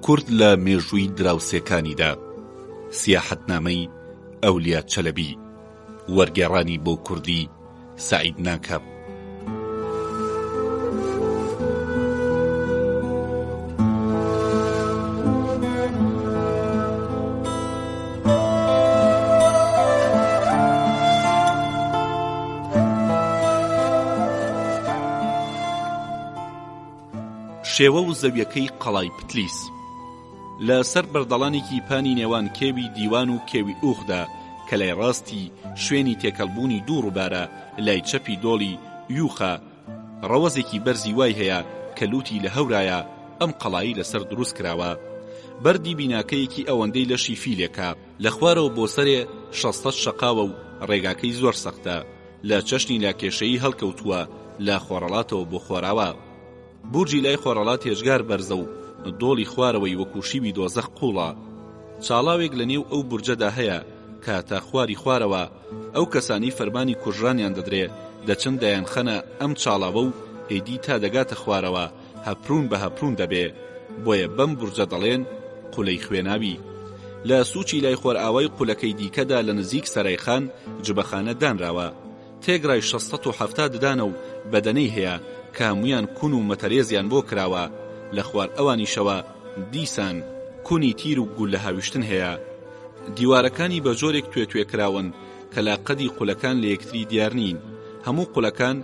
کورد لە مێژووی دراوسێکانیدا، سیاحەتنامەی ئەولیا چەلەبی، وەرگێڕانی بۆ کوردی سەعید ناکام. شێوە و زەویەکەی قەڵای پتلیس لە سەر بەردەڵانێکی پانی نێوان کێوی دیوان و کێوی ئوخدا کە لای ڕاستی شوێنی تێکەڵبوونی دوو ڕووبارە لای چەپی دۆڵی یوخە ڕەوەزێکی بەرزی وای هەیە کە لووتی لە هەورایە ئەم قەڵایی لەسەر دروست کراوە بەردی بیناکەیەکی ئەوەندەی لەشی فیلێکە لە خوارەوە بۆ سەرێ شەستەد شەقاوە و ڕێگاکەی زۆر سەختە لە چەشنی لاکێشەیی هەڵکەوتووە لە خۆڕەڵاتەوە بۆ خۆراوا. بورجی لای خۆرەڵات هێجگار بەرزە و دۆڵی خوارەوەی وەکوو شیوی دۆزەخ قووڵە. چاڵاوێک لە نێو ئەو بورجەدا هەیە کە تا خواری خوارەوە ئەو کەسانەی فەرمانی کوژرانیان دەدرێ دەچن دەیانخەنە ئەم چاڵاوە و ئیدی تا دەگاتە خوارەوە هەپروون بە هەپروون دەبێ بۆیە بەم بورجە دەڵێن قولەی خوێناوی. لە سووچی لای خۆرئاوای قولەکەی دیکەدا لە نزیک سەرای خان جبەخانە دانراوە. تێگرای 670 ددانە و بەدەنەی هەیە کە هەموویان کون و مەتەرێزیان بۆ کراوە، لە خوار ئەوانیشەوە دیسان کونی تیر و گوللە هاویشتن هەیە. دیوارەکانی بە جۆرێک توێ توێ کراون کە لاقەدی قولەکان لە یەکتری دیار نین، هەموو قولەکان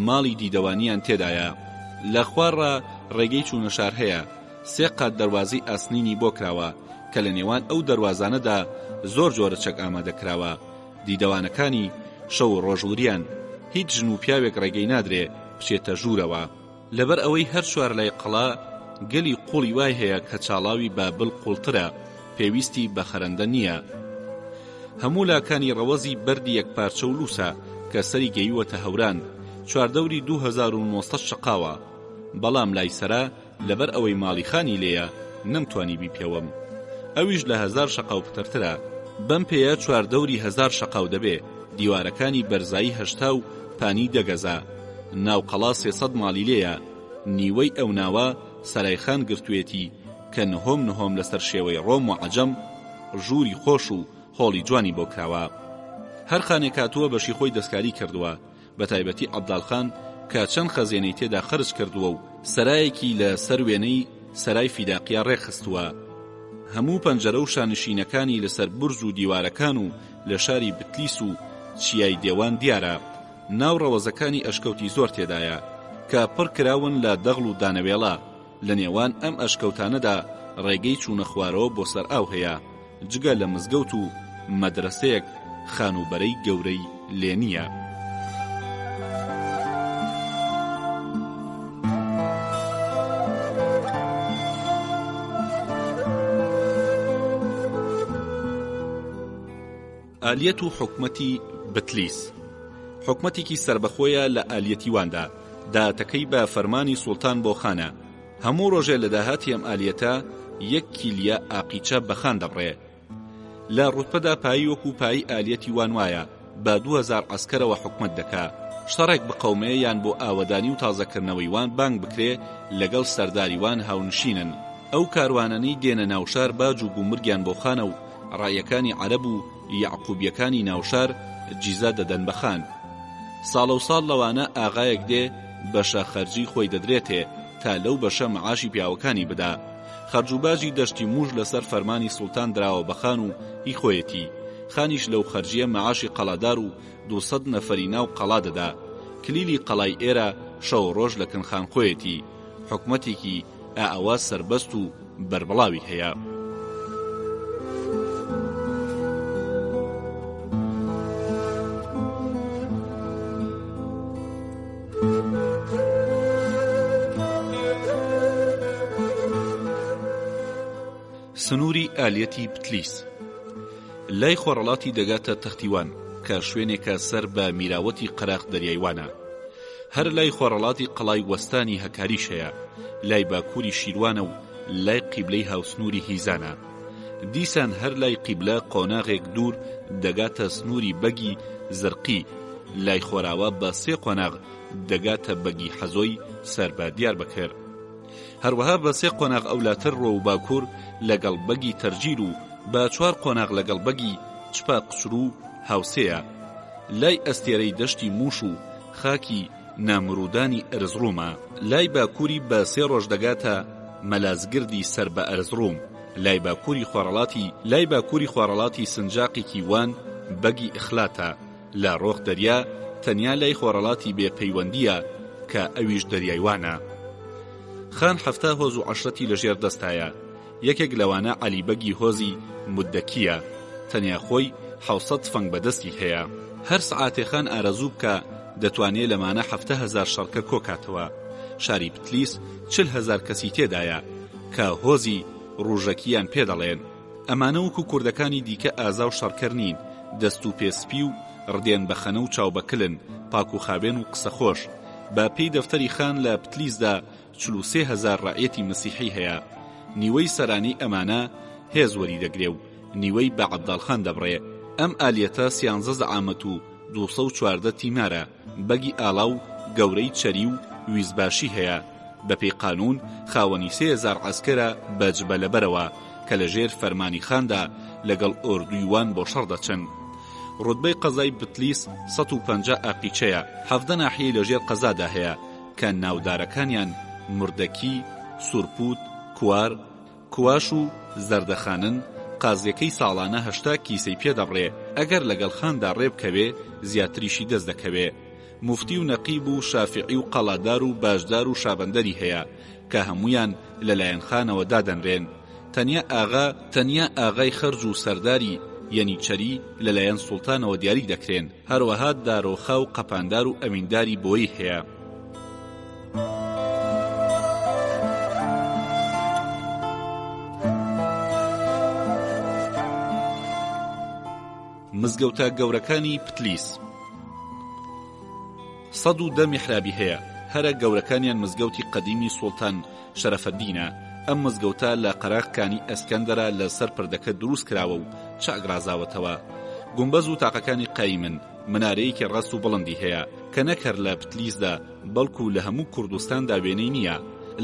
ماڵی دیدەوانیان تێدایە. لە خوارڕا ڕێگەی چوونە شار هەیە، سێ قات دەروازەی ئاسنینی بۆ کراوە کە لە نێوان ئەو دەروازانەدا زۆر جۆرە چەک ئامادە کراوە. دیدەوانەکانی شەو و ڕۆژ وریان، هیچ ژن و پیاوێک ڕێگەی نادرێ بچێتە ژوورەوە. لەبەر ئەوەی هەر چوارلای قەڵا گەلی قوڵی وای هەیە کە چاڵاوی بابل قوڵترە، پێویستی بە خەرەندە نییە. هەموو لاکانی ڕەوەزی بەردی یەکپارچە و لووسە کە سەری گەیوەتە هەوران، چواردەوری 2900 شەقاوە. بەڵام لای سەرا لەبەر ئەوەی ماڵی خانی لێیە نەمتوانی بیپێوم. ئەویش لە هەزار شەقاو پترترە. بەم پێیە چواردەوری هەزار شەقاو دەبێ، دیوارەکانی بەرزایی 80 و پانی دە گەزە. ناو قەڵا 300 ماڵی لێیە. نیوەی ئەو ناوە سەرای خان گرتوویەتی کە نهۆم نهۆم لەسەر شێوەی ڕۆم و عەجەم ژووری خۆش و هۆڵی جوانی بۆ کراوە. هەر خانێک هاتووە بەشی خۆی دەستکاری کردووە. بەتایبەتی عەبداڵ خان کە چەند خەزێنەی تێدا خەرج کردووە و سەرایەکی لە سەر وێنەی سەرای فیداقیە ڕێکخستووە. هەموو پەنجەرە و شانشینەکانی لە سەر بورج و دیوارەکان و لە شاری بتلیس و چیای دێوان دیارە. ناو ڕەوەزەکانی ئەشکەوتی زۆر تێدایە کە پڕ کراون لە دەغڵ و دانەوێڵە. لە نێوان ئەم ئەشکەوتانەدا ڕێگەی چوونە خوارەوە بۆ سەر ئاو هەیە، جگە لە مزگەوت و مەدرەسەیەک خانووبەرەی گەورەی لێ نییە. ئالیەت و حکومەتی بتلیس حکومەتێکی سەربەخۆیە لە ئالیەتی واندا، داهاتەکەی بە فەرمانی سوڵتان بۆ خانە، هەموو ڕۆژێ لە داهاتی ئەم ئالیەتە یەک کیلیە ئاقیچە بە خان دەبڕێ. لە ڕوتبەدا پایی وەکوو پایی ئالیەتی وان وایە، بە 2000 عەسکەرەوە حکومەت دەکا. شەڕێک بقەومێ یان بۆ ئاوەدانی و تازەکردنەوەی وان بانگ بکرێ لەگەڵ سەرداری وان هاونشینن. ئەو کاروانانەی دێنە ناوشار باج و گومرگیان بۆ خانە و ڕایەکانی عەرەب و یەعقوبیەکانی ناوشار جیزە دەدەن بە خان. ساڵەو ساڵ لەوانە ئاغایەک دێ بەشە خەرجی خۆی دەدرێتێ تا لەو بەشە معاشی پیاوەکانی بدا. خەرج و باجی دەشتی مووش لەسەر فەرمانی سوڵتان دراوە بە خان و هی خۆیەتی. خانیش لەو خەرجیە معاشی قەڵادار و دووسەد نەفەری ناو قەڵا دەدا. کلیلی قەڵای ئێرە شەو و ڕۆژ لە کن خان خۆیەتی. حکومەتێکی ئائەوا سەربەست و بەربڵاوی هەیە. سنووری ئالیەتی بتلیس لای خۆڕەڵاتی دەگاتە تەختی وان کە شوێنێکە سەر بە میراوەتی قەراخ دەریای وانە. هەر لای خۆڕەڵاتی قەڵای وەستانی هەکاریش هەیە، لای باکووری شیروانە و لای قیبلەی هاوسنووری هیزانە. دیسان هەر لای قیبلە قۆناغێک دوور دەگاتە سنووری بەگی زرقی، لای خۆراوا بە سێ قۆناغ دەگاتە بەگی حەزۆی سەر بە دیاربەکر. هەروەها بە سێ قۆناغ ئەولاتر ڕۆ و باکوور لەگەڵ بەگی تەرجیل و بە چوار قۆناغ لەگەڵ بەگی چپا قچرو هاوسێیە. لای ئەستێرەی دەشتی مووش و خاکی نامرودانی ئەرزڕومە. لای باکووری بە سێ ڕۆژ دەگاتە مەلازگردی سەر بە ئەرزڕوم. لای باکووری خۆرەڵاتی لای باکووری خۆرەڵاتی سنجاقێکی وان بەگی ئخلاتە. لە ڕۆخ دەریا تەنیا لای خۆرەڵاتی بێ پەیوەندییە کە ئەویش دەریای وانە. خان 70 هۆز و عەشرەتی لە ژێر دەستایە. یەکێک لەوانە عەلی بەگی هۆزی مدەکییە، تەنیا خۆی حەوسەد تفەنگ بە دەستی هەیە. هەر سەعاتێ خان ئارەزوو بکا دەتوانێ لەمانە 70 هەزار شەڕکەر کۆ کاتەوە. شاری بتلیس 40 هەزار کەسی تێدایە کە هۆزی ڕوژەکییان پێ دەڵێن. ئەمانە وەکوو کوردەکانی دیکە ئازا و شەڕکەر نین، دەست و پێ سپی و ڕدێن بە خەنە و چاو بە کلن، پاک و خاوێن و قسەخۆش. بە پێی دەفتەری خان لە بتلیسدا 43 هەزار ڕەعیەتی مەسیحی هەیە. نیوەی سەرانەی ئەمانە هێز وەری دەگرێ و نیوەی بە عەبداڵ خان دەبڕێ. ئەم ئالیەتە سیانزە زەعامەت و 214 تیمارە، بەگی ئاڵا و گەورەی چەری و ویزباشی هەیە. بە پێی قانوون خاوەنی 3000 عەسکەرە بە جبە لەبەرەوە کە لە ژێر فەرمانی خاندا لەگەڵ ئۆردووی وان بۆ شەڕ دەچن. ڕوتبەی قەزای بتلیس 150 ئاقیچەیە، 17 ناحیەی لە ژێر قەزادا هەیە کە ناودارەکانیان مردەکی، سورپوت، کوار، کواش و زەردەخانن، قازیەکەی ساڵانە 80 کیسەی پێ دەبڕێ، ئەگەر لەگەڵ خاندا ڕێ بکەوێ زیاتریشی دەست دەکەوێ. موفتی و نەقیب و شافیعی و قەڵادار و باجدار و شابەندەری هەیە کە هەموویان لە لایەن خانەوە دادەنرێن. تەنیا ئاغا، تەنیا ئاغای خەرج و سەرداری یەنیچەری لە لایەن سوڵتانەوە دیاری دەکرێن. هەروەها دارۆخا و قەپاندار و ئەمینداری بۆیی هەیە. مزگەوتە گەورەکانی پتلیس 110 میحرابی هەیە، هەرە گەورەکانیان مزگەوتی قەدیمی سوڵتان شەرەفەدینە، ئەم مزگەوتە لە قەراغ کانی ئەسکەندەرە لە سەر پردەکە دروست کراوە و چاک ڕازاوەتەوە. گومبەز و تاقەکانی قایمن، منارەیەکی ڕاست و بڵندی هەیە کە نەک هەر لە بتلیسدا بەڵکو لە هەموو کوردستاندا وێنەی نییە.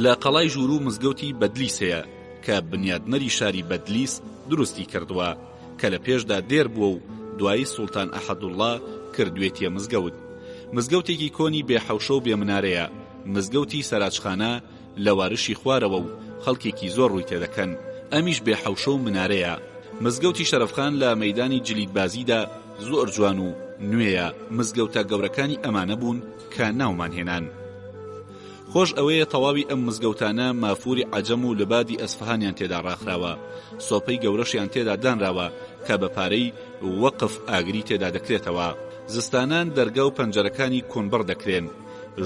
لە قەڵای ژووروو مزگەوتی بەدلیس هەیە کە بنیادنەری شاری بەدلیس دروستی کردووە کە لە پێشدا دێر بووە و دوایی سوڵتان ئەحەدوڵڵا کردوێتیە مزگەوت. مزگەوتێکی کۆنی بێ حەوشە و بێ منارەیە. مزگەوتی سەراجخانە لە وارشی خوارەوە و خەڵکێکی زۆر ڕووی تێدەکەن، ئەمیش بێ حەوشە و منارەیە. مزگەوتی شەرەفخان لە مەیدانی جلیتبازیدا زۆر جوان و نوێیە، مزگەوتە گەورەکانی ئەمانە بوون کە ناومان هێنان. خۆش ئەوەیە تەواوی ئەم مزگەوتانە مافووری عەجەم و لبادی ئەسفهانیان تێدا ڕاخراوە، سۆپەی گەورەشیان تێدا دانراوە کە بە پارەی وەقف ئاگری تێدا دەکرێتەوە. زستانان دەرگا و پەنجەرەکانی کونبڕ دەکرێن.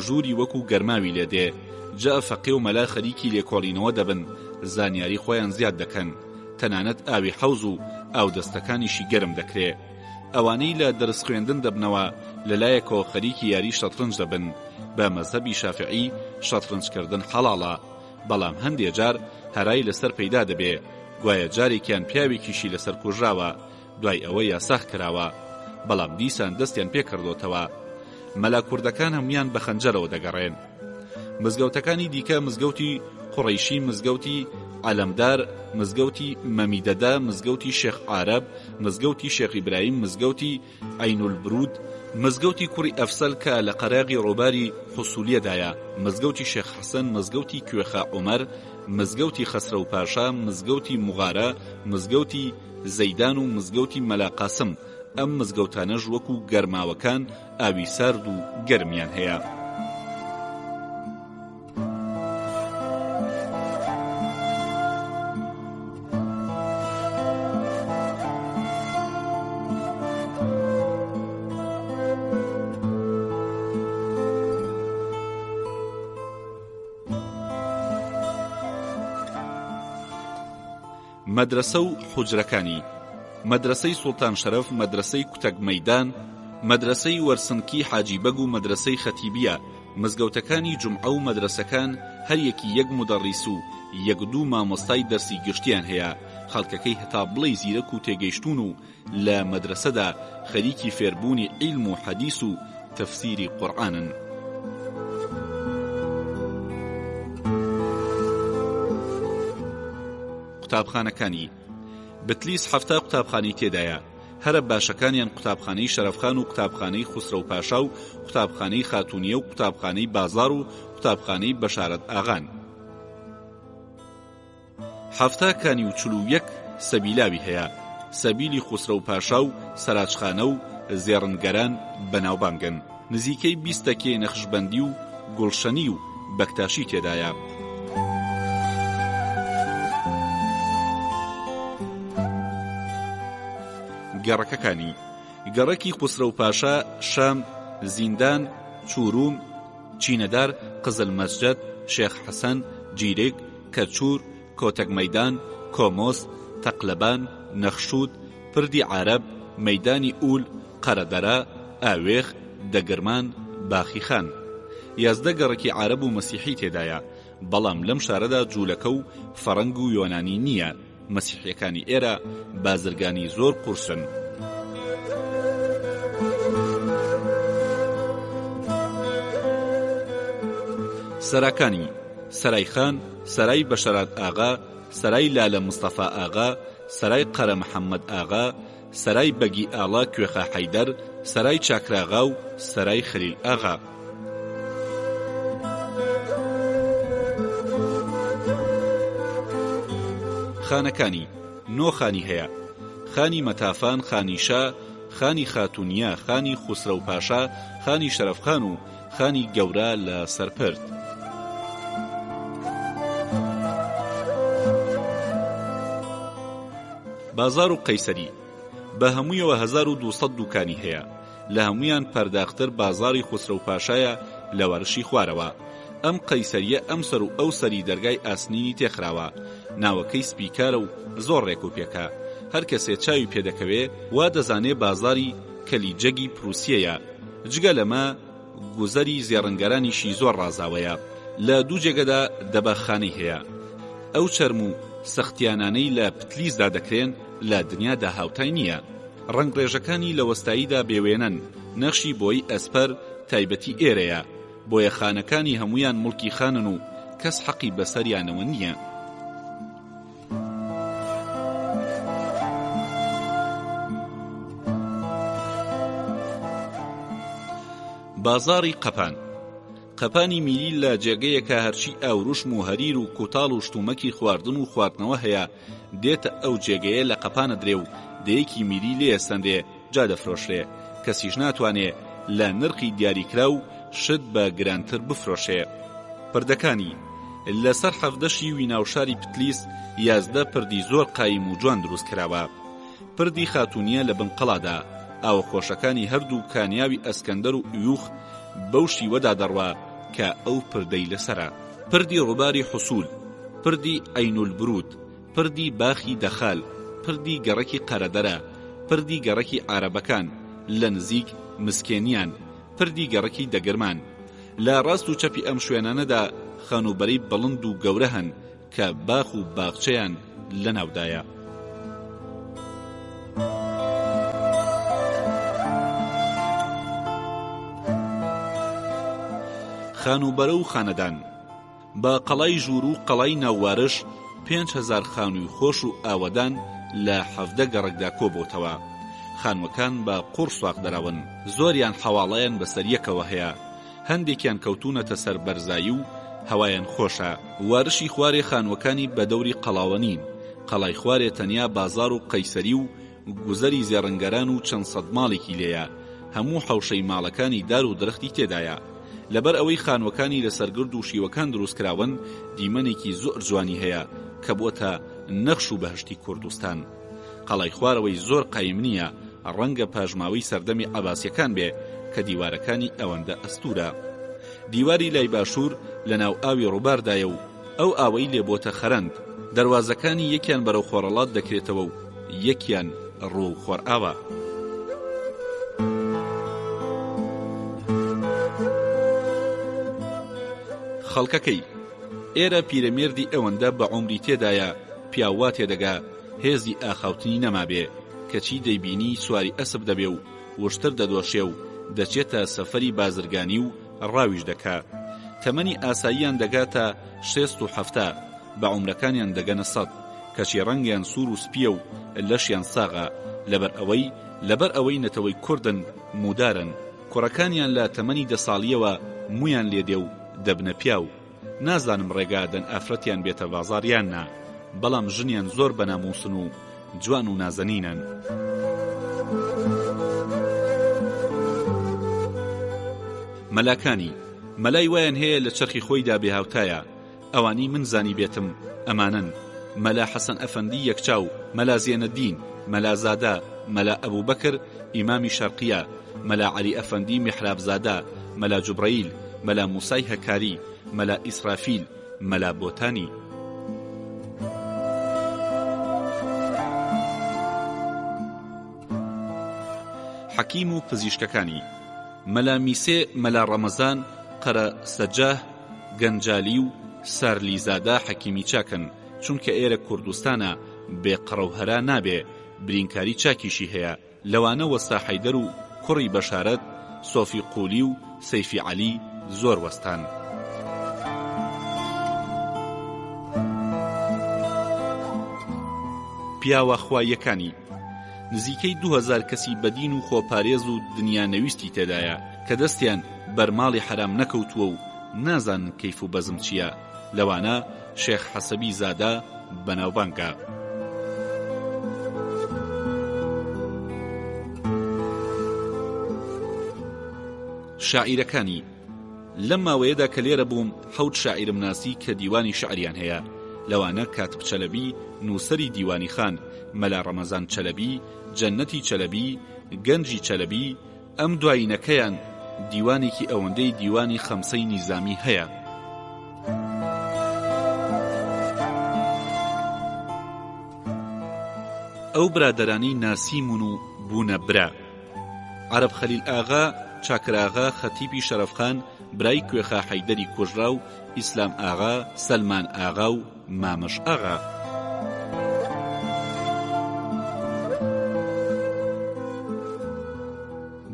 ژووری وەکو گەرماوی لێ دێ، جا فەقێ و مەلا خەریکی لێکۆڵینەوە دەبن، زانیاری خۆیان زیاد دەکەن، تەنانەت ئاوی حەوز و ئاودەستەکانیشی گەرم دەکرێ. ئەوانەی لە دەرس خوێندن دەبنەوە لە لایەکەوە خەریکی یاری شەترنج دەبن، بە مەزهەبی شافعی شەترنج کردن حەڵاڵە، بەڵام هەندێ جار هەرای لەسەر پەیدا دەبێ، گوایە جارێکیان پیاوێکیشی لەسەر کوژراوە، دوای ئەوە یاساغ کراوە بەڵام دیسان دەستیان پێ کردۆتەوە مەلا کوردەکان هەمویان بە خەنجەرەوە دەگەڕێن مزگەوتەکانی دیکە مزگەوتی قوڕیشی مزگەوتی عەلەمدار مزگەوتی مەمیدەدە مزگەوتی شێخ عارەب مزگەوتی شێخ ئیبراهیم مزگەوتی عەینولبرود مزگەوتی کوڕی ئەفسەل کە لە قەراغی ڕووباری حوسولیەدایە مزگەوتی شێخ حەسەن مزگەوتی کوێخا عومەر مزگەوتی خەسرەو پاشا مزگەوتی موغارە مزگەوتی زەیدان و مزگەوتی مەلا قاسم، ئەم مزگەوتانەش وەکو گەرماوەکان ئاوی سارد و گەرمیان هەیە. مەدرەسە و حوجرەکانی، مەدرەسەی سوڵتان شەرەف، مەدرەسەی کوتەک مەیدان، مەدرەسەی وەرسنکی حاجی بەگ و مەدرەسەی خەتیبیە، مزگەوتەکانی جومعە و مەدرەسەکان هەر یەکی یەک مودەڕیس و یەک دوو مامۆستای دەرسی گشتیان هەیە، خەڵکەکەی هەتا بڵێی زیرەک و تێگەیشتوون و لە مەدرەسەدا خەریکی فێربوونی عیلم و حەدیس و تەفسیری قورعانن. قوتابخانەکانی بتلیس 70 قوتابخانەی تێدایە هەرە باشەکانیان قوتابخانەی شەرەفخان و قوتابخانەی خوسرەو پاشا و قوتابخانەی خاتوونیە و قوتابخانەی بازاڕ و قوتابخانەی بەشارەت ئاغان. 70 کانی و 41 سەبیلاوی هەیە، سەبیلی خوسرەو پاشا و سەراجخانە و زێڕنگەران بەناوبانگن. نزیکەی 20 تەکیەی نەخشبەندی و گوڵشەنی و بەکتاشی تێدایە. گەڕەکەکانی، گەڕەکی خوسرەو پاشا، شام، زیندان، چوروم، چینەدار، قزل مەسجەد، شێخ حەسەن، جیرگ، کەچور، کۆتەک مەیدان، کۆمۆس، تەقلەبان، نەخشود، پردی عارەب، مەیدانی ئول، قەرەدەرە، ئاوێخ، دەگرمان، باخی خان. 11 گەڕەکی عارەب و مەسیحی تێدایە، بەڵام لەم شارەدا جوولەکە و فەڕەنگ و یۆنانی نییە، مەسیحیەکانی ئێرە بازرگانی زۆر قورسن. سەراکانی، سەرای خان، سەرای بەشەرات ئاغا، سەرای لالە مستەفا ئاغا، سەرای قەرە محەمەد ئاغا، سەرای بەگی ئاڵا کوێخا حەیدەر، سەرای چاکراغا و سەرای خەلیل ئاغا. خانەکانی، نۆ خانی هەیە، خانی مەتافان، خانی شا، خانی خاتوونیە، خانی خوسرەو پاشا، خانی شەرەفخان و خانی گەورە لە سەرپرد. بازاڕ و قەیسەری، بە هەموویەوە 1200 دووکانی هەیە، لە هەموویان پەرداختر بازاڕی خوسرەو پاشایە لە وەرشی خوارەوە. ئەم قەیسەرییە ئەم سەر و ئەو سەری دەرگای ئاسنینی تێخراوە، ناوەکەی سپیکارە و زۆر ڕێکوپێکە. هەر کەسێ چاوی پێ دەکەوێ وا دەزانێ بازاڕی کەلیجەگی پروسیەیە. جگە لەمە گوزەری زێڕنگەرانیشی زۆر ڕازاوەیە. لە دوو جێگەدا دەباغخانەی هەیە. ئەو چەرم و سەختیانانەی لە پتلیسدا دەکرێن لە دنیادا هاوتای نییە. ڕەنگڕێژەکانی لە وەستاییدا بێ وێنەن، نەخشی بۆی ئەسپەر تایبەتی ئێرەیە، بۆیە خانەکانی هەموویان موڵکی خانن و کەس حەقی بەسەریانەوە نییە. بازاڕی قەپان قەپانی میری لە جێگەیەکە هەرچی ئاوروشم و هەریر و کوتاڵ و شتومەکی خواردن و خواردنەوە هەیە دێتە ئەو جێگەیە لە قەپانە درێ و دەیەکی میری لێ ئەسەنرێ جا دەفرۆشرێ کەسیش ناتوانێ لە نرخی دیاریکراو شت بە گرانتر بفرۆشێ. پردەکانی، لە سەر 17 شیوی ناوشاری پتلیس 11 پردی زۆر قایم و جوان دروست کراوە. پردی خاتوونیە لە بن قەڵادا، ئاوە خۆشەکانی هەردوو کانیاوی ئەسکەندەر و ئیوخ بەو شیوەدا دەڕوا کە ئەو پردەی لەسەرە. پردی ڕووباری حوسوول، پردی عەینولبروود، پردی باخی دەخال، پردی گەڕەکی قەرەدەرە، پردی گەڕەکی عارەبەکان لە نزیک مسکێنیان، پردی گەڕەکی دەگرمان. لە ڕاست و چەپی ئەم شوێنانەدا خانووبەرەی بڵند و گەورە هەن کە باخ و باخچەیان لەناودایە. خانووبەرە و خانەدان. بە قەڵای ژووروو و قەڵای ناووارش 5000 خانووی خۆش و ئاوەدان لە 17 گەڕەکدا کۆبۆتەوە. خانووەکان بە قوڕ سواق دراون، زۆریان حەواڵەیان بەسەر یەکەوە هەیە، هەندێکیان کەوتوونەتە سەر بەرزایی و هەوایان خۆشە. وارشی خوارێ خانووەکانی بە دەوری قەڵاوە نین، قەڵای خوارێ تەنیا بازاڕ و قەیسەری و گوزەری زێڕنگەران و چەند سەد ماڵێکی لێیە، هەموو حەوشەی ماڵەکانی دار و درەختی تێدایە. لەبەر ئەوەی خانووەکانی لەسەر گرد و شیوەکان دروست کراون، دیمەنێکی زۆر جوانی هەیە کە بۆتە نەخش و بەهەشتی کوردستان. قەڵای خوارەوەی زۆر قایم نییە، ڕەنگە پاشماوەی سەردەمی عەباسیەکان بێ کە دیوارەکانی ئەوەندە ئەستوورە. دیواری لای باشوور لە ناو ئاوی ڕووباردایە و ئەو ئاوەی لێ بۆتە خەرەند. دەروازەکانی یەکیان بەرەو خۆرەڵات دەکرێتەوە و یەکیان ڕووەو خۆرئاوا. خەڵکەکەی ئێرە پیرەمێردی ئەوەندە بە عومری تێدایە پیاو وا تێدەگا هێزی ئاخاوتنی نەمابێ، کەچی دەیبینی سواری ئەسپ دەبێ و وشتر دەدۆشێ و دەچێتە سەفەری بازرگانی و ڕاویش دەکا. تەمەنی ئاساییان دەگاتە شێست و حەفتا، بە عومرەکانیان دەگەنە سەد. کەچی ڕەنگیان سوور و سپییە و لەشیان ساغە، لەبەر ئەوەی لەبەر ئەوەی نەتەوەی کوردن موودارن، کوڕەکانیان لە تەمەنی دە ساڵییەوە موویان لێ دێ و دەبنە پیاو. نازانم ڕێگا ئەدەن ئافرەتیان بێتە بازاڕ یان نا، بەڵام ژنیان زۆر بەنامووسن و جوان و نازەنینن. مەلاکانی، مەلای وایان هەیە لە چەرخی خۆیدا بێهاوتایە، ئەوانەی من زانیبێتم ئەمانەن، مەلا حەسەن ئەفەندی یەکچاو، مەلا زێنەدین، مەلا زادە، مەلا ئەبوبەکر ئیمامی شەرقیە، مەلا عەلی ئەفەندی میحرابزادە، مەلا جوبرەیل، مەلا موسای هەکاری، مەلا ئیسرافیل، مەلا بۆتانی. حەکیم و پزیشکەکانی، مەلا میسێ، مەلا ڕەمەزان، قەرە سەجاه، گەنجالی و سارلیزادە حەکیمی چاکن، چونکە ئێرە کوردستانە بێ قەڕە و هەرا نابێ، برینکاری چاکیشی هەیە، لەوانە وەستا حەیدەر و کوڕی بەشارەت، سۆفی قولی و سەیفی عەلی زۆر وەستان. پیاوە خواییەکانی، نزیکەی 2000 کەسی بەدین و خۆپارێز و دنیا نەویستی تێدایە کە دەستیان بەر ماڵی حەرام نەکەوتووە و نازانن کەیف و بەزم چییە، لەوانە شێخ حەسەبی زادە بەناوبانگە. شاعیرەکانی، لەم ماوەیەدا کە لێرە بووم حەوت شاعیرم ناسی کە دیوانی شعریان هەیە، لەوانە کاتب چەلەبی نووسەری دیوانی خان، مەلا ڕەمەزان چەلەبی، جەنەتی چەلەبی، گەنجی چەلەبی، ئەم دوایینەکەیان دیوانێکی ئەوەندەی دیوانی خەمسەی نیزامی هەیە. ئەو برادەرانەی ناسیمون و بوونە برا. عەرەب خەلیل ئاغا، چاکر ئاغا، خەتیبی شەرەفخان، برای کوێخا حەیدەری کوژراو، ئیسلام ئاغا، سەلمان ئاغا و مامەش ئاغا.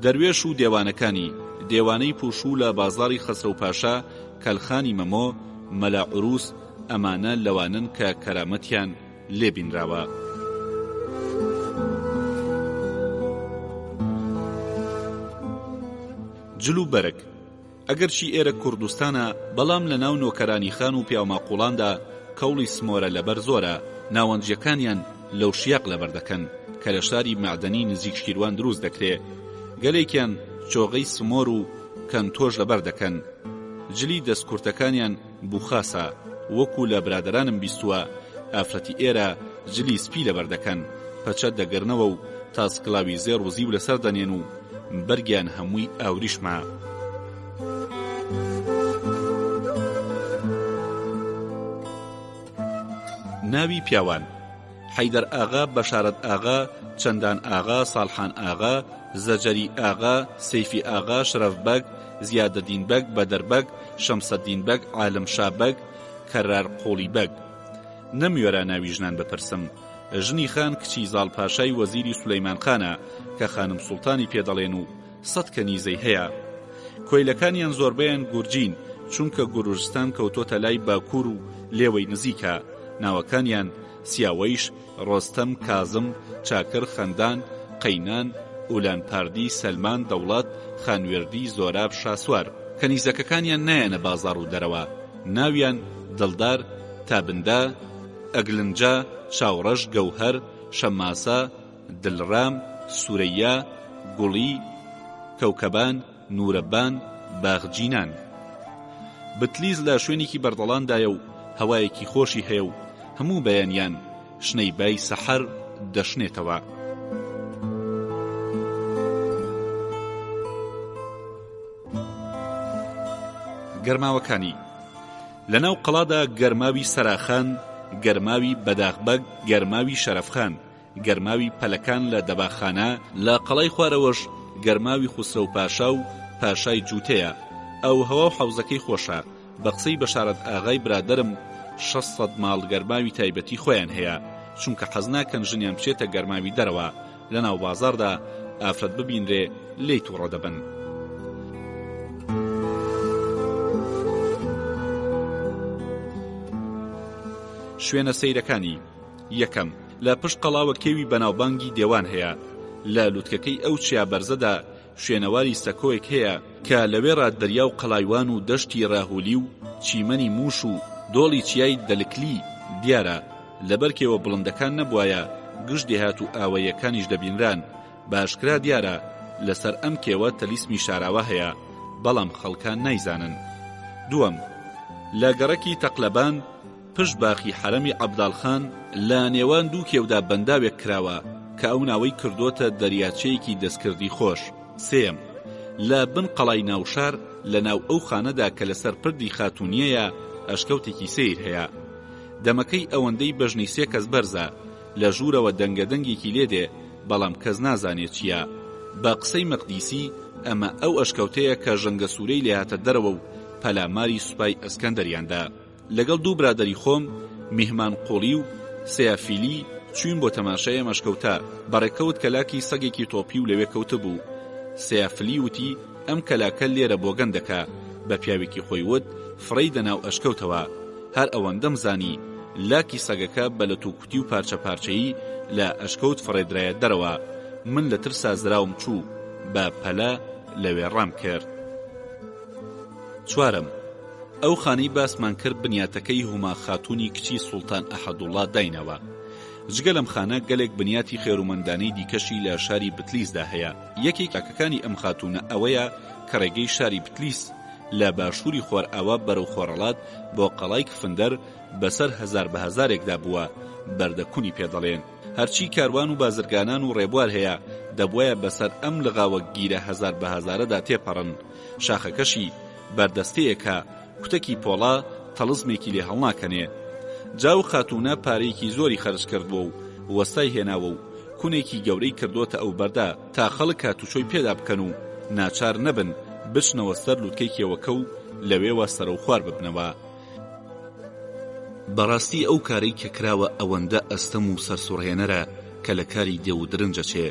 دەروێش و دێوانەکانی، دێوانەی پووشوو لە بازاڕی خەسرەو پاشا، کەلخانی مەمۆ، مەلا عرووس، ئەمانە لەوانەن کە کەرامەتیان لێ بینراوە. جل و بەرگ، ئەگەرچی ئێرە کوردستانە، بەڵام لە ناو نۆکەرانی خان و پیاوماقوڵاندا کەوڵی سمۆرە لەبەر زۆرە، ناوەنجیەکانیان لەو شیاق لەبەر دەکەن، کە لە شاری مەعدەنی نزیک شیروان دروست دەکرێ. گەلێکیان چۆغەی سمۆر و کەنتۆش لەبەر دەکەن. جلی دەست کورتەکانیان بوخاسە، وەکو لە برادەرانم بیستووە ئافرەتی ئێرە جلی سپی لەبەر دەکەن، پەچە دەگرنەوە و تاسکڵاوی زێڕ و زیو لەسەر دەنێن و بەرگیان هەمووی ئاوریشمە. ناوی پیاوان، حەیدەر ئاغا، بەشارەت ئاغا، چەندان ئاغا، ساڵحان ئاغا، زەجەری ئاغا، سەیفی ئاغا، شەرەف بەگ، زیادەدین بەگ، بەدەر بەگ، شەمسەدین بەگ، عالم شا بەگ، کەرار قوڵی بەگ. نەموێرا ناوی ژنان بپرسم. ژنی خان کچی زاڵ پاشای وەزیری سولەیمان خانە کە خانم سوڵتانی پێ دەڵێن و سەت کەنیزەی هەیە. کۆیلەکانیان زۆربەیان گورجین چونکە گورجستان کەوتۆتە لای باکوور و لێوەی نزیکە. ناوەکانیان، سیاوەیش، ڕۆستەم، کازم، چاکر، خەندان، قەینان، ئولان پاردی، سەلمان، دەوڵەت، خانوێردی، زۆراب، شاسوار. کەنیزەکەکانیان نایەنە بازاڕ و دەرەوە. ناویان، دڵدار، تابندە، ئەگلنجا، چاوڕەش، گەوهەر، شەماسە، دلرام، سورەیا، گوڵی، کەوکەبان، نورەبان، باغجینان. بتلیس لە شوێنێکی بەردەڵاندایە و هەوایەکی خۆشی هەیە و هەموو بەیانیان شنەی بای سەحەر دەشنێتەوە. گەرماوەکانی. لە ناو قەڵادا گەرماوی سەراخان، گەرماوی بەداخ بەگ، گەرماوی شەرەفخان، گەرماوی پەلەکان لە دەباخانە، لە قەڵای خوارەوەش گەرماوی خوسرەو پاشا و پاشای جووتەیە، ئاووهەوا و حەوزەکەی خۆشە، بە قسەی بەشارەت ئاغای برادەرم 600 ماڵ گەرماوی تایبەتی خۆیان هەیە، چونکە حەز ناکەن ژنیان بچێتە گەرماوی دەرەوە، لە ناو بازاڕدا ئافرەت ببینرێ لێی توڕە دەبن. شوێنە سەیرەکانی. یەکەم، لە پشت قەڵاوە کێوی بەناوبانگی دێوان هەیە، لە لوتکەکەی ئەو چیا بەرزەدا شوێنەواری سەکۆیەک هەیە کە لەوێڕا دەریا و قەڵایوان و دەشتی ڕاهولی و چیمەنی مووش و دۆڵی چیای دەلکلی دیارە، لەبەر کێوە بڵندەکان نەبوایە گشت دێهات و ئاوەیەکانیش دەبینران، بە ئاشکرا دیارە لەسەر ئەم کێوە تەلیسمی شاراوە هەیە بەڵام خەڵکان نایزانن. دووەم، لە گەڕەکی تەقلەبان پشت باخی حەرەمی عەبداڵ خان لە نێوان دوو کێودا بەنداوێک کراوە کە ئەو ناوەی کردۆتە دەریاچەیەکی دەستکردی خۆش. سێیەم، لە بن قەڵای ناوشار لە ناو ئەو خانەدا کە لەسەر پردی خاتوونیەیە ئەشکەوتێکی سەیر هەیە. دەمەکەی ئەوەندەی بەژنی سێ کەس بەرزە، لە ژوورەوە دەنگە دەنگێکی لێ دێ بەڵام کەس نازانێ چییە. بە قسەی مەقدیسی ئەمە ئەو ئەشکەوتەیە کە ژەنگەسوورەی لێ هاتە دەرەوە و پەلاماری سوپای ئەسکەندەریان دا. لەگەڵ دوو برادەری خۆم، میهمان قوڵی و سەیافیلی، چووین بۆ تەماشای ئەم ئەشکەوتە. بەڕێکەوت کەلاکی سەگێکی تۆپیو لەوێ کەوتبوو. سەیافلی وتی ئەم کەلاکە لێرە بۆگەن دەکا. بە پیاوێکی خۆی وت فڕێی دە ناو ئەشکەوتەوە. هەر ئەوەندەم زانی لاکی سەگەکە بە لەتوکوتی و پارچە پارچەیی لە ئەشکەوت فڕێدرایە دەرەوە. من لە ترسا زراوم چوو. بە پەلە لەوێ ڕام کرد. چوارەم، ئەو خانەی باسمان کرد بنیاتەکەی هوما خاتوونی کچی سوڵتان ئەحەدوڵڵا دایناوە. جگە لەم خانە گەلێک بنیاتی خێرومەندانەی دیکەشی لە شاری بتلیسدا هەیە. یەکێک چاکەکانی ئەم خاتوونە ئەوەیە کە ڕێگەی شاری بتلیس لە باشووری خۆرئاوا بەرەو خۆرەڵات بۆ قەڵای کفندەر بەسەر هەزار بە هەزارێکدا بووە، بەردەکونی پێ دەڵێن. هەرچی کاروان و بازرگانان و ڕێبوار هەیە دەبوایە بەسەر ئەم لغاوە گیرە هەزار بە هەزارەدا تێپەڕن. شاخەکەشی بەردەستەیەکە کوتەکی پۆڵا تەڵزمێکی لێ هەڵناکەنێ. جا ئەو خاتوونە پارەیەکی زۆری خەرج کردووە و وەستای هێناوە و کونێکی گەورەی کردۆتە ئەو بەردە تا خەڵک هاتوچۆی پێدا بکەن و ناچار نەبن بچنەوە سەر لوتکەی کێوەکە و لەوێوە سەرەوخوار ببنەوە. بەڕاستی ئەو کارەی کە کراوە ئەوەندە ئەستەم و سەرسوڕهێنەرە کە لە کاری دێو و درنج ئەچێ.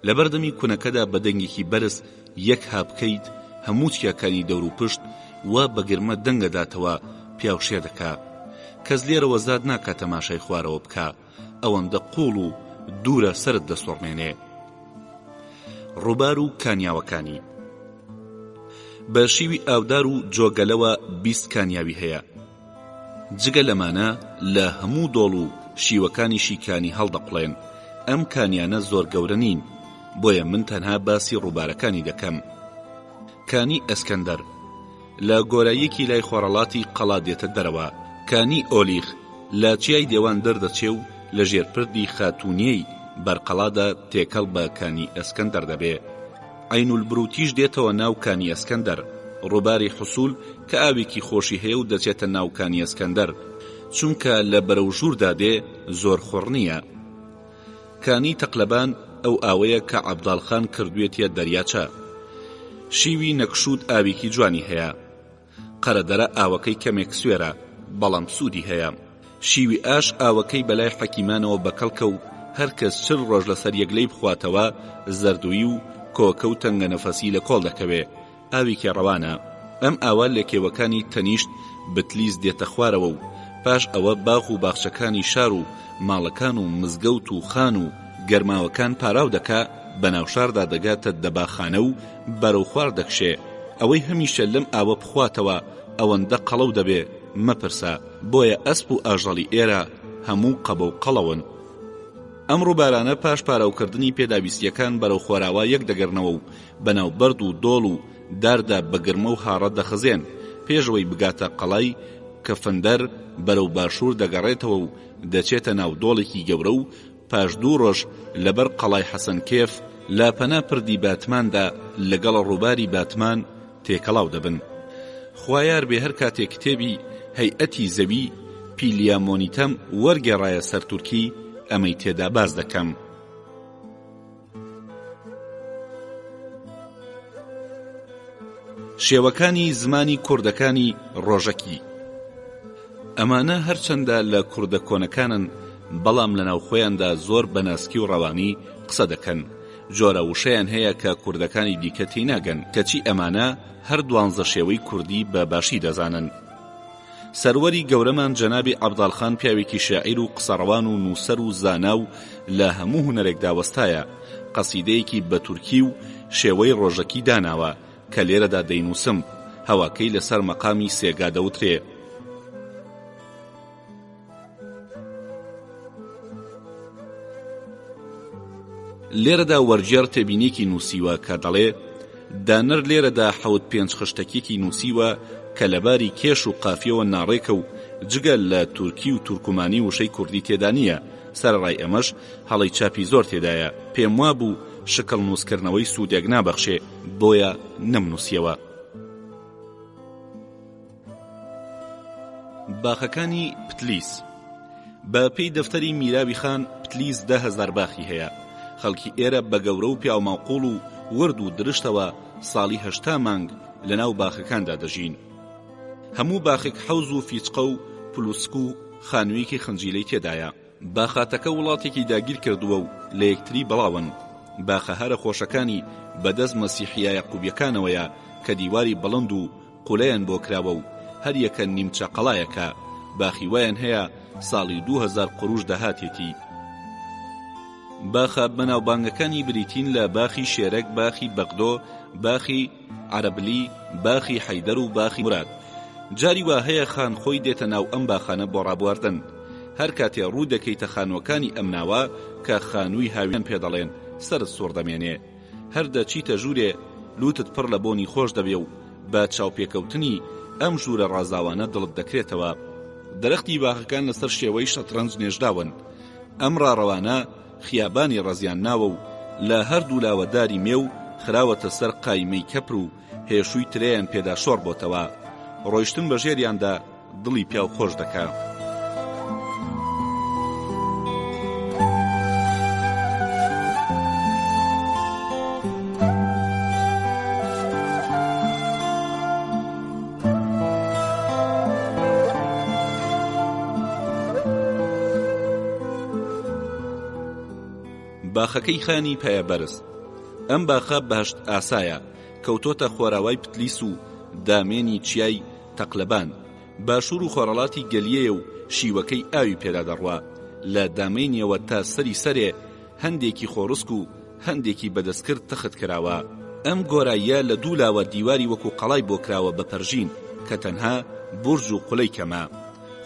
لەبەردەمی کونەکەدا بە دەنگێکی بەرز یەک ها بکەیت هەموو چیاکانی دەوروپشت وا بە گرمە دەنگ ئەداتەوە پیاو شێ دەکا. کەس لێرەوە زات ناکا تەماشای خوارەوە بکا ئەوەندە قووڵ و دوورە سەرت دەسوڕمێنێ. ڕووبار و کانیاوەکانی بە شیوی ئاودار و جۆگەلەوە 20 کانیاوی هەیە. جگە لەمانە لە هەموو دۆڵ و شیوەکانیشی کانی هەڵدەقوڵێن، ئەم کانیانە زۆر گەورە نین، بۆیە من تەنها باسی ڕووبارەکانی دەکەم. کانی ئەسکەندەر، لە گۆراییەکی لای خۆرەڵاتی قەڵا دێتە دەرەوە. کانی ئۆلیخ، لە چیای دێوان دەردەچێ و لە ژێر پردی خاتوونیەی بەرقەڵادا تێکەڵ بە کانی ئەسکەندەر دەبێ. عەینولبروتیش دێتەوە ناو کانی ئەسکەندەر، ڕووباری حسول کە ئاوێکی خۆشی هەیە و دەچێتە ناو کانی ئەسکەندەر، چونکە لە بەرەو ژووردا دێ زۆر خوڕ نییە. کانی تەقلەبان ئەو ئاوەیە کە عەبداڵ خان کردوێتیە دەریاچە. شیوی نەکشوود ئاوێکی جوانی هەیە. قەرەدەرە ئاوەکەی کەمێک سوێرە بەڵام سوودی هەیە. شیوی ئاش ئاوەکەی بەلای حەکیمانەوە بەکەڵکە و هەر کەس چل ڕۆژ لەسەر یەک لێی بخواتەوە زەردوویی و کۆکە و تەنگەنەفەسی لە کۆڵ دەکەوێ. ئاوێکی ڕەوانە. ئەم ئاوە لە کێوەکانی تەنیشت بتلیس دێتە خوارەوە و پاش ئەوە باغ و باخچەکانی شار و ماڵەکان و مزگەوت و خان و گەرماوەکان پاراو دەکا، بە ناوشاردا دەگاتە دەباخانە و بەرەو خوار دەکشێ، ئەوەی هەمیشە لەم ئاوە بخواتەوە ئەوەندە قەڵەو دەبێ مەپرسە، بۆیە ئەسپ و ئاژەڵی ئێرە هەموو قەبە و قەڵەون. ئەم ڕووبارانە پاش پاراوکردنی پێداویستییەکان بەرەو خۆراوا یەک دەگرنەوە و بەناو بەرد و دۆڵ و داردا بە گرمە و هاڕە دەخزێن، پێش ئەوەی بگاتە قەڵای کفندەر بەرەو باشوور دەگەڕێتەوە و دەچێتە ناو دۆڵێکی گەورە و پاش دوو ڕۆژ لەبەر قەڵای حەسەنکێف لە پەنا پردی باتماندا لەگەڵ ڕووباری باتمان تێکەڵاو دەبن. خوایار بێ هەر کاتێ کتێبی، هەیئەتی زەوی، پیلیامۆنیتەم وەرگێڕایە سەر تورکی ئەمەی تێدا باس دەکەم. شێوەکانی زمانی کوردەکانی ڕۆژەکی ئەمانە هەرچەندە لە کوردە کۆنەکانن بەڵام لە ناوخۆیاندا زۆر بە ناسکی و ڕەوانی قسە دەکەن جۆرە وشەیان هەیە کە کوردەکانی دیکە تێیناگەن کەچی ئەمانە هەر دوانزە شێوەی کوردی بە باشی دەزانن. سەروەری گەورەمان جەنابی عەبداڵ خان پیاوێکی شاعیر و قسەڕەوان و نووسەر و زانا و لە هەموو هونەرێکدا وەستایە، قەسیدەیەکی بە تورکی و شێوەی ڕۆژەکی داناوە کە لێرەدا دەینووسم، هەواکەی لەسەر مەقامی سێگا دەوترێ. لێرەدا وەرگێڕ تێبینیەکی نووسیوە کە دەڵێ، دانەر لێرەدا حەوت پێنج خشتەکیەکی نووسیوە کە لەباری کێش و قافیەوە ناڕێکە و جگە لە تورکی و تورکمانی وشەی کوردی تێدا نییە، سەرەڕای ئەمەش هەڵەی چاپی زۆر تێدایە، پێموابوو شکڵ نووسکردنەوەی سوودێک نابەخشێ بۆیە نەمنووسیەوە. باخەکانی پتلیس بە پێی دەفتەری میراوی خان پتلیس 10هزار باخی هەیە خەڵکی ئێرە بە گەورە و پیاوماقوڵ و ورد و درشتەوە ساڵی هەشتا مانگ لە ناو باخەکاندا دەژین هەموو باخێک حەوز و فیچقە و پلوسک و خانوویەکی خنجیلەی تێدایە باخاتەکە وڵاتێکی داگیر کردووە و لە یەکتری بڵاون. باخە هەرە خۆشەکانی بە دەست مەسیحییە یەعقوبییەکانەوەیە کە دیواری بڵند و قولەیان بۆ کراوە و هەر یەکە نیمچە قەڵایەکە، باخی وایان هەیە ساڵی 2000 قروش داهاتێتی. باخە بەناوبانگەکانی بریتین لە باخی شێرەک، باخی بەقدۆ، باخی. عەرەبلی، باخی حەیدەر و باخی موراد. جاری وا هەیە خان خۆی دێتە ناو ئەم باخانە بۆ ڕابواردن. هەر کاتێ ڕوو دەکەیتە خانووەکانی ئەم ناوە کە خانووی هاوینان پێ دەڵێن، سەرت سوڕ دەمێنێ. هەر دەچیتە ژوورێ لووتت پڕ لە بۆنی خۆش دەبێ و بە چاوپێکەوتنی ئەم ژوورە ڕازاوانە دڵت دەکرێتەوە. درەختی باخەکان لەسەر شێوەی شەترەنج نێژراون. ئەم ڕاڕەوانە خیابانی ڕەزیان ناوە و لە هەردوولاوە داری مێو خراوەتە سەر قایمەی کەپر و هێشووی ترێیان پێدا شۆڕ بۆتەوە. ڕۆیشتن بە ژێریاندا دڵی پیاو خۆش دەکا. باخەکەی خانی پایەبەرز ئەم باخە بەهەشت ئاسایە کەوتۆتە خۆراوای پتلیس و دامێنی چیای تەقلەبان باشوور و خۆرەڵاتی گەلیەیە و شیوەکەی ئاوی پێدا دەڕوا لە دامێنیەوە تا سەری سەرێ هەندێکی خۆڕسک و هەندێکی بە دەستکرد تەخت کراوە. ئەم گۆراییە لە دوو لاوە دیواری وەکو قەڵای بۆ کراوە بە پەرژین کە تەنها بورج و قولەی کەمە.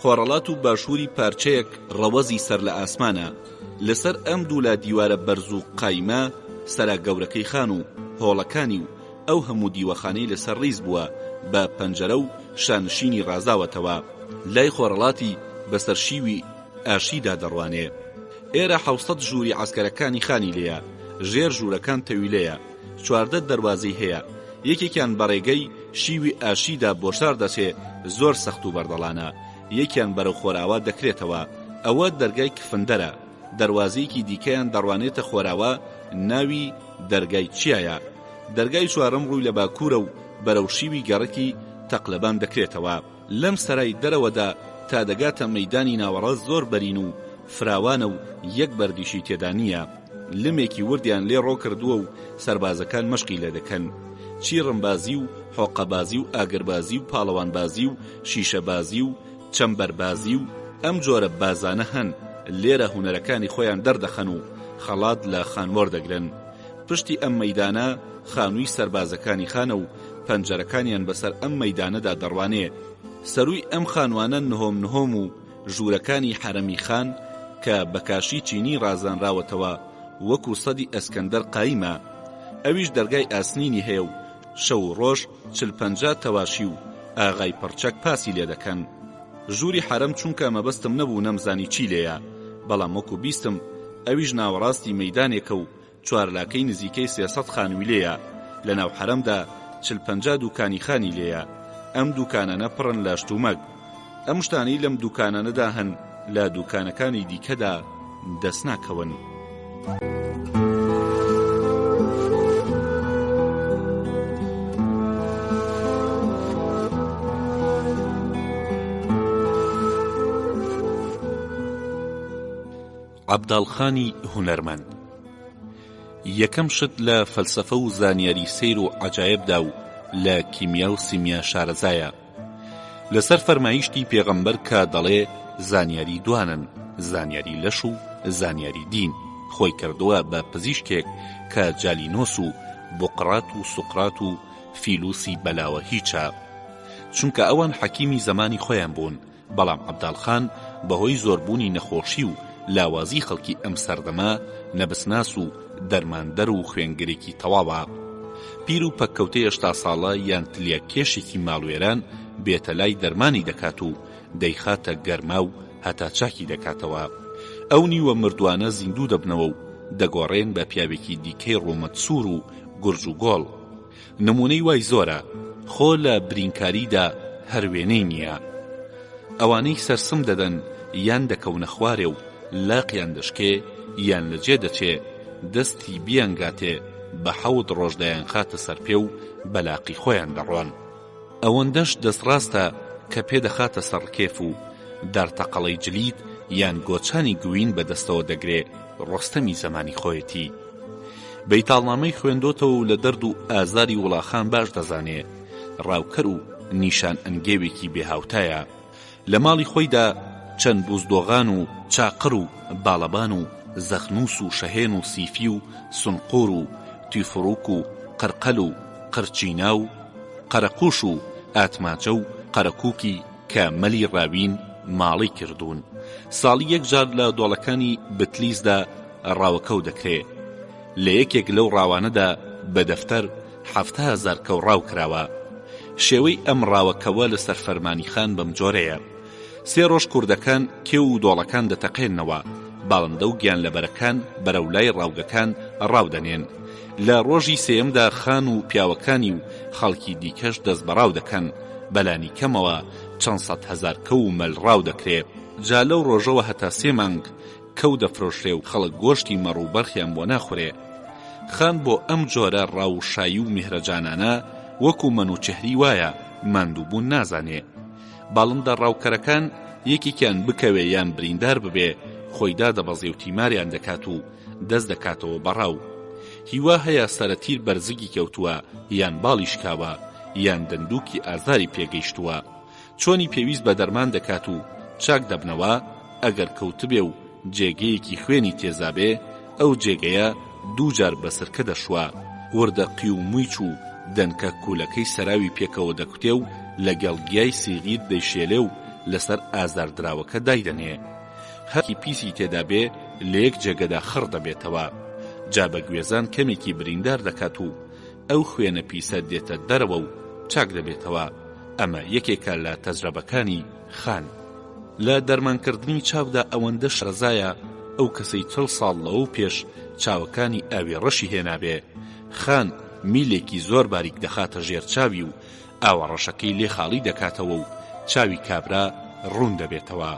خۆڕەڵات و باشووری پارچەیەک ڕەوەزی سەر لە ئاسمانە. لەسەر ئەم دوو لا دیوارە بەرز و قایمە سەرا گەورەکەی خان و هۆڵەکانی و ئەو هەموو دیوەخانەی لەسەر ڕیز بووە بە پەنجەرە و شانشینی ڕازاوەتەوە. لای خۆڕەڵاتی بەسەر شیوی ئاشیدا دەڕوانێ. ئێرە حەوسەد ژووری عەسکەرەکانی خانی لێیە، ژێر ژوورەکان تەویلەیە، 14 دەروازەی هەیە، یەکێکیان بە ڕێگەی شیوی ئاشیدا بۆ شار دەچێ زۆر سەخت و بەردەڵانە، یەکیان بەرەو خۆراوا دەکرێتەوە، ئەوە دەرگای کفندەرە، دەروازەیەکی دیکەیان دەڕوانێتە خۆراوا ناوی دەرگای چیایە، دەرگای چوارەم ڕووی لە باکوورە و بەرەو شیوی گەڕەکی تەقلەبان دەکرێتەوە. لەم سەرای دەرەوەدا تا دەگاتە مەیدانی ناوەڕاست زۆر بەرین و فراوانە و یەک بەردیشی تێدا نییە. لمێکی وردیان لێ ڕۆ کردووە و سەربازەکان مەشقی لێ دەکەن. چی ڕمبازی و حۆقەبازی و ئاگربازی و پاڵەوانبازی و شیشەبازی و چەمبەربازی و ئەم جۆرە بازانە هەن لێرە هونەرەکانی خۆیان دەردەخەن و خەڵات لە خان وەردەگرن. پشتی ئەم مەیدانە خانووی سەربازەکانی خانە و پەنجەرەکانیان بەسەر ئەم مەیدانەدا دەڕوانێ، سەرووی ئەم خانووانە نهۆم نهۆم و ژوورەکانی حەرەمی خان کە بە کاشی چینی ڕازانراوەتەوە وەکوو سەدی ئەسکەندەر قایمە، ئەویش دەرگای ئاسنینی هەیە و شەو و ڕۆژ چل 50 تەواشی و ئاغای پڕچەک پاسی لێ دەکەن. ژووری حەرەم چونکە مەبەستم نەبوو نەمزانی چی لێیە، بەڵام وەکوو بیستم ئەویش ناوەڕاستی مەیدانێکە و چوارلاکەی نزیکەی 300 خانووی لێیە، لە ناو حەرەمدا چل 50 دووکانی خانی لێیە، ئەم دووکانانە پڕن لە شتومەک. ئەم شتانەی لەم دووکانانەدا هەن لە دووکانەکانی دیکەدا دەست ناکەون. عەبداڵ خانی هونەرمەند یەکەم شت لە فەلسەفە و زانیاری سەیر و عەجایەبدا و لە کیمیا و سیمیا شارەزایە. لەسەر فەرمایشتی پێغەمبەر کە دەڵێ زانیاری دوانن، زانیاری لەش و زانیاری دین، خۆی کردووە بە پزیشکێک کە جالینۆس و بوقرات و سوقرات و فیلوسی بەلاوە هیچە. چونکە ئەوان حەکیمی زەمانی خۆیان بوون، بەڵام عەبداڵ خان بەهۆی زۆربوونی نەخۆشی و لاوازی خەڵکی ئەم سەردەمە نەبسناس و دەرماندەر و خوێنگرێکی تەواوە. پیر و پەککەوتەی هەشتا ساڵە یان تلیاک کێشێکی ماڵوێران بێتە لای دەرمانی دەکات و دەیخاتە گەرماو هەتا چاکی دەکاتەوە. ئەو نیوە مردووانە زیندوو دەبنەوە و دەگۆڕێن بە پیاوێکی دیکەی ڕوومەت سوور و گورج و گۆڵ. نموونەی وای زۆرە، خۆ لە برینکاریدا هەر وێنەی نییە. ئەوانەی سەرسم دەدەن یان دەکەونە خوارێ و لاقیان دەشکێ یان لە جێ دەچێ، دەستی بیانگاتێ بە حەوت ڕۆژ دەیانخاتە سەر پێ و بە لاقی خۆیان دەڕۆن. ئەوەندەش دەستڕاستە کە پێ دەخاتە سەر ڕکێف و دارتەقەڵەی جلیت یان گۆچانی گوین بە دەستەوە دەگرێ، ڕۆستەمی زەمانی خۆیەتی. بەیتاڵنامەی خوێندۆتەوە و لە دەرد و ئازاری وڵاخان باش دەزانێ، ڕاوکەر و نیشان ئەنگێوێکی بێ هاوتایە. لە ماڵی خۆیدا چەند بوزدۆغان و چاقر و باڵەبان و زەخنووس و شەهێن و سیفی و سونقور و تیفروک و قرقەل و قرچینا و قەرەقوش و ئاتماجە و قەرەکوکی کە مەلی ڕاوین ماڵی کردوون. ساڵی یەک جار لە دۆڵەکانی بتلیسدا ڕاوەکەو دەکرێ. لە یەکێک لەو ڕاوانەدا بە دەفتەر 70 هەزار کەو ڕاو کراوە. شێوەی ئەم ڕاوە کەوە لە سەر فەرمانی خان بەم جۆرەیە. سێ ڕۆژ کوردەکان کێو و دۆڵەکان دەتەقێننەوە، باڵندە و گیانلەبەرەکان بەرەو لای ڕاوگەکان ڕاو دەنێن. لە ڕۆژی سێیەمدا خان و پیاوەکانی و خەڵکی دیکەش دەست بە ڕاو دەکەن، بەلانی کەمەوە چەند 100 هەزار کەو و مەل ڕاو دەکرێ. جا لەو ڕۆژەوە هەتا سێ مانگ کەو دەفرۆشرێ و خەڵک گۆشتی مەڕ و بەرخیان بۆ ناخورێ. خان بۆ ئەم جۆرە ڕاو و شایی و میهرەجانانە وەکوو مەنوچهری وایە، ماندووبوون نازانێ. باڵندە ڕاوکەرەکان یەکێکیان بکەوێ یان بریندار ببێ خۆی دادەبەزێ و تیماریان دەکات و دەست دەکاتەوە بە ڕاو. هیوا هەیە سەرە تیر بەر زگی کەوتووە یان باڵی شکاوە یان دەندووکی ئازاری پێ گەیشتووە. چۆنی پێویست بە دەرمان دەکات و چاک دەبنەوە، ئەگەر کەوتبێ و جێگەیەکی خوێنی تێزابێ، ئەو جێگەیە دوو جار بە سرکە دەشوا، وردە قیو مویچ و دەنکە کوولەکەی سەراوی پێکەوە دەکوتێ و لە گەڵ گیای سیغیر دەیشێلێ و لەسەر ئازاردراوەکە دایدەنێ. هەرکی پیسی تێدا بێ لە یەک جێگەدا خڕ دەبێتەوە. جا بە گوێزان کەمێکی بریندار دەکات و ئەو خوێنە پیسە دێتە دەرەوە و چاک دەبێتەوە، ئەمە یەکێکە لە تەجرەبەکانی خان. لە دەرمانکردنی چاودا ئەوەندە شارەزایە ئەو کەسەی چڵ ساڵ لەوەو پێش چاوەکانی ئاوی ڕەشی هێنابێ، خان میلێکی زۆر باریک دەخاتە ژێر چاوی و ئاوە ڕەشەکەی لێ خاڵی دەکاتەوە و چاوی کابرا ڕوون دەبێتەوە.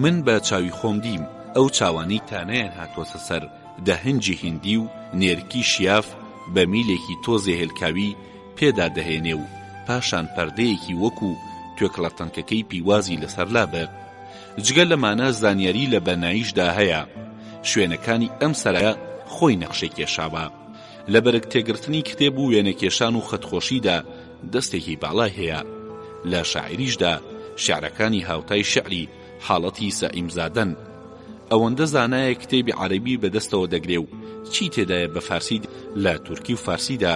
من بە چاوی خۆم دیم ئەو چاوانەی تانەیان هاتووەتە سەر دەهنجی هیندی و نێرکی شیاف بە میلێکی تۆزێ هێلکاوی پێدا دەهێنێ و پاشان پەردەیەکی وەکوو توێکڵە تەنکەکەی پیوازی لەسەر لابرد. جگە لەمانە زانیاری لە بەناییشدا هەیە. شوێنەکانی ئەم سەرایە خۆی نەخشەی کێشاوە. لە بەرگ تێگرتنی کتێب و وێنەکێشان و خەتخۆشیدا دەستێکی باڵای هەیە. لە شاعیریشدا شیعرەکانی هاوتای شیعری حاڵەتی سائیمزادەن. ئەوەندە زانایە کتێبی عەرەبی بە دەستەوە دەگرێ و چی تێدایە بە فارسی لە تورکی و فارسیدا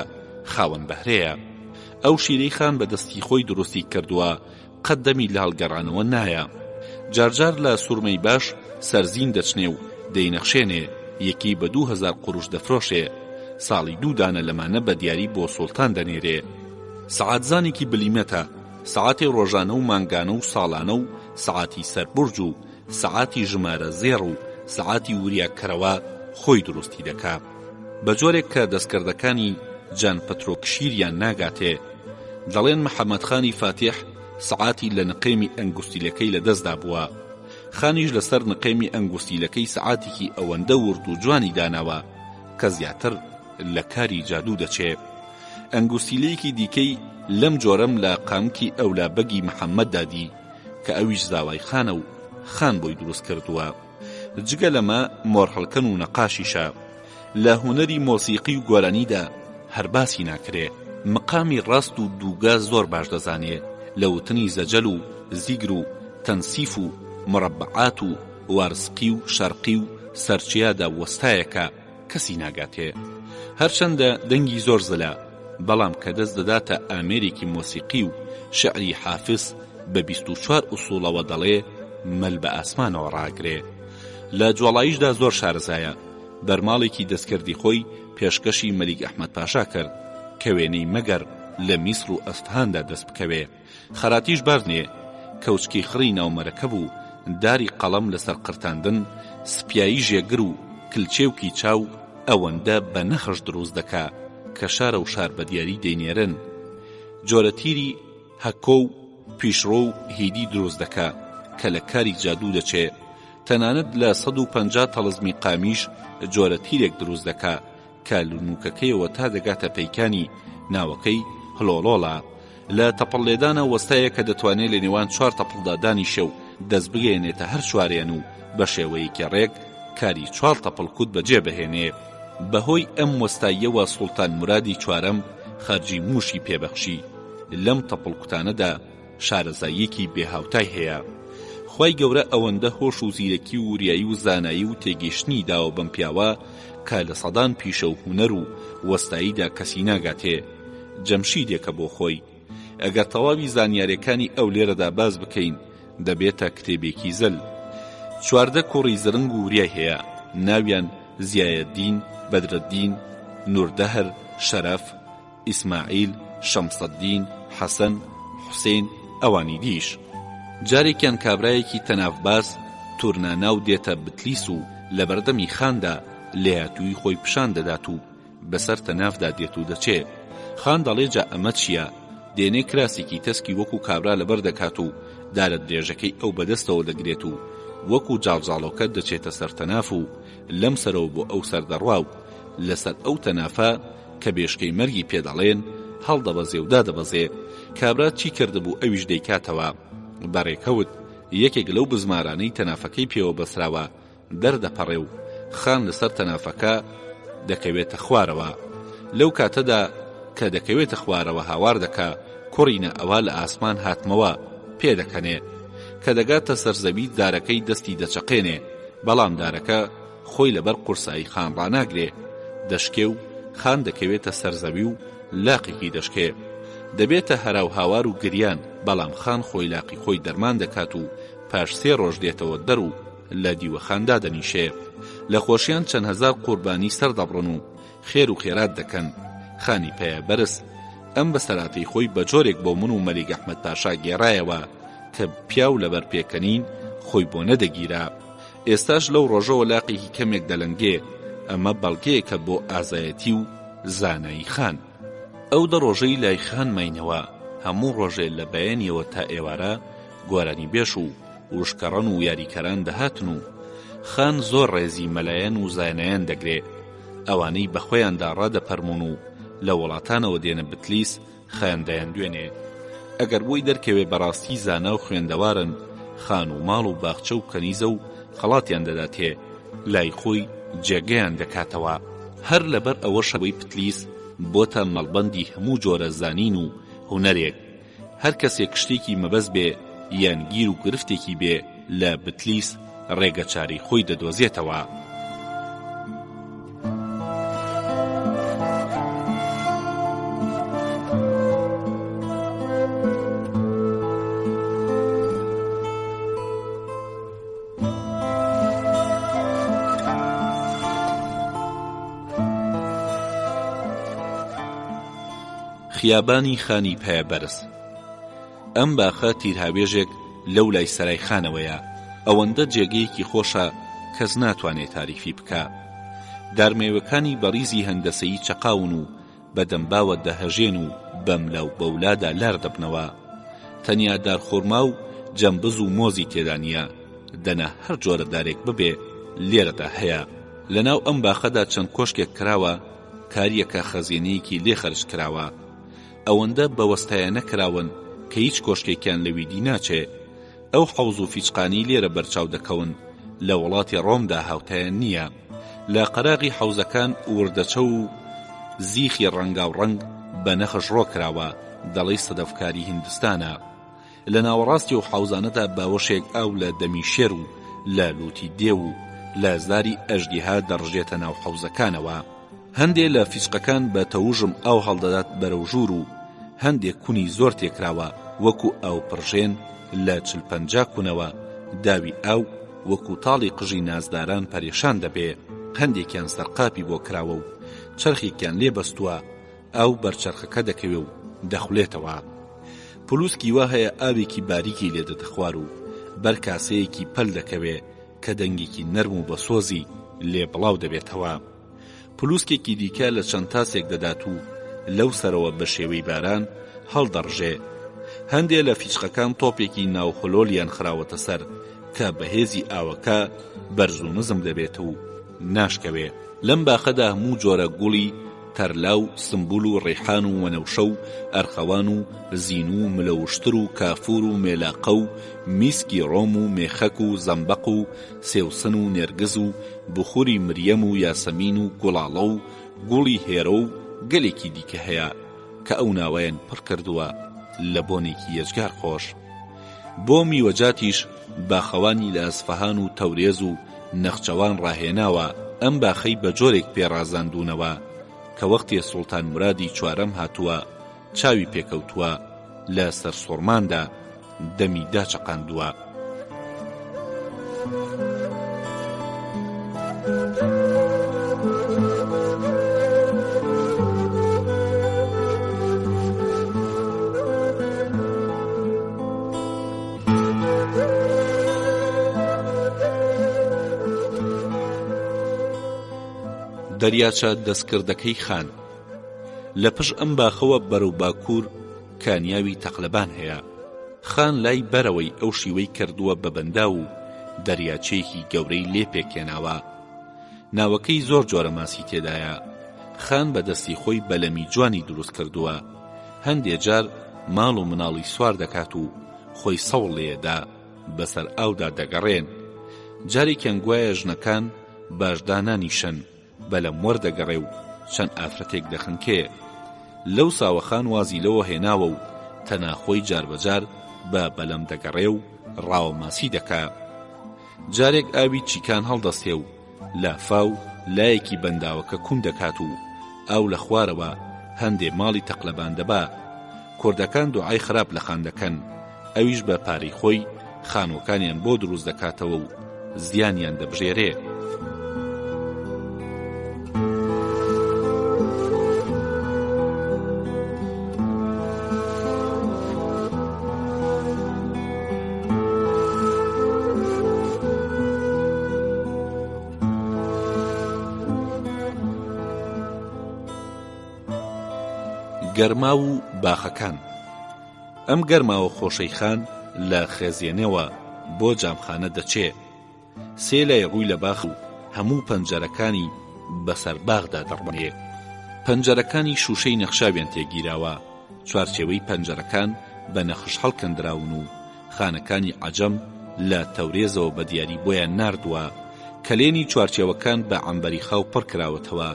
خاوەن بەهرەیە. ئەو شیرەی خان بە دەستی خۆی دروستی کردووە قەت دەمی لە هەڵگەڕانەوە نایە. جارجار لە سورمەی باش سەرزین دەچنێ و دەینەخشێنێ، یەکی بە 2000 قوروش دەفرۆشێ. ساڵی دوو دانە لەمانە بە دیاری بۆ سوڵتان دەنێرێ. سەعاتزانێکی بلیمەتە، سەعاتی ڕۆژانە و مانگانە و ساڵانە و سەعاتی سەر بورج و سەعاتی ژمارە زێڕ و سەعاتی وریاکەرەوە خۆی دروستی دەکا. بە جۆرێک کە دەستکردەکانی جان پەترۆکشیریان ناگاتێ. دەڵێن محەمەد خانی فاتیح سەعاتی لە نقێمی ئەنگوستیلەکەی لە دەستدا بووە. خانیش لە سەر نقێمی ئەنگوستیلەکەی سەعاتێکی ئەوەندە ورد و جوانی داناوە کە زیاتر لە کاری جادوو دەچێ. ئەنگوستیلەیەکی دیکەی لەم جۆرەم لە قامکی ئەولا بەگی محەمەددا دی کە ئەویش زاوای خانە و خان بۆی دروست کردووە. جگە لەمە مۆرهەڵکەن و نەقاشیشە. لە هونەری مۆسیقی و گۆرانیدا هەر باسی ناکرێ. مقامی ڕاست و دووگا زۆر باش دەزانێ. لە وتنی زەجەل و زیگر و تەنسیف و مڕەبەعات و وارسقی و شەرقی و سەرچیادا وەستایەکە کەسی ناگاتێ. هەرچەندە دەنگی زۆر زلە، بەڵام کە دەست دەداتە ئامێرێکی مۆسیقی و شیعری حافز بە 24 ئوسوڵەوە دەڵێ مەل بە ئاسمانەوە ڕاگرێ. لە جۆڵاییشدا زۆر شارەزایە. بەرماڵێکی دەستکردی خۆی پێشکەشی مەلیک ئەحمەد پاشا کرد کە وێنەی مەگەر لە میسر و ئەسفهاندا دەست بکەوێ. خەراتیش بار نێ، کەوچکی خڕی ناو مەرەکەب و داری قەڵەم لەسەر قرتاندن، سپیایی ژێگر و کلچێوکی چاو ئەوەندە بە نەخش دروست دەکا کە شارە و شار بە دیاری دەینێرن. جۆرە تیری هەکۆ و پیشڕۆ و هیدی دروست دەکا کە لە کاری جادوو دەچێ. تەنانەت لە 150 تەڵزمی قامیش جۆرە تیرێک دروست دەکا کە لە نووکەکەیەوە تا دەگاتە پەیکانی، ناوەکەی هلۆڵۆڵە. لە تەپڵ لێدانا وەستایە کە دەتوانێ لە نێوان چوار تەپڵدا دانیشێ و دەست بگەیەنێتە هەر چواریان و بە شێوەیەکی ڕێک کاری چوار تەپڵ کوت بەجێ بهێنێ. بە هۆی ئەم وەستاییەوە سوڵتان مورادی چوارەم خەرجی مووشی پێ بەخشی. لەم تەپڵ کوتانەدا شارەزاییەکی بێ هاوتای هەیە. خوای گەورە ئەوەندە هۆش و زیرەکی و وریایی و زانایی و تێگەیشتنی داوە بەم پیاوە کە لە سەدان پیشە و هونەر و وەستاییدا کەسی ناگاتێ. جەمشیدێکە بۆ خۆی. ئەگەر تەواوی زانیارێکانی ئەو لێرەدا باس بکەین دەبێتە کتێبێکی زل. 14 کوڕی زرنگ و وریای هەیە، ناویان، زیایەدین، بەدرەدین، نوردەهر، شەرەف، ئیسماعیل، شەمسەدین، حەسەن، حوسێن، ئەوانی دیش. جارێکیان کابرایەکی تەنافباز تورناناو دێتە بتلیس و لەبەردەمی خاندا لێهاتوویی خۆی پیشان دەدات و بەسەر تەنافدا دێت و دەچێ. خان دەڵێ جا ئەمە چییە؟ دێنێ کراسێکی تەسکی وەکوو کابرا لەبەر دەکات و دارە درێژەکەی ئەو بەدەستەوە دەگرێت و وەکوو جاڵجاڵۆکە دەچێتە سەر تەناف و لەم سەرەوە بۆ ئەو سەر دەڕوا و لەسەر ئەو تەنافە کە بێشکەی مەرگی پێ دەڵێن هەڵدەبەزێ و دادەبەزێ. کابرا چی کردبوو ئەویش دەیکاتەوە. بە رێکەوت یەکێک لەو بزمارانەی تەنافەکەی پێوە بەستراوە دەردەپەڕێ و خان لەسەر تەنافەکە دەکەوێتە خوارەوە. لەو کاتەدا کە دەکەوێتە خوارەوە هاوار دەکا، کوڕینە ئەوا لە ئاسمان هاتمەوە، پێدەکەنێ. کە دەگاتە سەر زەوی دارەکەی دەستی دەچەقێنێ، بەڵام دارەکە خۆی لەبەر قورسایی خان ڕاناگرێ، دەشکێ و خان دەکەوێتە سەر زەوی و لاقێکی دەشکێ. دەبێتە هەراو هاوار و گریان، بەڵام خان خۆی لاقی خۆی دەرمان دەکات و پاش سێ ڕۆژ دێتەوە دەر و لە دیوەخان دادەنیشێ. لە خۆشیان چەند هەزار قوربانی سەر دەبڕن و خێر و خێرات دەکەن. خانی پایەبەرز ئەم بەسەراتەی خۆی بە جۆرێک بۆ من و مەلیک ئەحمەد پاشا گێڕایەوە کە پیاو لەبەر پێکەنین خۆی بۆ نەدەگیرا. ئێستاش لەو ڕۆژەوە لاقێکی کەمێک دەلەنگێ، ئەمە بەڵگەیەکە بۆ ئازایەتی و زانایی خان. ئەو دە ڕۆژەی لای خان ماینەوە، هەموو ڕۆژێ لە بەیانیەوە تا ئێوارە گۆرانیبێژ و وشکەڕەن و یاریکەران دەهاتن و خان زۆر ڕێزی مەلایان و زانایان دەگرێ، ئەوانەی بە خۆیاندا ڕادەپەرموون و لە وڵاتانەوە دێنە بتلیس خان دەیاندوێنێ. ئەگەر بۆی دەرکەوێ بەڕاستی زانا و خوێندەوارن، خان و ماڵ و باخچە و کەنیزە و خەڵاتیان دەداتێ، لای خۆی جێگەیان دەکاتەوە. هەر لەبەر ئەوەشە پتلیس بۆتە مەڵبەندی هەموو جۆرە زانین و هونەرێک. هەر کەسێک شتێکی مەبەست بێ یان گیر و گرفتێکی بێ لە بتلیس ڕێگەچارەی خۆی دەدۆزێتەوە. خیابانی خانی پایەبەرز ئەم باخە تیرهاوێژێک لەو لای سەرای خانەوەیە ئەوەندە جێگەیەکی خۆشە کەس ناتوانێ تاریفی بکا دارمێوەکانی بە ڕیزی هەندەسەیی چەقاون و بە دەمباوە دەهەژێن و بەملا و بەولادا لار دەبنەوە تەنیا دارخورما و جەمبز و مۆزی تێدا نییە دەنا هەر جۆرە دارێک ببێ لێرەدا هەیە لەناو ئەم باخەدا چەند کۆشکێک کراوە کاریەکە خەزێنەیەکی لێ خەرج کراوە ئەوەندە بە وەستایانە کراون کە هیچ کۆشکێکیان لەوی دی ناچێ ئەو حەوز و فیچقانەی لێرە بەرچاو دەکەون لە وڵاتی ڕۆمدا هاوتایان نییە لە قەراغی حەوزەکان وردەچەو و زیخی ڕەنگاوڕەنگ بە نەخش ڕۆ کراوە دەڵێی سەدەفکاری هیندستانە. لە ناوەڕاستی ئەو حەوزانەدا باوەشێک ئاو لە دەمی شێر و لە لووتی دێو و لە زاری ئەژدیها دەڕژێتە ناو حەوزەکانەوە. هەندێ لە فیچقەکان بە تەوژم ئاو هەڵدەدات بەرەو ژوور و هەندێ کونی زۆر تێکراوە وەکو ئاوپڕژێن لە چل 50 کونەوە داوی ئاو وەکو تاڵی قژی نازداران پەرێشان دەبێ، هەندێکیان سەرقاپی بۆ کراوە و چەرخێکیان لێ بەستووە ئاو بەر چەرخەکە دەکەوێ و دەخولێتەوە. پلوسکی وا هەیە ئاوێکی باریکی لێ دێتە خوار و بەر کاسەیەکی پەل دەکەوێ کە دەنگێکی نەرم و بەسۆزی لێ بڵاو دەبێتەوە. پلوسکێکی دیکە لە چەند تاسێک دەدات و لەو سەرەوە بە شێوەی باران هەڵدەڕژێ. هەندێ لە فیچقەکان تۆپێکی ناوخلۆلیان خراوەتە سەر کە بە هێزی ئاوەکە بەرز و نزم دەبێت و ناشکەوێ. لەم باخەدا هەموو جۆرە گوڵی تەرلا و سمبول و ڕیحان و وەنەوشە و ئەرخەوان و زینو و ملەوشتر و کافور و مێلاقە و میسکی ڕۆم و مێخەک و زەمبەق و سێوسن و نێرگز و بخوری مریەم و یاسەمین و گوڵاڵە و گوڵی هێرۆ و گەلێکی دیکە هەیە کە ئەو ناوەیان پڕ کردووە لە بۆنێکی یەجگار خۆش. بۆ میوەجاتیش باخەوانی لە ئەسفەهان و تەورێز و نەخچەوان ڕاهێناوە، ئەم باخەی بە جۆرێک پێ ڕازاندوونەوە کە وەختێ سوڵتان مورادی چوارەم هاتووە چاوی پێکەوتووە لە سەرسوڕماندا دەمی داچەقاندووە. دەریاچە دەستکردەکەی خان لە پشت ئەم باخەوە بەرەو باکوور کانیاوی تەقلەبان هەیە خان لای بەرەوەی ئەو شیوەی کردووە بە بەنداو و دەریاچەیەکی گەورەی لێ پێکهێناوە ناوەکەی زۆر جۆرە ماسی تێدایە خان بە دەستی خۆی بەلەمی جوانی دروست کردووە هەندێ جار ماڵ و مناڵی سوار دەکات و خۆی سەوڵ لێدا بەسەر ئاودا دەگەڕێن جارێکیان گوایە ژنەکان باش دانانیشن بەلەم وەردەگەڕێ و چەند ئافرەتێک دەخنکێ. لەو ساوە خان وازی لەوە هێناوە و تەنا خۆی جاربەجار بە بەلەم دەگەڕێ و ڕاوە ماسی دەکا. جارێک ئاوی چیکان هەڵدەستێ و لافاو لایەکی بەنداوەکە کون دەکات و ئاو لە خوارەوە هەندێ ماڵی تەقلەبان دەبا. کوردەکان دوعای خراپ لە خان دەکەن. ئەویش بە پارەی خۆی خانووەکانیان بۆ دروست دەکاتەوە و زیانیان دەبژێرێ. گەرماو و باخەکان. ئەم گەرماوە خۆشەی خان لە خێزێنەوە بۆ جامخانە دەچێ. سێ لای ڕووی لە باخ و هەموو پەنجەرەکانی بە سەر باخدا دەڕوانێ. پەنجەرەکانی شووشەی نەخشاویان تێ گیراوە، چوارچێوەی پەنجەرەکان بە نەخش هەڵکەندراون و خانەکانی عەجەم لە تەورێزەوە بە دیاری بۆیان ناردووە. کەلێنی چوارچێوەکان بە عەمبەری خاو پڕ کراوەتەوە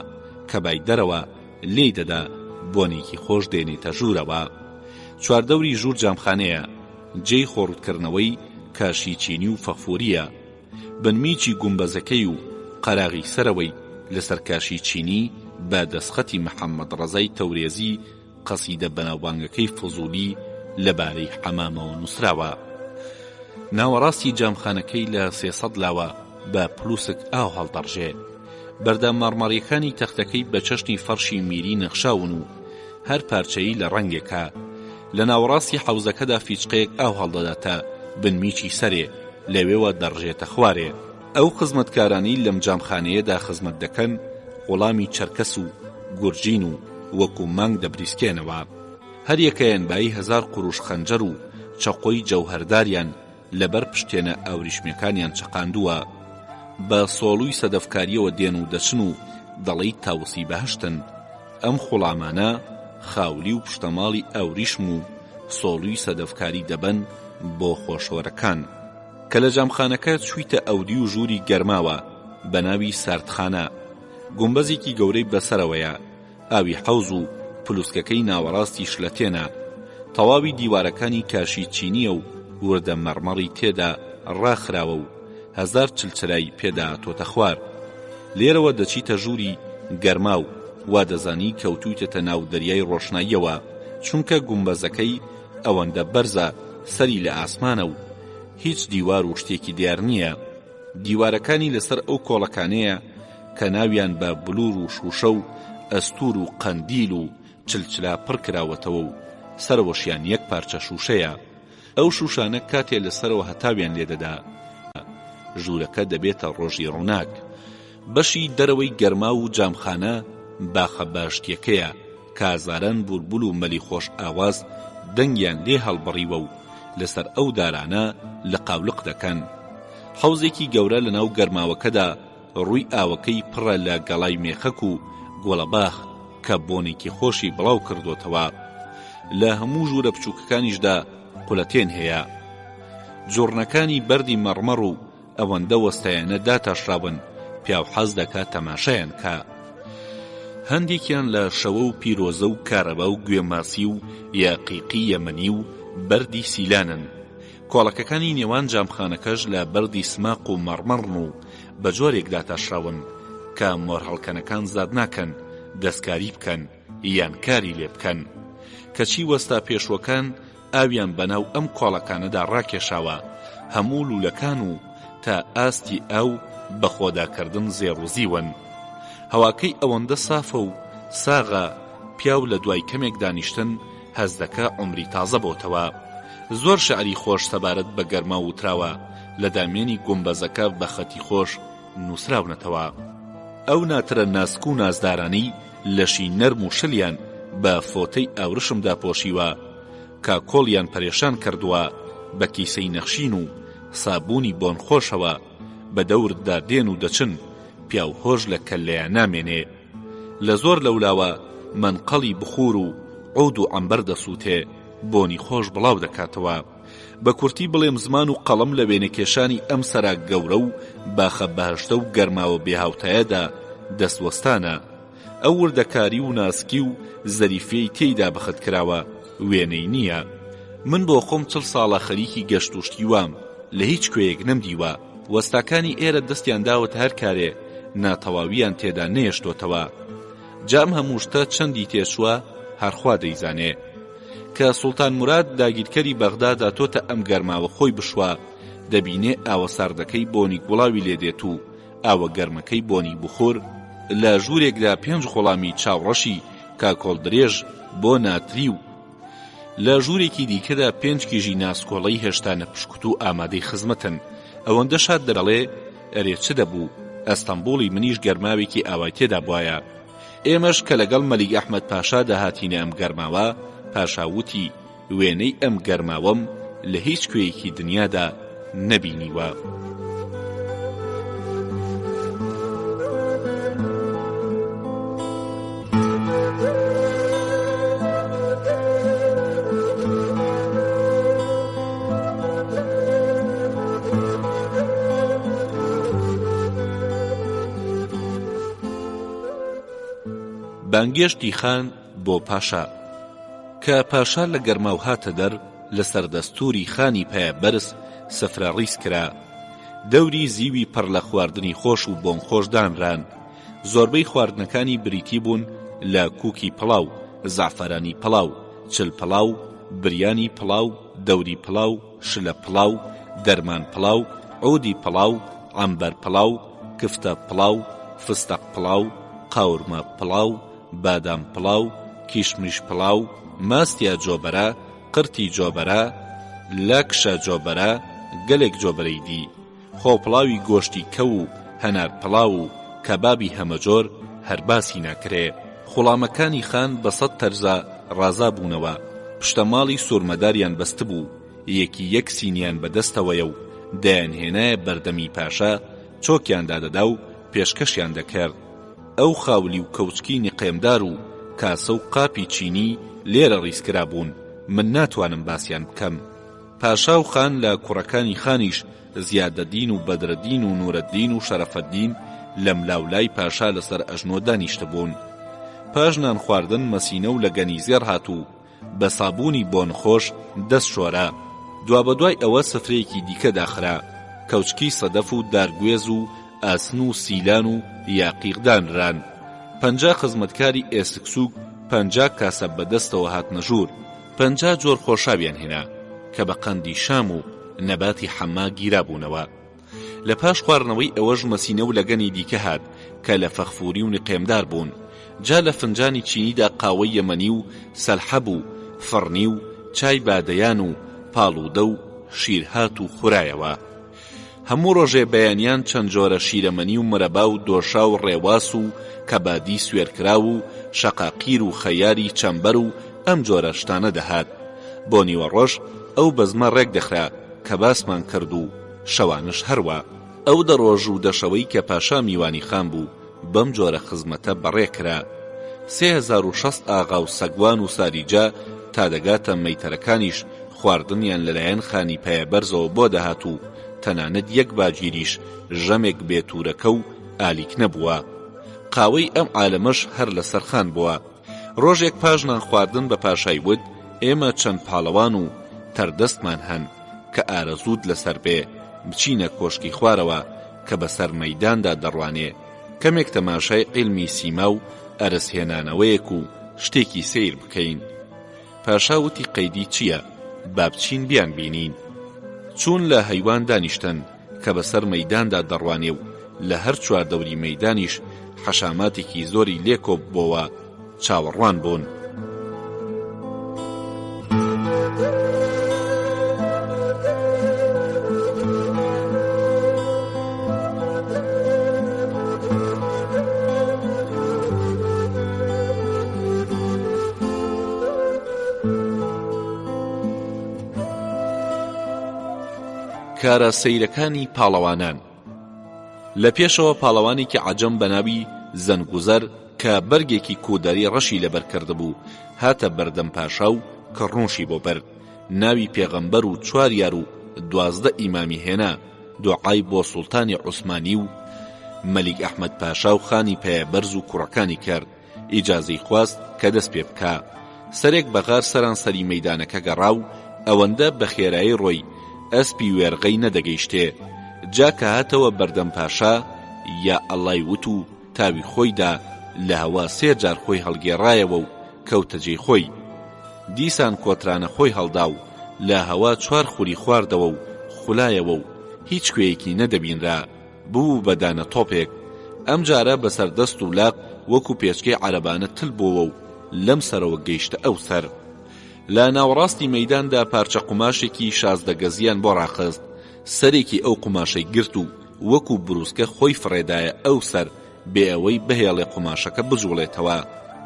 کە بای دەرەوە لێی دەدا بۆنێکی خۆش دێنێتە ژوورەوە. چواردەوری ژوور جامخانەیە، جێی خۆڕووتکردنەوەی کاشی چینی و فەغفورییە. بنمیچی گومبەزەکەی و قەراغی سەرەوەی لەسەر کاشی چینی بە دەستخەتی محەممەد ڕەزای تەورێزی قەسیدە بەناوبانگەکەی فزولی لەبارەی حەمامەوە نووسراوە. ناوەڕاستی جامخانەکەی لە 300 لاوە بە پلوسک ئاو هەڵدەڕژێ. بەردە مەڕمەڕیەکانی تەختەکەی بە چەشنی فەڕشی میری نەخشاون و هەر پارچەیی لە ڕەنگێکە. لە ناوەڕاستی حەوزەکەدا فیچقەیەک ئاو هەڵدەداتە بنمیچی سەرێ، لەوێوە دەڕژێتە خوارێ. ئەو خزمەتکارانەی لەم جامخانەیەدا خزمەت دەکەن غوڵامی چەرکەس و گورجین و وەکوو مانگ دەبریسکێنەوە. هەریەکەیان بایی هەزار قوروش خەنجەر و چەقۆی جەوهەرداریان لەبەر پشتێنە ئاوریشمیەکانیان چەقاندووە. بە سۆڵوی سەدەفکاریەوە دێن و دەچن و دەڵێیت تاوسی بەهەشتن. ئەم خوڵامانە خاولی و پشتەماڵی ئاوریشم و سۆڵوی سەدەفکاری دەبەن بۆ خۆشۆرەکان. کە لە جامخانەکە چوویتە ئەودیو ژووری گەرماوە بە ناوی ساردخانە. گومبەزێکی گەورەی بەسەرەوەیە. ئاوی حەوز و پلوسکەکەی ناوەڕاستی شلەتێنە. تەواوی دیوارەکانی کاشی چینییە و وردە مەڕمەڕی تێدا ڕاخراوە و هەزار چلچرای پێدا هاتۆتە خوار. لێرەوە دەچیتە ژووری گەرماو، وا دەزانی کەوتوویتەتە ناو دەریای ڕۆشناییەوە، چونکە گومبەزەکەی ئەوەندە بەرزە سەری لە ئاسمانە و هیچ دیوار و شتێکی دیار نییە. دیوارەکانی لەسەر ئەو کۆڵەکانەیە کە ناویان بە بلوور و شووشە و ئەستوور و قەندیل و چلچلا پڕ کراوەتەوە و سەرەوەشیان یەک پارچە شووشەیە. ئەو شووشانە کاتێ لە سەرەوە هەتاویان لێ دەدا، ژوورەکە دەبێتە ڕۆژی ڕووناک. بەشی دەرەوەی گەرماو و جامخانە باخە بەهەشتییەکەیە کە هەزاران بولبول و مەلی خۆش ئاواز دەنگیان لێ هەڵبڕیوە و لەسەر ئەو دارانە لقاولق دەکەن. حەوزێکی گەورە لەناو گەرماوەکەدا ڕووی ئاوەکەی پڕە لە گەڵای مێخەک و گوڵەباخ کە بۆنێکی خۆشی بڵاو کردۆتەوە. لە هەموو ژوورە بچووکەکانیشدا قولەتێن هەیە. جوڕنەکانی بەردی مەڕمەڕ و ئەوەندە وەستایانە داتاشراون پیاو حەز دەکا تەماشایان کا. هەندێکیان لە شەوە و پیرۆزە و کارەبا و گوێ ماسی و یاقیقی یەمەنی و بەردی سیلانن. کۆڵەکەکانی نێوان جامخانەکەش لە بەردی سماق و مەڕمەڕن و بە جۆرێک داتاشراون کە مۆرهەڵکەنەکان زات ناکەن دەستکاری بکەن یان کاری لێ بکەن. کەچی وەستا پێشوەکان ئاویان بەناو ئەم کۆڵەکانەدا ڕاکێشاوە، هەموو لوولەکان و تا ئاستی ئاو بەخۆداکردن زێڕ و زیون. هەواکەی ئەوەندە سافە و ساغە پیاو لە دوای کەمێک دانیشتن هەست دەکا عومری تازە بۆتەوە. زۆر شعری خۆش سەبارەت بە گەرماو وتراوە، لە دامێنی گومبەزەکە بە خەتی خۆش نووسراونەتەوە. ئەو ناترە ناسک و نازدارانەی لەشی نەرم و شلیان بە فۆتەی ئاورشم داپۆشیوە، کاکۆڵیان پەرێشان کردووە بە کیسەی نەخشین و سابوونی بۆنخۆشەوە بە دەورتدا دێن و دەچن، پیاو هۆش لە کەللەیا نامێنێ. لە زۆر لەولاوە مەنقەڵی بخوور و عود و عەمبەر دەسووتێ، بۆنی خۆش بڵاو دەکاتەوە. بە کورتی بڵێم زمان و قەڵەم لە وێنەکێشانی ئەم سەرا گەورە و باخە بەهەشتە و گەرماوە بێهاوتایەدا دەستوەستانە. ئەو وردەکاری و ناسکی و زەریفیەی تێیدا بەخت کراوە وێنەی نییە. من بۆ خۆم چڵ ساڵە خەریکی گەشت و شتی وام، لە هیچ کوێیەک نەمدیوە. وەستاکانی ئێرە دەستیان داوەتە هەر کارێ، ناتەواوییان تێدا نەیەشتۆتەوە. جا ئەم هەموو شتە چەندی تێچووە هەر خوا دەیزانێ. کە سوڵتان موراد داگیرکەری بەغدا داتۆتە ئەم گەرماوە خۆی بشوا، دەبینێ ئاوە ساردەکەی بۆنی گوڵاوی لێ دێت و ئاوە گەرمەکەی بۆنی بخور، لە ژوورێکدا پێنج غوڵامی چاوڕەشی کاکۆڵ درێژ بۆ ناتری و لە ژوورێکی دیکەدا پێنج کیژی ناسکۆڵەی هێشتا نەپشکوتوو ئامادەی خزمەتن، ئەوەندە شاد دەڵێ ئەرێ چ دەبوو ئەستەمبوڵی منیش گەرماوێکی ئاوای تێدا بوایە. ئێمەش کە لەگەڵ مەلیک ئەحمەد پاشا دەهاتینە ئەم گەرماوە، پاشا وتی وێنەی ئەم گەرماوەم لە هیچ کوێیەکی دنیادا نەبینیوە. بانگێشتی خان بۆ پاشا. کە پاشا لە گەرماو هاتە دەر، لەسەر دەستووری خانی پایەبەرز سفرە ڕیز کرا. دەوری زیوی پڕ لە خواردنی خۆش و بۆنخۆش دانران. زۆربەی خواردنەکانی بریتی بوون لە کوکی پڵاو، زەعفەرانی پڵاو، چل پڵاو، بریانی پڵاو، دەوری پڵاو، شلە پڵاو، دەرمان پڵاو، عودی پڵاو، عەمبەر پڵاو، کفتە پڵاو، فستەق پڵاو، قاورمە پڵاو، بادام پڵاو، کیشمیش پڵاو، ماستیا جۆبەرە، قرتی جۆبەرە، لاکشە جۆبەرە، گەلێک جۆبەرەی دی. خۆ پڵاوی گۆشتی کەو و هەنار پڵاو و کەبابی هەمەجۆر هەر باسی ناکرێ. خوڵامەکانی خان بە سەد تەرزە ڕازابوونەوە، پشتەماڵی سورمەداریان بەستبوو، یەکی یەک سینیان بە دەستەوەیە و دەیانهێنایە بەردەمی پاشا، چۆکیان دادەدا و پێشکەشیان دەکرد. ئەو خاولی و کەوچکی نقێمدار و کاسە و قاپی چینی لێرە ڕیزکرابوون، من ناتوانم باسیان بکەم. پاشا و خان لە کوڕەکانی خانیش زیادەدین و بەدرەدین و نورەدین و شەرەفەدین لەملاولای پاشا لەسەر ئەژنۆ دانیشتبوون. پاش نانخواردن مەسینە و لەگەنی زێڕ هات و. بە سابوونی بۆنخۆش دەست شۆرا. دوابەدوای ئەوە سفرەیەکی دیکە داخرا، کەوچکی سەدەف و دارگوێز و ئاسن و سیلان و یاقیق دانران. 50 خزمەتکاری ئێسکسووک 50 کاسە بە دەستەوە هاتنە ژوور. 50 جۆر خۆشاویان هێنا کە بە قەندی شام و نەباتی حەمما گیرابوونەوە. لە پاش خواردنەوەی ئەوەش مەسینە و لەگەنی دیکە هات کە لە فەخفوری و نقێمدار بوون. جا لە فنجانی چینیدا قاوەی یەمەنی و سەلحەب و فڕنی و چای بادەیان و پاڵوودە و شیر هات و خورایەوە. هەموو ڕۆژێ بەیانیان چەند جۆرە شیرەمەنی و مرەبا و دۆشا و ڕێواس و کەبادی سوێرکراو و شەقاقیر و خەیاری چەمبەر و ئەم جۆرە شتانە دەهات. بۆ نیوەڕۆش ئەو بەزمە ڕێک دەخرا کە باسمان کرد و شەوانەش هەروا. ئەو دە ڕۆژ و دە شەوەی کە پاشا میوانی خان بوو بەم جۆرە خزمەتە بەڕێ کرا. 3060 ئاغا و سەگوان و ساریجە تا دەگاتە مەیتەرەکانیش خواردنیان لەلایەن خانی پایەبەرزەوە بۆ دەهات و تەنانەت یەک باگیریش ژەمێک بێ توورەکە و ئالیک نەبووە. قاوەی ئەم عالەمەش هەر لەسەر خان بووە. ڕۆژێک پاش نان خواردن بە پاشای وت، ئێمە چەند پاڵەوان و تەردەستمان هەن کە ئارەزووت لەسەر بێ بچینە کۆشکی خوارەوە کە بەسەر مەیداندا دەڕوانێ کەمێک تەماشای عیلمی سیما و ئەرز هێنانەوەیەک و شتێکی سەیر بکەین. پاشا وتی قەیدی چییە با بچین بیانبینین. چوون لە هەیوان دانیشتن کە بەسەر مەیداندا دەڕوانێ و لە هەر چواردەوری مەیدانیش حەشاماتێکی زۆری لێ کۆببۆوە چاوەڕوان بوون. کارە سەیرەکانی پاڵەوانان لە پێشەوە پاڵەوانێکی عەجەم بە ناوی زەنگوزەر کە بەرگێکی کودەری ڕەشی لەبەر کردبوو هاتە بەردەم پاشا و کڕنووشی بۆ برد ناوی پێغەمبەر و چوار یار و 12 ئیمامی هێنا دوعای بۆ سوڵتانی عوسمانی و مەلیک ئەحمەد پاشا و خانی پایەبەرز و کوڕەکانی کرد ئیجازەی خواست کە دەست پێ بکا. سەرێک بە غار سەرانسەری مەیدانەکە گەڕا و ئەوەندە بە خێرایی ڕۆی، ئەسپی وێرغەی نەدەگەیشتێ. جا کە هاتەوە بەردەم پاشا، یا ئەڵای وت و تاوی خۆی دا، لە هەوا سێ جار خۆی هەڵگێڕایەوە و کەوتە جێی خۆی. دیسان کۆترانە خۆی هەڵدا و لە هەوا چوار خولی خواردەوە و خولایەوە و هیچ کوێیەکی نەدەبینرا. ببوو بە دانە تۆپێک. ئەمجارە بەسەر دەست و لاق وەکوو پێچکەی عەرەبانە تل بۆوە و لەم سەرەوە گەیشتە ئەو سەر. لە ناوەڕاستی مەیداندا پارچە قوماشێکی 16 گەزیان بۆ ڕاخست. سەرێکی ئەو قوماشەی گرت و وەکوو برووسکە خۆی فڕێدایە ئەو سەر بێ ئەوەی بهێڵێ قوماشەکە بجووڵێتەوە.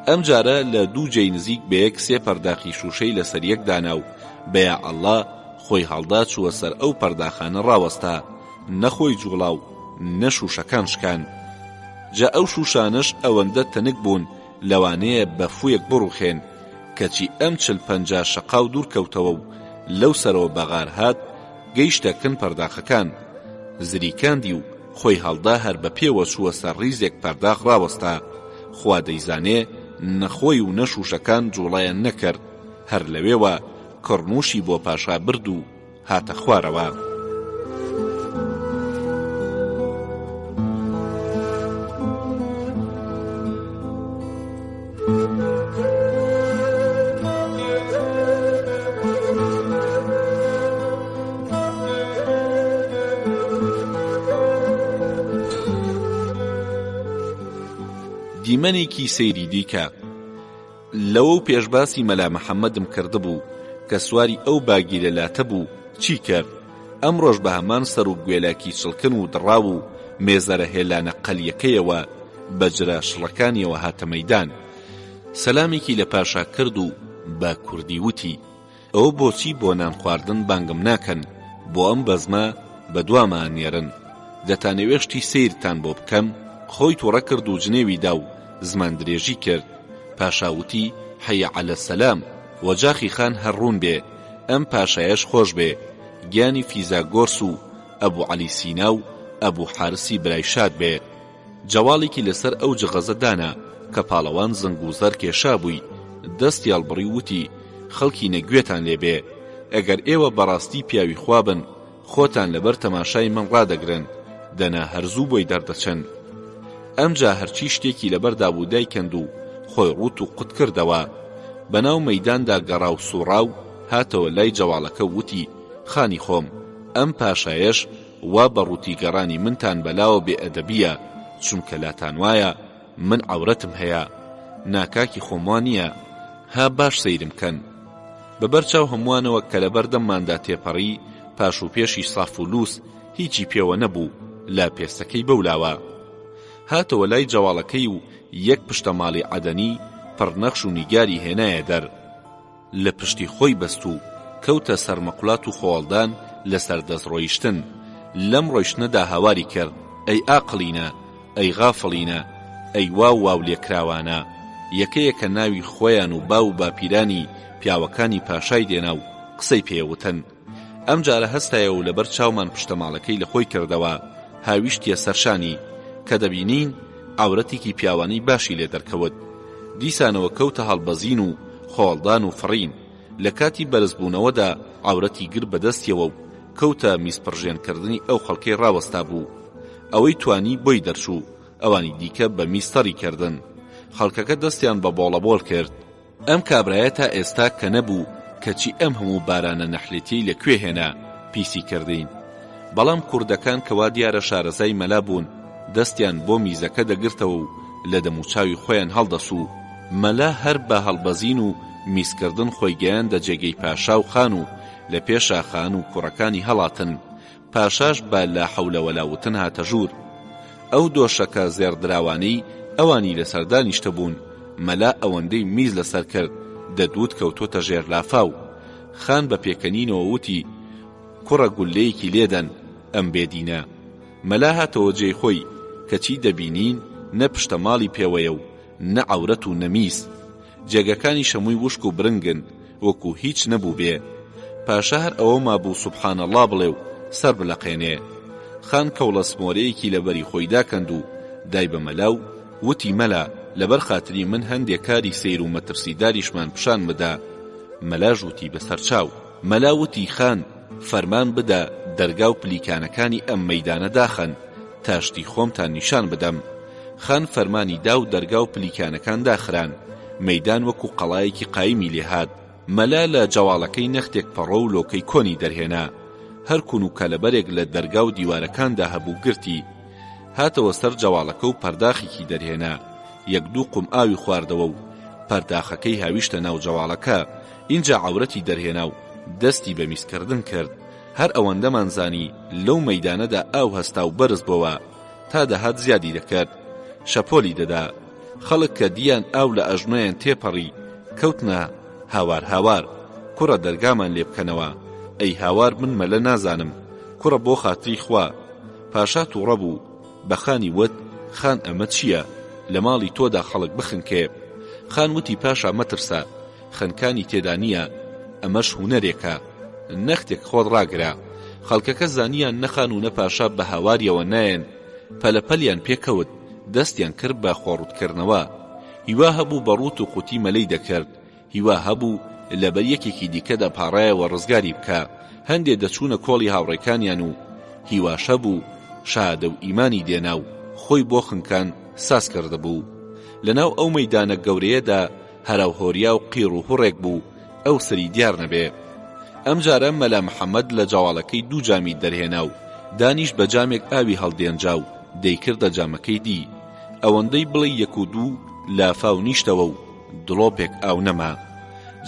ئەمجارە لە دوو جێی نزیک بەیەک سێ پەرداخی شووشەی لەسەر یەک دانا و بە یاعەڵڵا خۆی هەڵدا چووە سەر ئەو پەرداخانە ڕاوەستا. نە خۆی جوڵا و نە شووشەکان شکان. جا ئەو شووشانەش ئەوەندە تەنک بوون لەوانەیە بە فوویەک بڕووخێن، کەچی ئەم 40 50 شەقاو دوور کەوتەوە و لەو سەرەوە بە غار هات گەیشتە کن پەرداخەکان. زریکاندی و خۆی هەڵدا هەر بە پێوە چووە سەر ڕیزێک پەرداخ ڕاوەستا. خوا دەیزانێ نە خۆی و نە شووشەکان جووڵەیان نەکرد. هەر لەوێوە کڕنووشی بۆ پاشا برد و هاتە خوارەوە. دیمەنێکی سەیری دیکە لەوەو پێش باسی مەلا محەمەدم کردبوو کە سواری ئەو باگیرە لاتە بوو چی کرد ئەمڕۆش بە هەمان سەر و گوێلاکی چڵکن و دڕاو و مێزەرە هێلانە قەلیەکەیەوە بە جرە شڵەکانیەوە هاتە مەیدان سەلامێکی لە پاشا کرد و بە کوردی وتی ئەوە بۆچی بۆ نان خواردن بانگم ناکەن بۆ ئەم بەزمە بە دواما ئەنێرن دەتانەوێ شتی سەیرتان بۆ بکەم خۆی توڕە کرد و جنێوی دا و زمان درێژی کرد پاشا وتی حی علی السلام وەجاخی خان هەر ڕوون بێ ئەم پاشایەش خۆش بێ گیانی فیزاگۆرس و ئەبو عەلی سینا و ئەبو حارسی برای شاد بێ. جەواڵێکی لەسەر ئەو جغەزە دانا کە پاڵەوان زەنگ و زەر کێشابووی، دەستی هەڵبڕی و وتی، خەڵکینە گوێتان لێ بێ، ئەگەر ئێوە بەڕاستی پیاوی خوا بن، خۆتان لەبەر تەماشای من ڕادەگرن، دەنا هەر زوو بۆی دەردەچن. ئەمجا هەرچی شتێکی لەبەردا بوو دایکەند و خۆی ڕووت و قوت کردەوە. بەناو مەیداندا گەڕا و سووڕا و هاتەوە لای جەواڵەکە و وتی، خانی خۆم، ئەم پاشایەش وا بە ڕووتی گەڕانی منتان بەلاوە بێ ئەدەبییە، چونکە لاتان وایە من عەورەتم هەیە. نا کاکی خۆم وا نییە. ها باش سەیرم کەن. بە بەر چاو هەمووانەوە کە لە بەر دەمماندا تێپەڕی، پاش و پێشی ساف و لووس، هیچی پێوە نەبوو، لە پێستەکەی بەولاوە. هاتەوە لای جەواڵەکەی و یەک پشتە ماڵی عەدەنی پڕ نەخش و نیگاری هێنایە دەر. لە پشتی خۆی بەست و کەوتە سەر مەقولات و خۆوەڵدان لە سەر دەست ڕۆیشتن. لەم ڕۆیشتنەدا هاواری کرد، ئەی ئاقڵینە! ئەی غافڵینە! ئەی واو واو لێکراوانە! یەکە یەکە ناوی خۆیان و باو و باپیرانی پیاوەکانی پاشای دێنا و قسەی پێ وتن. ئەمجارە هەستایەوە و لەبەر چاومان پشتەماڵەکەی لە خۆی کردەوە، هاویشتیە سەر شانی. کە دەبینین، عەورەتێکی پیاوانەی باشی لێ دەرکەوت. دیسانەوە کەوتە هەڵبەزین و خۆڵدان و فڕین. لە کاتی بەرزبوونەوەدا عەورەتی گرت بە دەستیەوە و کەوتە میزپڕژێنکردنی ئەو خەڵکەی ڕاوەستابوو. ئەوەی توانی بۆی دەرچوو، ئەوانی دیکە بە میز تەڕی کردن. خەڵکەکە دەستیان بە بۆڵەبۆڵ کرد. ئەم کابرایە تا ئێستا کە نەبوو کەچی ئەم هەموو بارانە نەحلێتیەی لە کوێ هێنا پیسی کردین بەڵام کوردەکان کە وا دیارە شارەزای مەلا بوون دەستیان بۆ میزەکە دەگرتەوە و لە دەموچاوی خۆیان هەڵدەسوو مەلا هەر بە هەڵبەزین و میزکردن خۆی گەیاندە جێگەی پاشا و خان و لە پێشا خان و کوڕەکانی هەڵاتن پاشاش بە لاحەولەوەلا وتن هاتە ژوور. ئەو دۆشەکە زێڕدراوانەی ئەوانی لەسەر دانیشتبوون، مەلا ئەوەندەی میز لەسەر کرد، دەدوت کەوتۆتە ژێر لافاو. خان بە پێکەنینەوە وتی، کوڕە گوللەیەکی لێدەن، ئەم بێدینە. مەلا هاتەوە جێی خۆی، کەچی دەبینین نە پشتەماڵی پێوەیە و نە عەورەت و نە میز. جێگەکانیش هەمووی وشک و برنگن وەکو هیچ نەبووبێ. پاشا هەر ئەوە مابوو سوبحانەڵڵا بڵێ و سەر بلەقێنێ. خان کەوڵە سمۆرەیەکی لە بەری خۆی داکەند و دای بە مەلا و وتی مەلا لەبەر خاتری من هەندێ کاری سەیر و مەترسیداریشمان پیشان بدە. مەلاش وتی بەسەرچاو. مەلا وتی خان فەرمان بدە دەرگا و پلیکانەکانی ئەم مەیدانە داخەن تا شتی خۆمتان نیشان بدەم. خان فەرمانی دا و دەرگا و پلیکانەکان داخران، مەیدان وەکوو قەڵایەکی قایمی لێ هات. مەلا لە جەواڵەکەی نەختێک پەڕۆ و لۆکەی کۆنی دەرهێنا. هەر کون و کەلەبەرێک لە دەرگا و دیوارەکاندا هەبوو گرتی. هاتەوە سەر جەواڵەکە و پەرداخێکی دەرهێنا. یەک دوو قوم ئاوی خواردەوە و پەرداخەکەی هاویشتە ناو جەواڵەکە. ئینجا عەورەتی دەرهێنا و دەستی بە میزکردن کرد. هەر ئەوەندەمان زانی لەو مەیدانەدا ئاو هەستا و بەرز بۆوە. تا دەهات زیادی دەکرد شەپۆلی دەدا خەڵک کە دییان ئاو لە ئەژنۆیان تێپەڕی کەوتنە هاوار هاوار کوڕە دەرگامان لێ بکەنەوە ئەی هاوار من مەلە نازانم کوڕە بۆ خاتری خوا پاشا تووڕە بوو بە خانی وت خان ئەمە چییە لە ماڵی تۆدا خەڵک بخنکێ خان وتی پاشا مەترسە خنکانی تێدا نییە، ئەمەش هونەرێکە. نەختێک خۆت ڕاگرە. خەڵکەکە زانییان نە خان و نە پاشا بە هاواریەوە نایەن، پەلەپەلیان پێ کەوت، دەستیان کرد بە خۆڕووتکردنەوە. هیوا هەبوو بە ڕووت و قوتی مەلەی دەکرد، هیوا هەبوو لەبەر یەکێکی دیکەدا پاڕایەوە ڕزگاری بکا. هەندێ دەچوونە کۆڵی هاوڕێکانیان و هیواش هەبوو شەهادە و ئیمانی دێنا و خۆی بۆ خنکان ساز کردبوو. لەناو ئەو مەیدانە گەورەیەدا هەراوهۆریا و قیڕ و هوڕێک بوو ئەو سەری دیار نەبێ. ئەمجارە مەلا محەمەد لە جەواڵەکەی دوو جامی دەرهێنا و دانیشت بە جامێک ئاوی هەڵدێنجا و دەیکردە جامەکەی دی. ئەوەندەی بڵێی یەک و دوو لافاو نیشتەوە و دڵۆپێک ئاو نەما.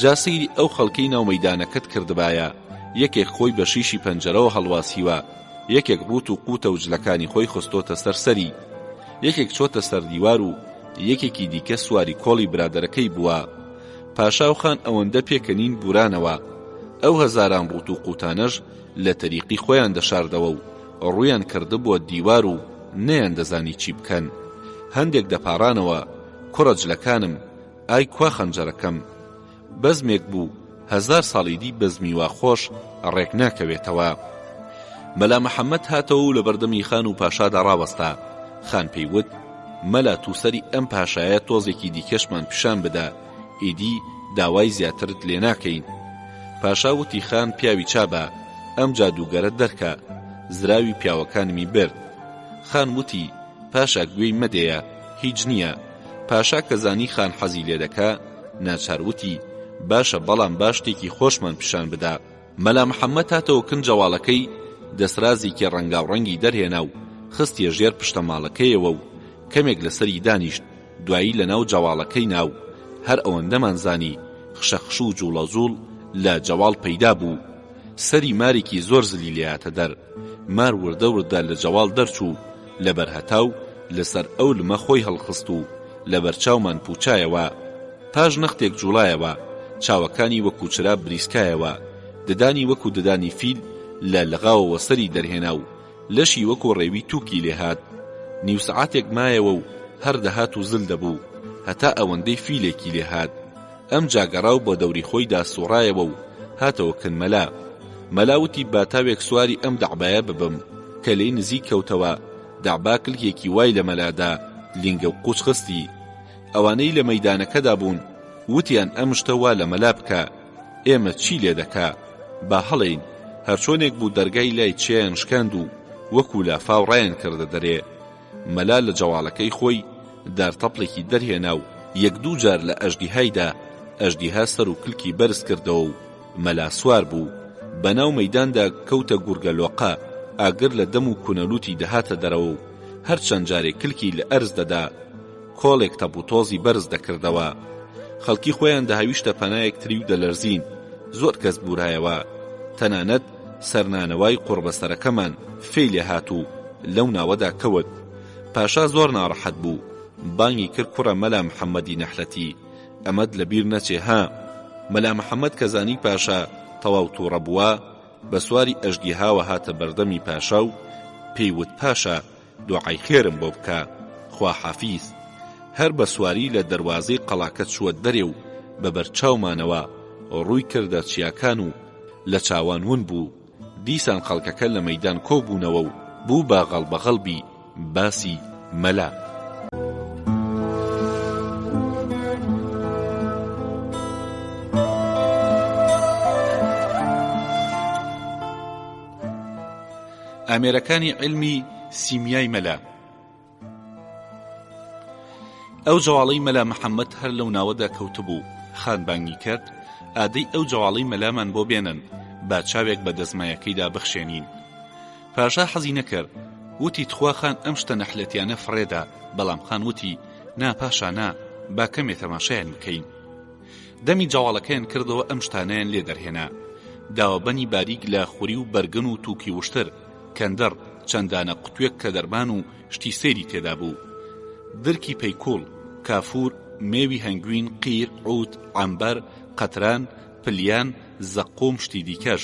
جا سەیری ئەو خەڵکەی ناو مەیدانەکەت کردبایە، یەکێک خۆی بە شیشی پەنجەرەوە هەڵواسیوە، یەکێک ڕووت و قووتە و جلەکانی خۆی خستۆتە سەر سەری، یەکێک چۆتە سەر دیوار و یەکێکی دیکە سواری کۆڵی برادەرەکەی بووە. پاشا و خان ئەوەندە پێکەنین بورانەوە. ئەو هەزاران ڕووت و قووتانەش لە تەریقی خۆیان دەشاردەوە و ڕوویان کردبووە دیوار و نەیاندەزانی چی بکەن. هەندێک دەپاڕانەوە، کوڕە جلەکانم، ئای کوا خەنجەرەکەم؟ بەزمێک بوو هەزار ساڵی دی بەزمی وا خۆش ڕێک ناکەوێتەوە. مەلا محەمەد هاتەوە و لەبەردەمی خان و پاشادا ڕاوەستا. خان پێی وت، مەلا تو سەری ئەم پاشایە تۆزێکی دیکەشمان پیشان بدە، ئیدی. داوای زیاترت لێ ناکەین. پاشا وتی خان پیاوی چابە، ئەم جادووگەرە دەرکە، زراوی پیاوەکانمی برد. خان وتی، پاشا گوێی مەدەیە، هیچ نییە. پاشا کە زانی خان حەزی لێ دەکا، ناچار وتی، باشە بەڵام با شتێکی خۆشمان پیشان بدا. مەلا محەممەد هاتەوە کن جەواڵەکەی، دەسرازێکی ڕەنگاوڕەنگی دەرهێنا و خستیە ژێر پشتەماڵەکەیەوە و کەمێک لەسەری دانیشت، دوایی لەناو جەواڵەکەی نا و هەر ئەوەندەمان زانی خشەخش و جووڵەجووڵ لە جەواڵ پەیدا بوو، سەری مارێکی زۆر زلی لێهاتە دەر، مار وردە وردە لە جەواڵ دەرچوو، لەبەر هەتاو لەسەر ئەو لمە خۆی هەڵخست و لەبەرچاومان پووچایەوە. پاش نەختێک جووڵایەوە، چاوەکانی وەکوو چرا بریسکایەوە، ددانی وەکوو ددانی فیل لە لغاوەوە سەری دەرهێنا و لەشی وەکوو ڕێوی تووکی لێ هات. نیو سەعاتێک مایەوە و هەر دەهات و زل دەبوو، هەتا ئەوەندەی فیلێکی لێ هات. ئەمجا گەڕا و بە دەوری خۆیدا سووڕایەوە و هاتەوە کن مەلا. مەلا وتی با تاوێک سواری ئەم دەعبایە ببم. کە لێی نزیک کەوتەوە، دەعبا کلکێکی وای لە مەلا دا، لینگە و قوچ خستی. ئەوانەی لە مەیدانەکەدا بوون، وتیان ئەم شتە وا لە مەلا بکە، ئێمە چی لێ دەکا؟ با هەڵێین، هەرچۆنێک بوو دەرگای لای چیایان شکاند و وەکوو لافاو ڕایان کردە دەرێ. مەلا لە جەواڵەکەی خۆی دارتەپڵێکی دەرهێنا و یەک دوو جار لە ئەژدیهای دا، ئەژدیها سەر و کلکی بەرز کردەوە و مەلا سوار بوو. بە ناو مەیداندا کەوتە گورگە لۆقە، ئاگر لە دەم و کونەلووتی دەهاتە دەرەوە و هەر چەند جارێ کلکی لە ئەرز دەدا، کۆڵێک تەپوتۆزی بەرز دەکردەوە. خەڵکی خۆیان دەهاویشتە پەنا یەکتری و دەلەرزین. زۆر کەس بوورایەوە. تەنانەت سەرنانەوای قوڕبەسەرەکەمان فێی لێ هات و لەو ناوەدا کەوت. پاشا زۆر ناڕەحەت بوو. بانگی کرد کوڕە مەلا محەمەدی نەحلەتی، ئەمەت لە بیر نەچێ ها! مەلا محەمەد کە زانی پاشا تەواو تووڕە بووە، بە سواری ئەژدیهاوە هاتە بەردەمی پاشا و پێی وت پاشا دۆعای خێرم بۆ بکە خواحافیز. هەر بە سواری لە دەروازەی قەڵاکە چووە دەرێ و بە بەر چاومانەوە ڕووی کردە چیاکان و لە چاوان ون بوو. دیسان خەڵکەکە لە مەیدان کۆ بوونەوە و بوو بە غەڵبەغەڵبی باسی مەلا. ئامێرەکانی عیلمی سیمیای مەلا. ئەو جەواڵەی مەلا محەممەد هەر لەو ناوەدا کەوتبوو، خان بانگی کرد، ئادەی ئەو جەواڵەی مەلامان بۆ بێنن، با چاوێک بە دەزمایەکەیدا بخشێنین. پاشا حەزی نەکرد، وتی تخوا خان ئەم شتە نەحلەتیانە فڕێدە، بەڵام خان وتی، نا پاشا نا، با کەمێ تەماشایان بکەین. دەمی جەواڵەکەیان کردەوە ئەم شتانەیان لێ دەرهێنا، داوەبەنی باریک لە خوری و بەرگن و تووکی وشتر، کەندڕ، چەند دانە قوتوێک کە دەرمان و شتی سەیری تێدا بوو. درکی پەیکوڵ، کافوور، مێوی هەنگوین، قیر، عوود، عەمبەر، قەتران، پلیان، زەققوم شتی دیکەش.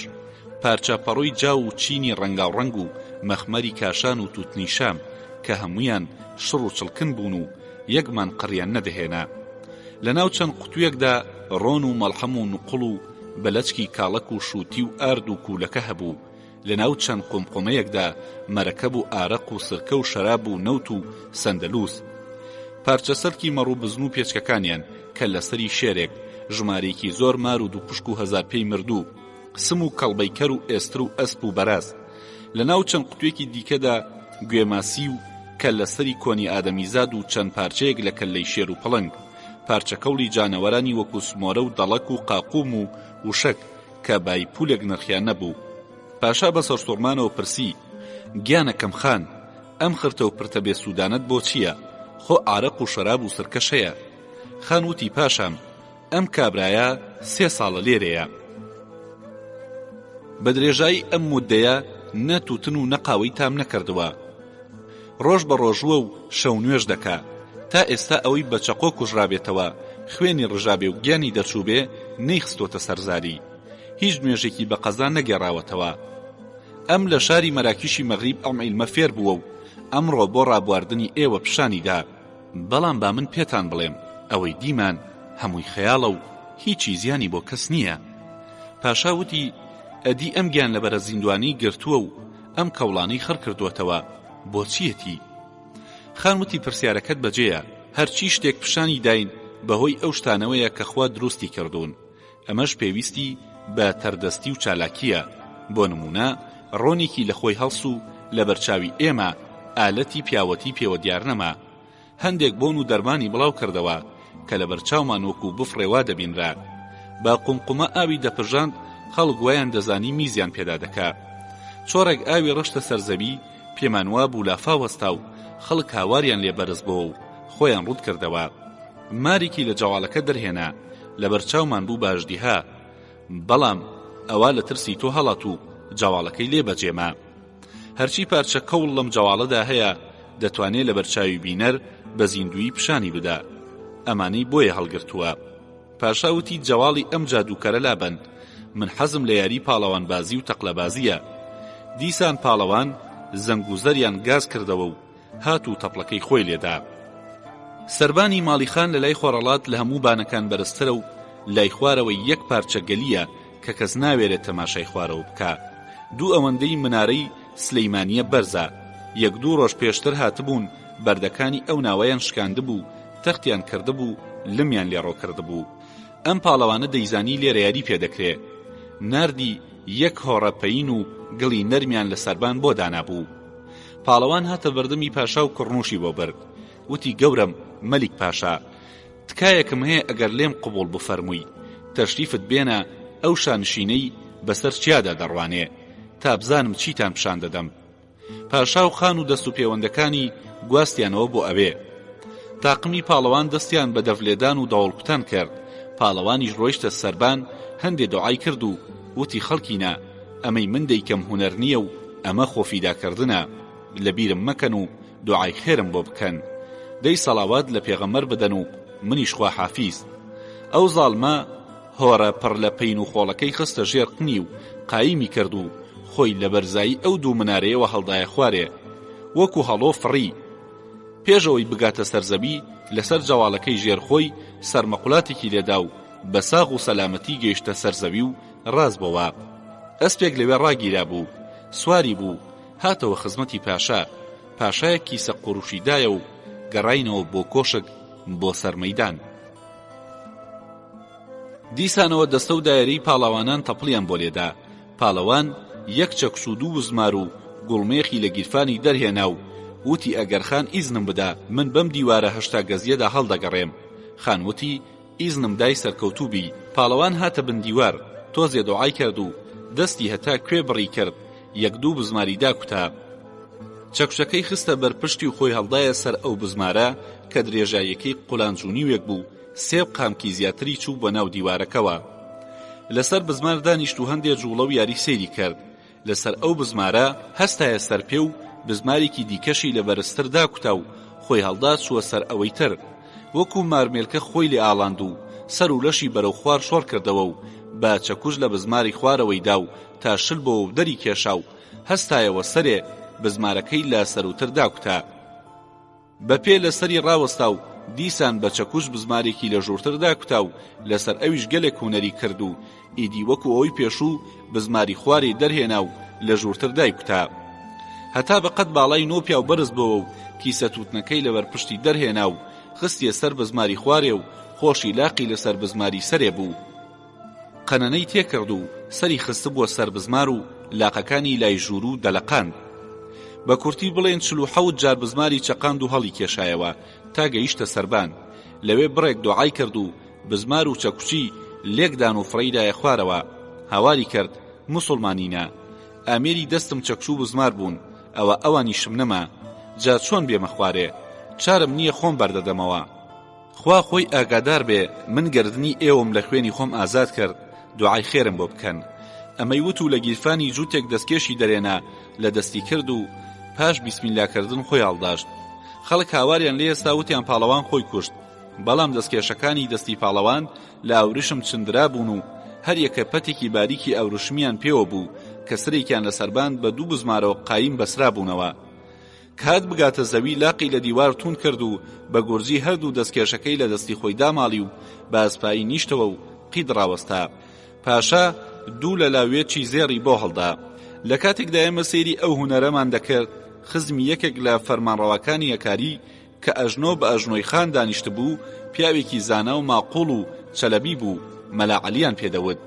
پارچە پەڕۆی جاو و چینی ڕەنگاوڕەنگ و مەخمەری کاشان و تووتنی شام، کە هەموویان شڕ و چڵکن بوون و یەکمان قڕیان نەدەهێنا. لە ناو چەند قوتوویەکدا ڕۆن و مەڵحەم و نوقڵ و بەلەچکی کاڵەک و شووتی و ئارد و کوولەکە هەبوو، لەناو چەند قومقومەیەکدا مەرەکەب و ئارەق و سرکە و شەراب و نەوت و سەندەلوس. پارچە سەلکی مەڕ و بزن و پێچکەکانیان، کەللەسەری شێرێک، ژمارەیەکی زۆر مار و دووپشک و هەزارپێی مردوو، سم و کەڵبەی کەر و ئێستر و ئەسپ و بەراز. لەناو چەند قوتوێکی دیکەدا گوێماسی و کەللەسەری کۆنی ئادەمیزاد و چەند پارچەیەک لە کەللەی شێر و پڵنگ. پارچە کەوڵی جانەوەرانی وەکوو سمۆرە و دەڵەک و قاقوم و وشک، کە بای پولێک نرخیان نەبوو. پاشا بە سەرسوڕمانەوە پرسی، گیانەکەم خان، ئەم خرتە و پرتە بێ سوودانەت بۆ چییە؟ خۆ ئارەق و شەراب و سرکەش هەیە. خان وتی، پاشام، ئەم کابرایە سێ ساڵە لێرەیە. بە درێژایی ئەم موددەیە نە تووتن و نە قاوەی تام نەکردووە. ڕۆژ بە ڕۆژووە و شەو نوێژ دەکا. تا ئێستا ئەوەی بە چەقۆ کوژرابێتەوە، خوێنی ڕژابێ و گیانی دەرچووبێ، نەیخستۆتە سەر زاری. هیچ نوێژێکی بە قەزا نەگێڕاوەتەوە. ئەم لە شاری مەراکیشی مەغریب ئەم عیلمە فێر بووە و ئەمڕۆ بۆ ڕابواردنی ئێوە پیشانی دا. بەڵام با من پێتان بڵێم ئەوەی دیمان هەمووی خەیاڵە و هیچی زیانی بۆ کەس نییە. پاشا وتی، ئەدی ئەم گیانلەبەرە زیندووانەی گرتووە و ئەم کەوڵانەی خڕ کردووەتەوە بۆ چییەتی؟ خان وتی پرسیارەکەت بەجێیە، هەرچی شتێک پیشانی داین. بەهۆی ئەو شتانەوەیە کە خوا دروستی کردوون، ئەمەش پێویستی بە تەردەستی و چالاکییە، بۆ نموونە ڕۆنێکی لە خۆی هەڵس و لەبەرچاوی ئێمە ئالەتی پیاوەتی پێوە دیارنەما، هەندێک بۆن و دەرمانی بڵاو کردەوە کە لەبەرچاومان وەکوو بفڕێ وا دەبینرا. بە قومقومە ئاوی دەپرژاند خەڵک وایان دەزانی میزیان پێدا دەکا. چۆڕێک ئاوی ڕشتە سەر زەوی پێمان وابوو لافاو هەستا و خەڵک هاواریان لێ بەرز بۆوە و خۆیان ڕووت کردەوە. مارێکی لە جەواڵەکە دەرهێنا لەبەر چاومان بوو بە ئەژدیها. بەڵام ئەوا لە ترسی تۆ هەڵات و جەواڵەکەی لێ بەجێ ما. هەرچی پارچە کەوڵ لەم جەواڵەدا هەیە دەتوانێ لەبەر چاوی بینەر بە زیندوویی پیشانی بدا. ئەمانەی بۆیە هەڵگرتووە. پاشا وتی جەواڵی ئەم جادووکەرە لابەن، من حەزم لە یاری پاڵەوانبازی و تەقلەبازییە. دیسان پاڵەوان زەنگ و زەریان گاز کردەوە و هات و تەپڵەکەی خۆی لێدا. سەربانی ماڵی خان لە لای خۆرەڵات لە هەموو بانەکان بەرزترە و لای خوارەوەی یەک پارچە گەلییە کە کەس ناوێرێ تەماشای خوارەوە بکا. دوو ئەوەندەی منارەی سلیمانییە بەرزە. یەک دوو ڕۆژ پێشتر هاتبوون بەردەکانی ئەو ناوەیان شکاندبوو، تەختیان کردبوو، لمیان لێ ڕۆ کردبوو. ئەم پاڵەوانە دەیزانی لێرە یاری پێ دەکرێ. ناردی یەک هۆڕە پەین و گڵی نەرمیان لە سەربان بۆ دانابوو. پاڵەوان هاتە بەردەمی پاشا و کڕنووشی بۆ برد. وتی گەورەم مەلیک پاشا! تکایەکم هەیە ئەگەر لێم قبووڵ بفەرمووی، تەشریفت بێنە ئەو شانشینەی بەسەر چیادا دەڕوانێ، تا بزانم چیتان پیشان دەدەم. پاشا و خان و دەست و پێوەندەکانی گواستیانەوە بۆ ئەوێ. تاقمی پاڵەوان دەستیان بە دەفلێدان و دەوڵکوتان کرد، پاڵەوانیش ڕۆیشتە سەربان هەندێ دۆعای کرد و وتی خەڵکینە ئەمەی من دەیکەم هونەر نییە و ئەمە خۆفیداکردنە، لە بیرم مەکەن و دۆعای خێرم بۆ بکەن. دەی سەڵاوات لە پێغەمبەر بدەن و منیش خواحافیز. ئەو زاڵمە هۆرە پڕ لە پەین و خۆڵەکەی خستە ژێر قنی و قایمی کرد و خۆی لە بەرزایی ئەو دوو منارەیەوە هەڵدایە خوارێ. وەکو هەڵۆ فڕی. پێش ئەوەی بگاتە سەر زەوی، لەسەر جەواڵەکەی ژێر خۆی سەرمەقولاتێکی لێدا و بە ساغ و سەلامەتی گەیشتە سەر زەوی و ڕاست بۆوە. ئەسپێک لەوێ ڕاگیرابوو. سواری بوو. هاتەوە خزمەتی پاشا. پاشایەک کیسە قوروشی دایە و گەڕاینەوە بۆ کۆشک بۆ سەر مەیدان. دیسانەوە دەستە و دایەرەی پاڵەوانان تەپڵیان بۆ لێدا. پاڵەوان یەک چەکچ و دوو بزمار و گوڵمێخی لە گیرفانی دەرهێنا و وتی ئەگەر خان ئیزنم بدا من بەم دیوارە 80 گەزیەدا هەڵدەگەڕێم. خان وتی ئیزنم دای سەرکەوتوو بی. پاڵەوان هاتە بن دیوار، تۆزێ دۆعای کرد و دەستی هەتا کوێ بڕی کرد، یەک دوو بزماری داکوتا. چەکچەکەی خستە بەر پشتی و خۆی هەڵدایە سەر ئەو بزمارە کە درێژاییەکەی قولانج و نیوێک بوو، سێ قامکی زیاتری چوو بە ناو دیوارەکەوە. لەسەر بزمار دانیشت و هەندێ جووڵە و یاری سەیری کرد. لەسەر ئەو بزمارە هەستایە سەر پێ و بزمارێکی دیکەشی لە بەرزتر داکوتا و خۆی هەڵدا چووە سەر ئەوەی تر. وەکوو مارمێلکە خۆی لێ ئاڵاند و سەر و لەشی بەرەو خوار شۆڕ کردەوە و بە چەکوش لە بزماری خوارەوەی دا و تا شل بۆوە و دەری کێشا و هەستایەوە سەرێ، بزمارەکەی لە سەرووتر داکوتا. بە پێ لە سەری ڕاوەستا و دیسان بە چەکوش بزمارێکی لە ژوورتر داکوتا و لەسەر ئەویش گەلێک هونەری کرد و ئیدی وەکو ئەوەی پێشوو بزماری خوارێ دەرهێنا و لە ژوورتر دایکوتا. هەتا بە قەد باڵای نۆ پیاو بەرز بۆوە و کیسە تووتنەکەی لەبەر پشتی دەرهێنا و خستیە سەر بزماری خوارێ و خۆشی لاقی لەسەر بزماری سەرێ بوو. قەنەنەی تێکرد و سەری خستبووە سەر بزمار و لاقەکانی لای ژووروو دەلەقاند. بە کورتی بڵێین 47 جار بزماری چەقاند و هەڵیکێشایەوە تا گەیشتە سەربان. لەوێ بڕێک دۆعای کرد و بزمار و چەکوچی لێک دان و فڕێی دایە خوارەوە. هاواری کرد، موسوڵمانینە! ئامێری دەستم چەکچ و بزمار بوون، ئەوە ئەوانیشم نەما. جا چۆن بێمە خوارێ؟ چارم نییە خۆم بەردەدەمەوە. خوا خۆی ئاگادار بێ من گەردنی ئێوەم لە خوێنی خۆم ئازاد کرد دوعای خێرم بۆ بکەن ئەمەی وت و لە گیرفانی جووتێک دەستکێشی دەرێنا لە دەستی کرد و پاش بیسمیلا کردن خۆی هەڵداشت خەڵک هاواریان لێ هێستا وتیان پاڵەوان خۆی کوشت بەڵام دەستکێشەکانی دەستی پاڵەوان لە ئاوریشم چندرا بوون و هەریەکە پەتێکی باریکی ئاوریشمیان پێوە بوو کە سەرێکیان لە سەربان بە دوو بزمارەوە قایم بەسرابوونەوە کات بگاتە زەوی لاقی لە دیوار توند کرد و بە گورجی هەردوو دەستکێشەکەی لە دەستی خۆی داماڵی و بە ئەسپایی نیشتەوە و قیت ڕاوەستا. پاشا دوو لە لاوێچی زێڕی بۆ هەڵدا. لە کاتێکدا ئێمە سەیری ئەو هونەرەمان دەکرد، خزمی یەکێک لە فەرمانڕەواکانی هەکاری. کە ئەژنۆ بە ئەژنۆی خان دانیشتبوو، پیاوێکی زانا و ماقووڵ و چەلەبی بوو، مەلا عەلییان پێ دەوت.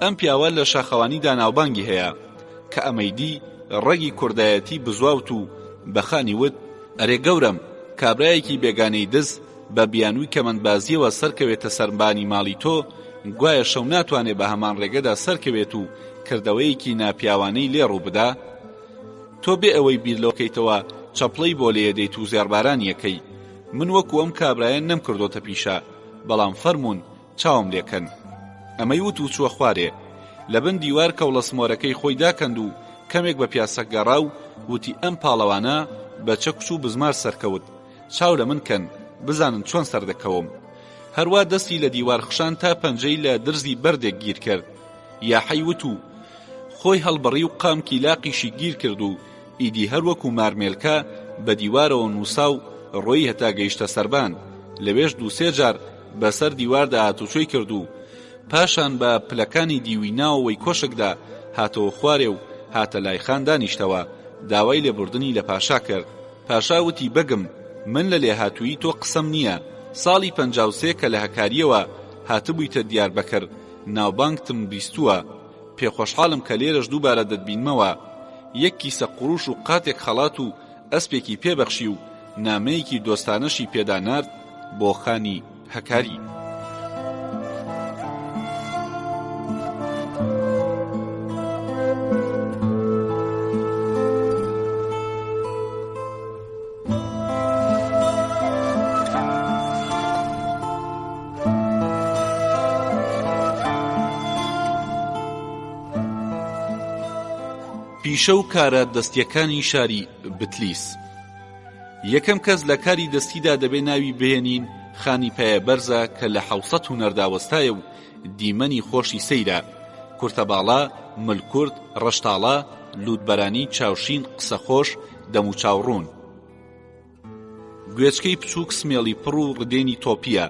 ئەم پیاوە لە شاخەوانیدا ناوبانگی هەیە. کە ئەمەی دی، ڕەگی کوردایەتی بزواوت و بە خانی وت، ئەرێ گەورەم، کابرایەکی بێگانەی دز، بە بیانووی کەمەندبازییەوە سەرکەوێتە سەربانی ماڵی تۆ، گوایە شەو ناتوانێ بە هەمان ڕێگەدا سەرکەوێت و کردەوەیەکی ناپیاوانەی لێ ڕوو بدا؟ تۆ بێ ئەوەی بیر لەوە کەیتەوە چەپڵەی بۆ لێدەیت و زێڕبارانی ئەکەی. من وەکو ئەم کابرایە نەمکردۆتە پیشە، بەڵام فەرموون چاوم لێ کەن. ئەمەی وت و چووە خوارێ. لە بن دیوار کەوڵەسمۆرەکەی خۆی داکەند و کەمێک بە پیاسە گەڕا و وتی ئەم پاڵەوانە بە چەکوچ و بزمار سەرکەوت. چاو لە من کەن، بزانن چۆن سەردەکەوم. هەروا دەستی لە دیوار خشان تا پەنجەی لە درزی بەردێک گیر کرد. یاحەی وت و خۆی هەڵبڕی و قامکی لاقیشی گیر کرد و ئیدی هەر وەکوو مارمێلکە بە دیوارەوە نووسا و ڕۆیی هەتا گەیشتە سەربان، لەوێش دووسێ جار بە سەر دیواردا هاتوچۆی کرد و پاشان بە پلەکانی دیوی ناوەوەی کۆشکدا هاتەوە خوارێ و هاتە لای خان دانیشتەوە، داوای لێبوردنی لە پاشا کرد. پاشا وتی بەگم من لە لێهاتوویی تۆ قسەم نییە، ساڵی 53 کە لە هەکارییەوە هاتبوویتە دیاربەکر ناوبانگتم بیستووە، پێخۆشحاڵم کە لێرەش دووبارە دەتبینمەوە. یەک کیسە قوروش و قاتێک خەڵات و ئەسپێکی پێ بەخشی و نامەیەکی دۆستانەشی پێدا نارد بۆ خانی هەکاری. پیشە و کارە دەستییەکانی شاری بتلیس یەکەم کەس لە کاری دەستیدا دەبێ ناوی بهێنین خانی پایەبەرزە کە لە حەوسەد هونەردا وەستایە و دیمەنی خۆشی سەیرە، کورتەباڵا، ملکورت، ڕەشتاڵە، لووتبەرانی، چاوشین، قسەخۆش، دەموچاو ڕوون. گوێچکەی بچووک سمێڵی پڕ و ڕدێنی تۆپییە.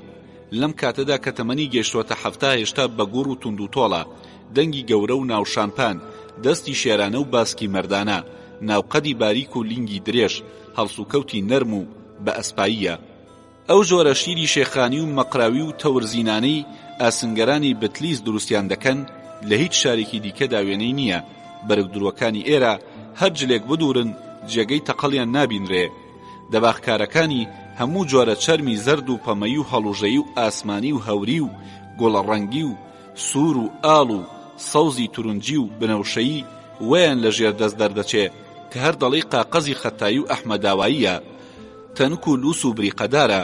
لەم کاتەدا کە تەمەنی گەیشتۆتە 70 هێشتا بەگوڕ و توندوتۆڵە، دەنگی گەورە و ناوشان پان، دەستی شێرانە و باسکی مەردانە، ناوقەدی باریک و لینگی درێژ، هەڵسوکەوتی نەرم و بە ئەسپاییە. ئەو جۆرە شیری شێخانی و مەقراوی و تەورزینانەی ئاسنگەرانی بتلیس دروستیان دەکەن لە هیچ شارێکی دیکەدا وێنەی نییە، بەرگدرووەکانی ئێرە هەر جلێک بدوورن جێگەی تەقەڵیان نابینرێ. دەباغکارەکانی هەموو جۆرە چەرمی زەرد و پەمەیی و هەڵوژەیی و ئاسمانی و هەوری و گوڵەڕەنگی و سوور و ئاڵ و سەوزی تورنجی و بنەوشەیی وەیان لە ژێر دەست دەردەچێ کە هەر دەڵێی قاقەزی خەتایی و ئەحمەداواییە تەنک و لووس و بریقەدارە.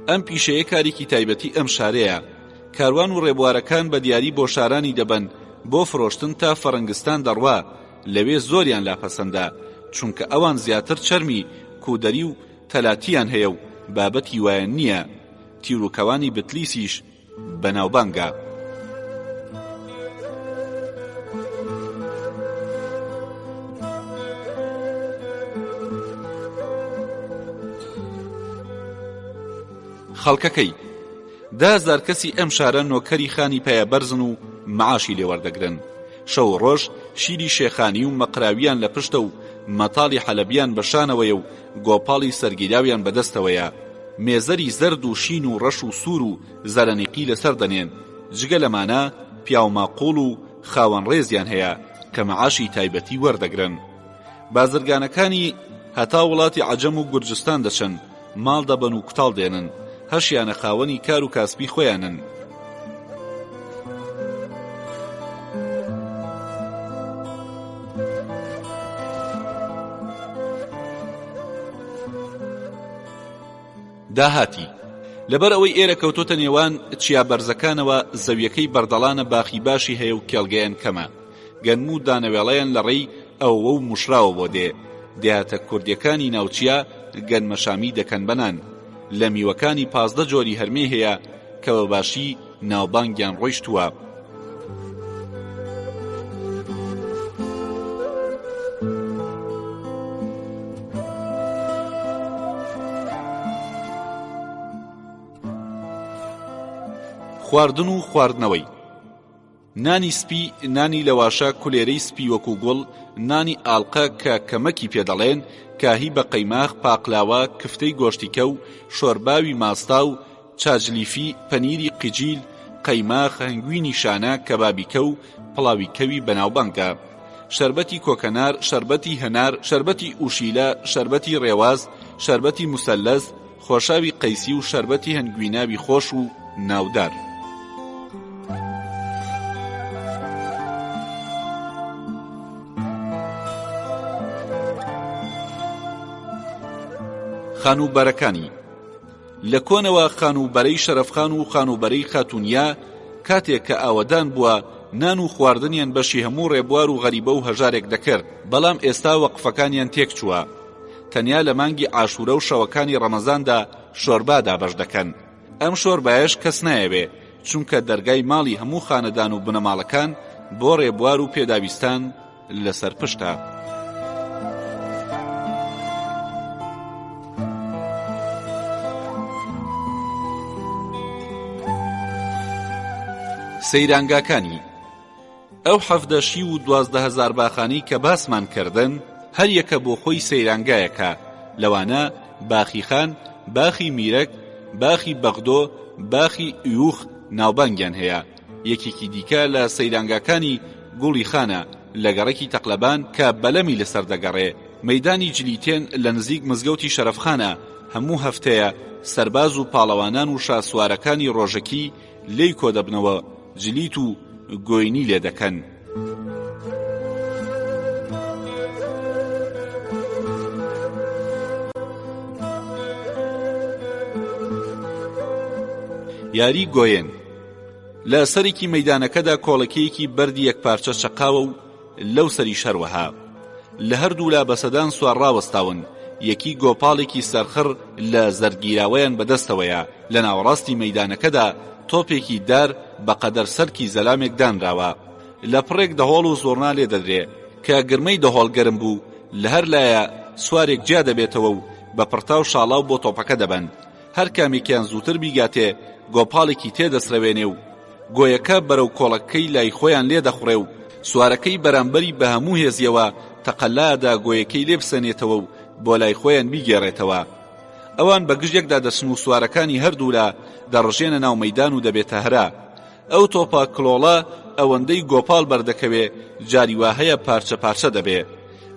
ئەم پیشەیە کارێکی تایبەتی ئەم شارەیە. کاروان و ڕێبوارەکان بە دیاری بۆ شارانی دەبەن بۆ فرۆشتن تا فەڕەنگستان دەڕوا، لەوێ زۆریان لا پەسەندە، چونکە ئەوان زیاتر چەرمی کودەری و تەلاتییان هەیە و بابەتی وایان نییە. تیروکەوانی بتلیسیش بەناوبانگە. خەڵکەکەی 10000 کەسی ئەم شارە نۆکەری خانی پایەبەرزن و معاشی لێ وەردەگرن شەو و ڕۆژ شیری شێخانی و مەقراویان لە پشتە و مەتاڵی حەلەبیان بە شانەوەیە و گۆپاڵی سەرگیراویان بەدەستەوەیە مێزەری زەرد و شین و ڕەش و سوور و زەرەنیقی لەسەر دەنێن، جگە لەمانە پیاوماقوڵ و خاوەن ڕێزیان هەیە کە مەعاشی تایبەتی وەردەگرن. بازرگانەکانی هەتا وڵاتی عەجەم و گورجستان دەچن، ماڵ دەبەن و کوتاڵ دێنن، هەشیانە خاوەنی کار و کاسپی خۆیانن. داهاتی، لەبەر ئەوەی ئێرە کەوتۆتە نێوان چیا بەرزەکانەوە زەویەکەی بەردەڵانە باخی باشی هەیە و کێڵگەیان کەمە، گەنم و دانەوێڵەیان لە ڕێی ئەوەوە و موشراوە بۆ دێ، دێهاتە کوردیەکانی ناو چیا گەنمەشامی دەکەن بە نان. لە میوەکانی 15 جۆری هەرمێی هەیە کە بە باشی ناوبانگیان ڕۆیشتووە. خواردن و خواردنەوەی. نانی سپی، نانی لەواشە، کولێرەی سپی وەکو گوڵ، نانی ئاڵقە کە کەمەکی پێ دەڵێن، کاهی بە قەیماخ، پاقلاوە، کفتەی گۆشتی کەو، شۆرباوی ماستاو، چاجلیفی، پەنیری قیجیل، قەیماخ، هەنگوینی شانە، کەبابی کەو، پڵاوی کەوی بەناوبانگە. شەربەتی کۆکەنار، شەربەتی هەنار، شەربەتی ئوشیلە، شەربەتی ڕێواس، شەربەتی موسەلەس، خۆشاوی قەیسی و شەربەتی هەنگویناوی خۆش و ناودار. خانووبەرەکانی لە کۆنەوە خانووبەرەی شەرەفخان و خانووبەرەی خاتوونیا کاتێک کە ئاوەدان بووە نان و خواردنیان بەشی هەموو ڕێبوار و غەریبە و هەژارێک دەکرد بەڵام ئێستا وەقفەکانیان تێکچووە تەنیا لە مانگی عاشورە و شەوەکانی ڕەمەزاندا شۆربا دابەش دەکەن ئەم شۆربایەش کەس نایەوێ چونکە دەرگای ماڵی هەموو خانەدان و بنەماڵەکان بۆ ڕێبوار و پێداویستان لەسەر پشتە. سەیرانگاکانی ئەو 17 شیو و 12 هەزار باخانەی کە باسمان کردن هەر یەکە بۆ خۆی سەیرانگایەکە لەوانە باخی خان باخی میرەک باخی بەغدۆ باخی ئیوخ ناوبانگیان هەیە یەکێکی دیکە لە سەیرانگاکانی گوڵی خانە لە گەڕەکی تەقلەبان کە بەلەمی لەسەر دەگەڕێ، مەیدانی جلیتێن لە نزیک مزگەوتی شەرەفخانە، هەموو هەفتەیە سەرباز و پاڵەوانان و شاسوارەکانی ڕۆژەکی لێی کۆدەبنەوە جلیت و گۆینی لێ دەکەن. یاری گۆیێن. لە سەرێکی مەیدانەکەدا کۆڵەکەیەکی بەردی یەکپارچە چەقاوە و لەو سەریش هەروەها. لە هەردوولا بە سەدان سوار ڕاوەستاون، یەکی گۆپاڵێکی سەرخڕ لە زەردگیراوەیان بەدەستەوەیە، لە ناوەڕاستی مەیدانەکەدا تۆپێکی دار بە قەدەر سەرکی زەلامێک دانراوە. لە پڕێک دەهۆڵ و زوڕنا لێ دەدرێ. کە گرمەی دەهۆڵ گەرم بوو، لە هەر لایە سوارێک جیا دەبێتەوە و بە پڕتاو شاڵاو بۆ تۆپەکە دەبەن. هەر کامێکیان زووتر بیگاتێ گۆپاڵێکی تێ دەسرەوێنێ و گۆیەکە بەرەو کۆڵەکەی لای خۆیان لێ دەخوڕێ و سوارەکەی بەرامبەری بە هەموو هێزیەوە تەقەلا ئەدا گۆیەکەی لێ بسەنێتەوە و بۆ لای خۆیان بیگێڕێتەوە. ئەوان بە گژ یەکدا دەچن و سوارەکانی هەردوولا دەڕژێنە ناو مەیدان و دەبێتە هەرا. ئەو تۆپە کڵۆڵە ئەوەندەی گۆپاڵ بەردەکەوێ جاری وا هەیە پارچە پارچە دەبێ.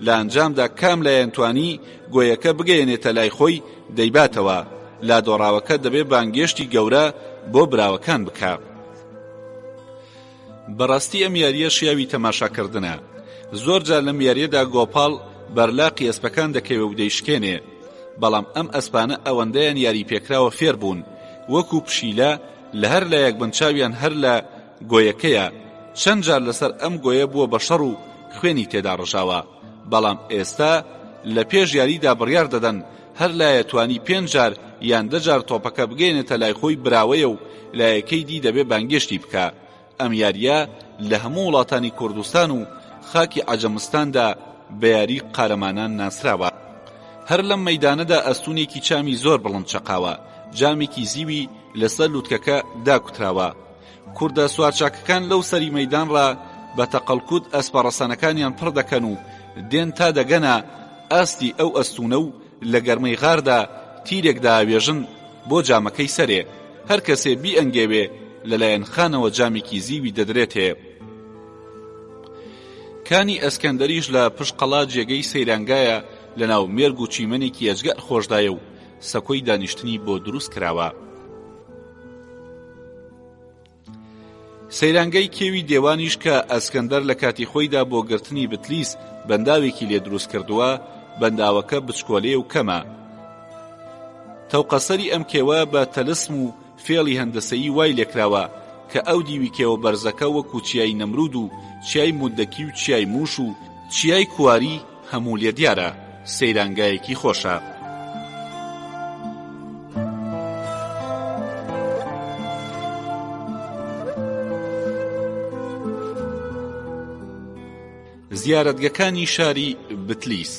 لە ئەنجامدا کام لایەن توانی گۆیەکە بگەیەنێتە لای خۆی دەیباتەوە، لادۆڕاوەکە دەبێ بانگێشتی گەورە بۆ براوەکان بکا. بەڕاستی ئەم یارییە شیاوی تەماشاکردنە. زۆر جار لەم یارییەدا گۆپاڵ بەر لاقی ئەسپەکان دەکەوێ و دەیشکێنێ. بەڵام ئەم ئەسپانە ئەوەندەیان یاریپێکراوە فێر بوون، وەکوو پشیلە لە هەر لایەک بن چاویان هەر لە گۆیەکەیە، چەند جار لەسەر ئەم گۆیە بووە بە شەڕ و خوێنی تێدا ڕژاوە، بەڵام ئێستا لە پێش یاریدا بڕیار دەدەن هەر لایە توانی پێنج جار یان دە جار تۆپەکە بگەیەنێتە لای خۆی براوەیە و لایەکەی دی دەبێ بانگێشتی بکا. ئەم یارییە لە هەموو وڵاتانی کوردستان و خاکی عەجەمستاندا بە یاری قارەمانان ناسراوە. هەر لەم مەیدانەدا ئەستوونێکی چامی زۆر بڵند چەقاوە، جامێکی زیوی لەسەر لوتکەکە داکوتراوە. کوردە سوارچاکەکان لەو سەری مەیدان ڕا بە تەقەڵکوت ئەسپە ڕەسەنەکانیان پڕ دەکەن و دێن تا دەگەنە ئاستی ئەو ئەستوونە و لە گەرمەی غاردا تیرێک دەئاوێژن بۆ جامەکەی سەرێ، هەر کەسێ بیئەنگێوێ لە لایەن خانەوە جامێکی زیوی دەدرێتێ. کانی ئەسکەندەریش لە پشت قەڵا جێگەی سەیرانگایە لە ناو مێرگ و چیمەنێکی ئێجگار خۆشدایە و سەکۆی دانیشتنی بۆ دروست کراوە. سەیرانگای کێوی دێوانیش کە ئەسکەندەر لە کاتی خۆیدا بۆ گرتنی بتلیس بەنداوێکی لێ دروست کردووە، بەنداوەکە بچکۆلەیە و کەمە. تەوقەسەری ئەم کێوە بە تەلسم و فێڵی هەندەسەیی وای لێکراوە کە ئەو دیوی کێوە بەرزەکە وەکوو چیای نەمرود و چیای مودەکی و چیای مووش و چیای کواری هەموو لێ دیارە. سەیرانگایەکی خۆشە. زیارەتگەکانی شاری بتلیس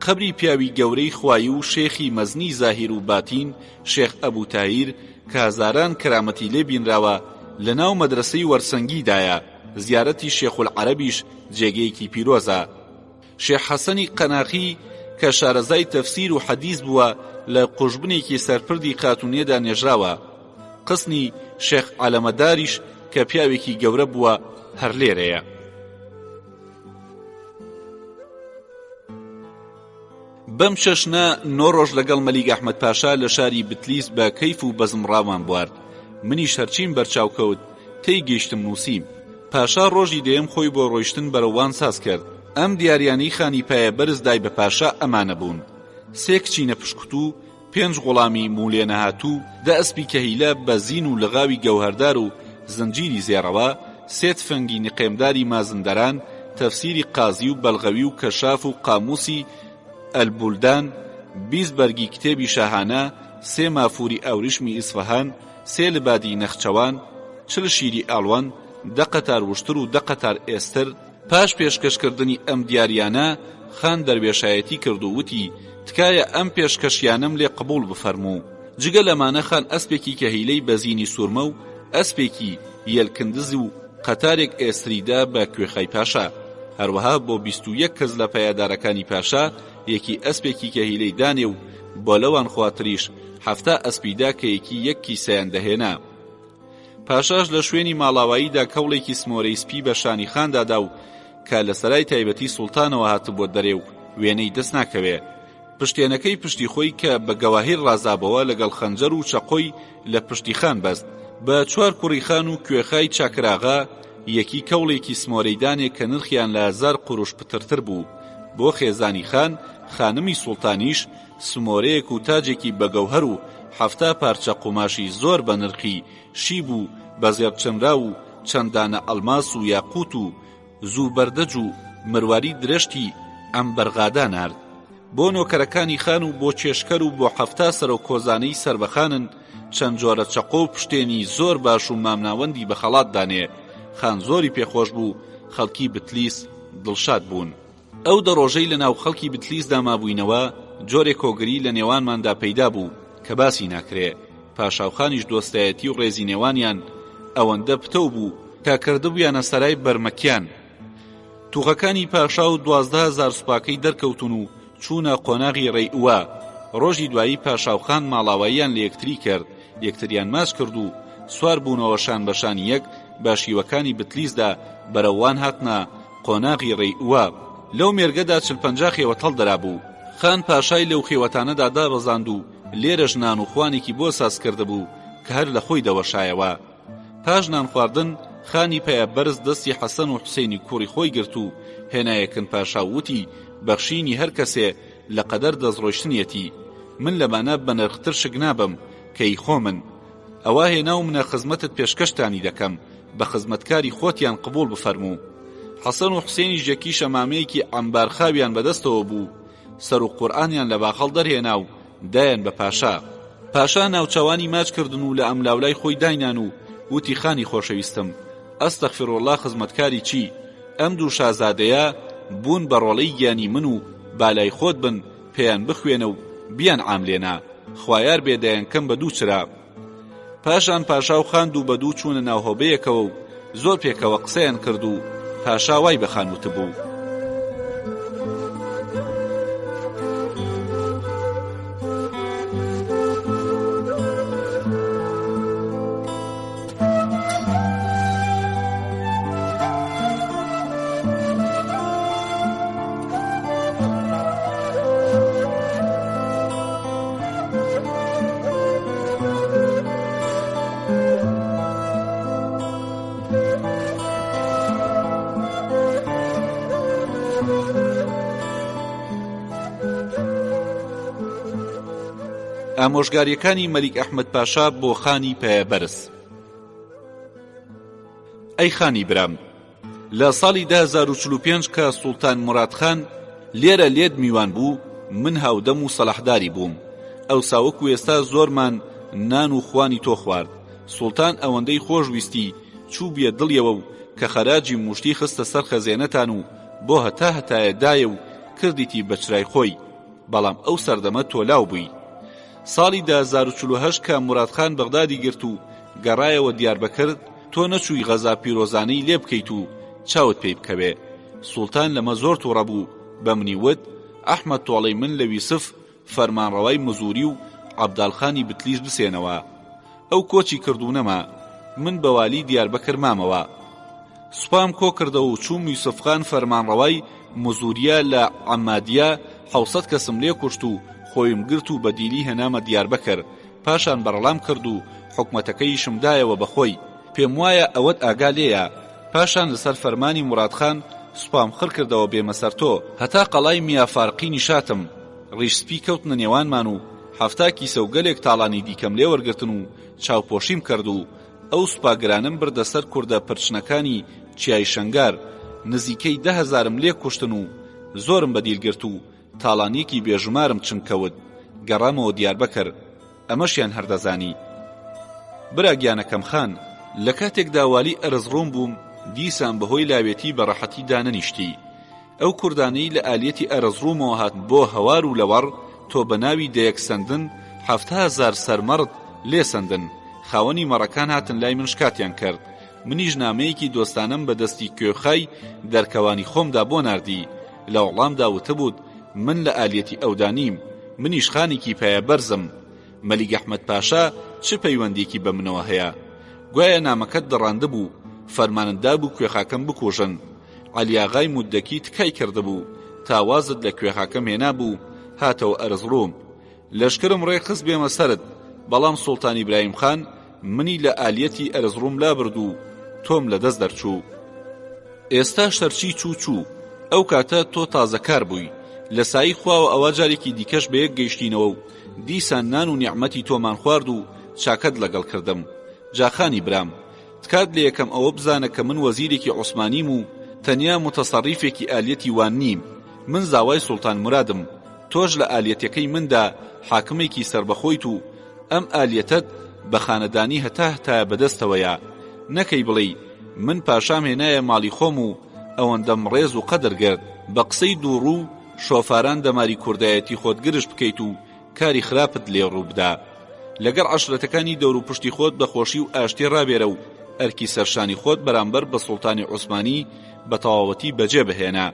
قەبری پیاوی گەورەی خوایی و شێخی مەزنی زاهیر و باتین شێخ ئەبو تاهیر کە هەزاران کەرامەتی لێ بینراوە. لە ناو مەدرەسەی وەرسەنگیدایە، زیارەتی شێخولعەرەبیش جێگەیەکی پیرۆزە. شێخ حەسەنی قەناخی کە شارەزای تەفسیر و حەدیس بووە لە قوژبنێکی سەر پردی خاتوونیەدا نێژراوە. قسنی شێخ عەلەمەداریش کە پیاوێکی گەورە بووە هەر لێرەیە. بەم چەشنە نۆ ڕۆژ لەگەڵ مەلیک ئەحمەد پاشا لە شاری بتلیس بە کەیف و بەزم ڕامان بوارد. منیش هەرچیم بەرچاو کەوت تێی گەیشتم نووسیم. پاشا ڕۆژی دەیەم خۆی بۆ ڕۆیشتن بەرەو وان ساز کرد. ئەم دیاریانەی خانی پایەبەرز دای بە پاشا ئەمانە بوون، سێ کچینە پشکوتوو، پێنج غوڵامی موو لێنەهاتوو، دە ئەسپی کەهیلە بە زین و لغاوی گەوهەردار و زنجیری زێڕەوە، سێ تفەنگی نقێمداری مازندەران، تەفسیری قازی و بەلغەوی و کەشاف و قامووسی البلدان، 20 بەرگی کتێبی شاهانە، سێ مافووری ئاوریشمی ئیسفەهان، سێ لبادی نەخچەوان، چل شیری ئاڵوەن، دە قەتار وشتر و دە قەتار ئێستر. پاش پێشکەشکردنی ئەم دیارییانە، خان دەروێشایەتی کرد و وتی، تکایە ئەم پێشکەشیانەم لێ قبووڵ بفەرموو. جگە لەمانە خان ئەسپێکی کەهیلەی بە زینی سوورمە و ئەسپێکی یەلکندز و قەتارێک ئێستری دا بە کوێخای پاشا. هەروەها بۆ 21 کەس لە پایەدارەکانی پاشا یەکی ئەسپێکی کەهیلەی دانێ و بۆ لەوان خواتریش 70 ئەسپی دا کە یەکی یەک کیسەیان دەهێنا. پاشاش لە شوێنی ماڵاواییدا کەوڵێکی سمۆرەی سپی بە شانی خاندا دا و کە لە سەرای تایبەتی سوڵتانەوە هاتبووە دەرێ و وێنەی دەست ناکەوێ. پشتێنەکەی پشتی خۆی کە بە گەواهیر ڕازابۆوە لەگەڵ خەنجەر و چەقۆی لە پشتی خان بەست. بە چوار کوڕی خان و کوێخای چاکراغا یەکی کەوڵێکی سمۆرەی دانێ کە نرخیان لە هەزار قوروش پترتر بوو. بۆ خێزانی خان، خانمی سوڵتانیش سمۆرەیەک و تاجێکی بە گەوهەر و 70 پارچە قوماشی زۆر بە نرخی شیب و بە زێڕ چنراو و چەند دانە ئەڵماس و یاقووت و زوبەردەج و مرواری درەشتی عەمبەرغادا نارد بۆ نۆکەرەکانی خان و بۆ چێشکەر و بۆ 70 سەرۆک هۆزانەی سەر بە خانن چەند جۆرە چەقۆ و پشتێنی زۆر باش و مامناوەندی بە خەڵات دانێ خان زۆری پێخۆش بوو خەڵکی بتلیس دڵشاد بوون. ئەو دە ڕۆژەی لە ناو خەڵکی بتلیسدا مابووینەوە، جۆرێک هۆگری لە نێوانماندا پەیدا بوو کە باسی ناکرێ. پاشا و خانیش دۆستایەتی و ڕێزی نێوانیان ئەوەندە پتەو بوو کە کردبوویانە سەرای بەرمەکیان. توخەکانی پاشا و 12 هەزار سوپاکەی دەرکەوتوون و چوونە قۆناغی ڕێیئوە. ڕۆژی دوایی پاشا و خان ماڵاواییان لە یەکتری کرد، یەکتریان ماچ کرد و سوار بوونەوە شان بە شانی یەک بە شیوەکانی بتلیسدا بەرەو وان هاتنە قۆناغی ڕێی ئوە. لەو مێرگەدا چل 50 خێوەت هەڵدرابوو. خان پاشای لەو خێوەتانەدا دابەزاند و لێرەش نان و خوانێکی بۆ ساز کردبوو کە هەر لە خۆی دەوەشایەوە. پاش نان خواردن خانی پایە بەرز دەستی حەسەن و حوسەینی کوڕی خۆی گرت و هێنایە کن پاشا و وتی بەخشینی هەر کەسێ لە قەدەر دەستڕۆیشتنیەتی. من لەمانە بەنرختر شک نابەم کە ئی خۆمن. ئەوا هێناومنە خزمەتت پێشکەشتانی دەکەم، بە خزمەتکاری خۆتیان قبوڵ بفەرموو. حەسەن و حوسێنیش یەکی شەمامەیەکی عەمبار خاویان بەدەستەوە بوو، سەر و قورئانیان لە باخەڵ دەرهێنا و دایان بە پاشا. پاشا ناوچاوانی ماچ کردن و لە ئەملاولای خۆی داینان و وتی خانی خۆشەویستم، ئەستەغفیروڵڵا خزمەتکاری چی؟ ئەم دوو شازادەیە بوون بە ڕۆڵەی گیانی من و با لای خۆت بن، پێیان بخوێنە و بیان عاملێنە. خوایار بێ دەیانکەم بە دوو چرا. پاشان پاشا و خان دوو بە دوو چوونە ناو هۆبەیەکەوە و زۆر پێکەوە قسەیان کرد و پاشا وای بە خان وتبوو. ئامۆژگاریەکانی مەلیک ئەحمەد پاشا بۆ خانی پایەبەرز. ئەی خانی برام، لە ساڵی 1045 کە سوڵتان موراد خان لێرە لێت میوان بوو، من هاودەم و سەلاحداری بووم. ئەوسا وەکو ئێستا زۆرمان نان و خوانی تۆ خوارد. سوڵتان ئەوەندەی خۆش ویستی چووبیە دڵیەوە و کە خەراجی موشتی خستە سەر خەزێنەتان و بۆ هەتا هەتایە دایە و کردیتی بە چرای خۆی. بەڵام ئەو سەردەمە تۆ لاو بووی. ساڵی 1048 کە موراد خان بەغدادی گرت و گەڕایەوە دیاربەکر، تۆ نەچووی غەزا پیرۆزانەی لێ بکەیت و چاوت پێی بکەوێ. سوڵتان لەمە زۆر تووڕە بوو، بە منی وت، ئەحمەد تۆڵەی من لە ویسف فەرمانڕەوای مزوری و عەبدال خانی بتلیس بسێنەوە. ئەو کۆچی کرد و نەما، من بە والی دیاربەکر مامەوە. سوپام کۆ کردەوە و چووم یوسف خان فەرمانڕەوای مزوریە لە عەمادیە حەوسەد کەسم لێ کوشت و خۆیم گرت و بە دیلی هێنامە دیاربەکر، پاشان بەڕەڵام کرد و حکومەتەکەیشم دایەوە بە خۆی. پێموایە ئەوەت ئاگا لێیە. پاشان لەسەر فەرمانی موراد خان سوپام خڕ کردەوە بێمە سەر تۆ. هەتا قەڵای میافارقی نیشاتم، ڕیش سپی کەوتنە نێوانمان و 70 کیسە و گەلێک تاڵانی دیکەم لێ وەرگرتن و چاوپۆشیم کرد و ئەو سوپا گرانەم بردە سەر کوردە پرچنەکانی چیای شەنگار، نزیکەی دە هەزارم لێ کوشتن و زۆرم بە دیل گرت و تاڵانیەکی بێ ژمارم چنگ کەوت، گەڕامەوە دیاربەکر. ئەمەشیان هەر دەزانی. برا گیانەکەم خان، لە کاتێکدا والی ئەرزڕوم بووم، دیسان بە هۆی لاوێتی بە ڕەحەتی دانەنیشتی. ئەو کوردانەی لە ئالیەتی ئەرزڕومەوە هاتن بۆ هەوار و لەوەڕ، تۆ بە ناوی دەیەک سەندن، 70 هەزار سەر مەڕت لێ سەندن. خاوەنی مەڕەکان هاتن لای من شکاتیان کرد. منیش نامەیەکی دۆستانەم بە دەستی کوێخای دەرکەوانی خۆمدا بۆ ناردی. لە وەڵامدا وتبووت من لە ئالیەتی ئەودا نیم، منیش خانێکی پایە بەرزم. مەلیک ئەحمەد پاشا چ پەیوەندییەکی بە منەوە هەیە؟ گوایە نامەکەت دڕاندبوو، فەرمانت دابوو کوێخاکەم بکوژن. عەلیاغای موددەکی تکای کردبوو تا وازت لە کوێخاکەم هێنابوو، هاتەوە ئەرزڕوم. لەشکرم ڕێکخست بێمە سەرت، بەڵام سوڵتان ئیبراهیم خان منی لە ئالیەتی ئەرزڕوم لابرد و تۆم لە دەست دەرچوو. ئێستاش هەرچی چوو چوو، ئەو کاتە تۆ تازەکار بووی، لە سایەی خواوە ئەوا جارێکی دیکەش بەیەک گەیشتینەوە و دیسان نان و نیعمەتی تۆمان خوارد و چاکەت لەگەڵ کردم. جا خانی برام، تکات لێ یەکەم ئەوە بزانە کە من وەزیرێکی عوسمانیم و تەنیا موتەسەڕیفێکی ئالیەتی وان نیم، من زاوای سوڵتان مورادم، تۆش لە ئالیەتەکەی مندا حاکمێکی سەربەخۆیت و ئەم ئالیەتەت بە خانەدانی هەتا هەتایە بەدەستەوەیە، نەکەی بڵێی من پاشام هێنایە ماڵی خۆم و ئەوەندەم ڕێز و قەدر گرت، بە قسەی دووڕوو و شۆفاران دەماری کوردایەتی خۆت گرژ بکەیت و کاری خراپت لێ ڕوو بدا. لەگەڵ عەشرەتەکانی دەوروپشتی خۆت بە خۆشی و ئاشتی ڕابێرە و ئەرکی سەرشانی خۆت بەرامبەر بە سوڵتانی عوسمانی بە تەواوەتی بەجێ بهێنە.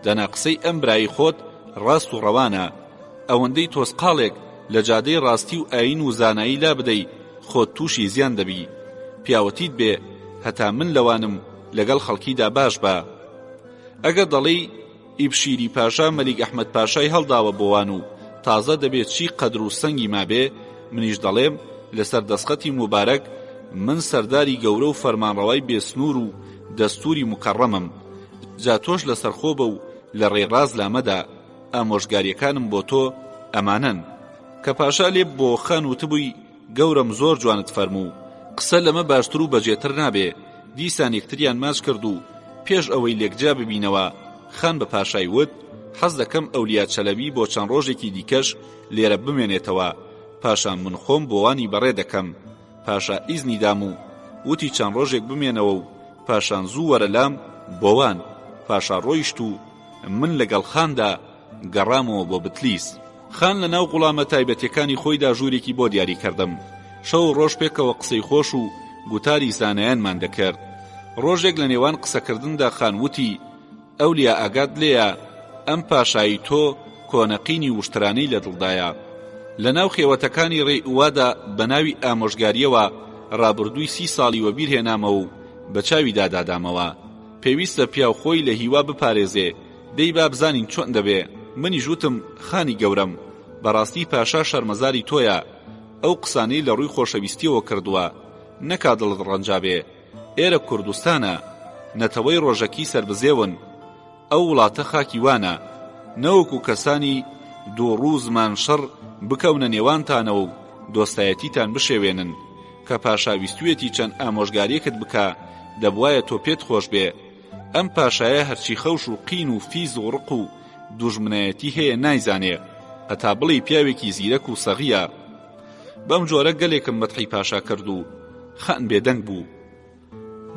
دەنا قسەی ئەم برای خۆت ڕاست و ڕەوانە. ئەوەندەی تۆزقاڵێک لە جادەی ڕاستی و ئایین و زانایی لابدەی خۆت تووشی زیان دەبی. پیاوەتیت بێ هەتا من لەوانم لەگەڵ خەڵکیدا باش بە. ئەگەر دەڵێی ئیبشیری پاشا مەلیک ئەحمەد پاشای هەڵداوە بۆ وان و تازە دەبێ چی قەدر و سەنگی مابێ، منیش دەڵێم لەسەر دەسخەتی موبارەک من سەرداری گەورە و فەرمانڕەوای بێ سنوور و دەستووری موکەڕەمم، جا تۆش لەسەرخۆ بە و لە ڕێی ڕاست لامەدە، ئامۆژگارییەکانم بۆ تۆ ئەمانەن. کە پاشا لێ بۆ خان وتبووی، گەورەم زۆر جوانت فەرموو، قسە لەمە باشتر و بەجێتر نابێ، دیسان یەکتریان ماچ کرد و پێش ئەوەی لێکجیا ببینەوە، خان بە پاشای وت، حەز دەکەم ئەولیا چەلەبی بۆ چەند ڕۆژێکی دیکەش لێرە بمێنێتەوە، پاشان من خۆم بۆ وانی بەڕێ دەکەم. پاشا ئیزنی دام و وتی چەند ڕۆژێک بمێنەوە و پاشان زوو وەرە لام بۆ وان. پاشا ڕۆیشت و من لەگەڵ خاندا گەڕامەوە بۆ بتلیس. خان لە ناو غوڵامە تایبەتیەکانی خۆیدا ژوورێکی بۆ دیاری کردم. شەو و ڕۆژ پێکەوە قسەی خۆش و گوتاری زانایانمان دەکرد. ڕۆژێک لە نێوان قسەکردندا خان وتی، ئەولیا ئاگات لێیە ئەم پاشایی تۆ کۆنە قینی وشترانەی لە دڵدایە. لە ناو خێوەتەکانی ڕێی ئووادا بە ناوی ئامۆژگاریەوە ڕابردووی سی ساڵی وەبیر هێنامەوە و بە چاویدا دادامەوە. پێویستە پیاو خۆی لە هیوا بپارێزێ، دەی با بزانین چۆن دەبێ. منیش وتم خانی گەورەم، بەڕاستی پاشا شەرمەزاری تۆیە، ئەو قسانەی لە ڕووی خۆشەویستیەوە کردووە، نەکا دڵت ڕەنجابێ. ئێرە کوردستانە، نەتەوەی ڕۆژەکی سەربزێون، ئەو وڵاتە خاکی وانە، نەوەکو کەسانی دووڕوو و زمان شڕ بکەونە نێوانتانەوە و دۆستایەتیتان بشێوێنن، کە پاشا ویستویەتی چەند ئامۆژگاریەکت بکا دەبوایە تۆ پێت خۆش بێ، ئەم پاشایە هەرچی خەوش و قین و فیز و ڕق و دوژمنایەتی هەیە نایزانێ، هەتا بڵێی پیاوێکی زیرەک و سەغیە. بەم جۆرە گەلێکم مەدحی پاشا کرد و خان بێدەنگ بوو.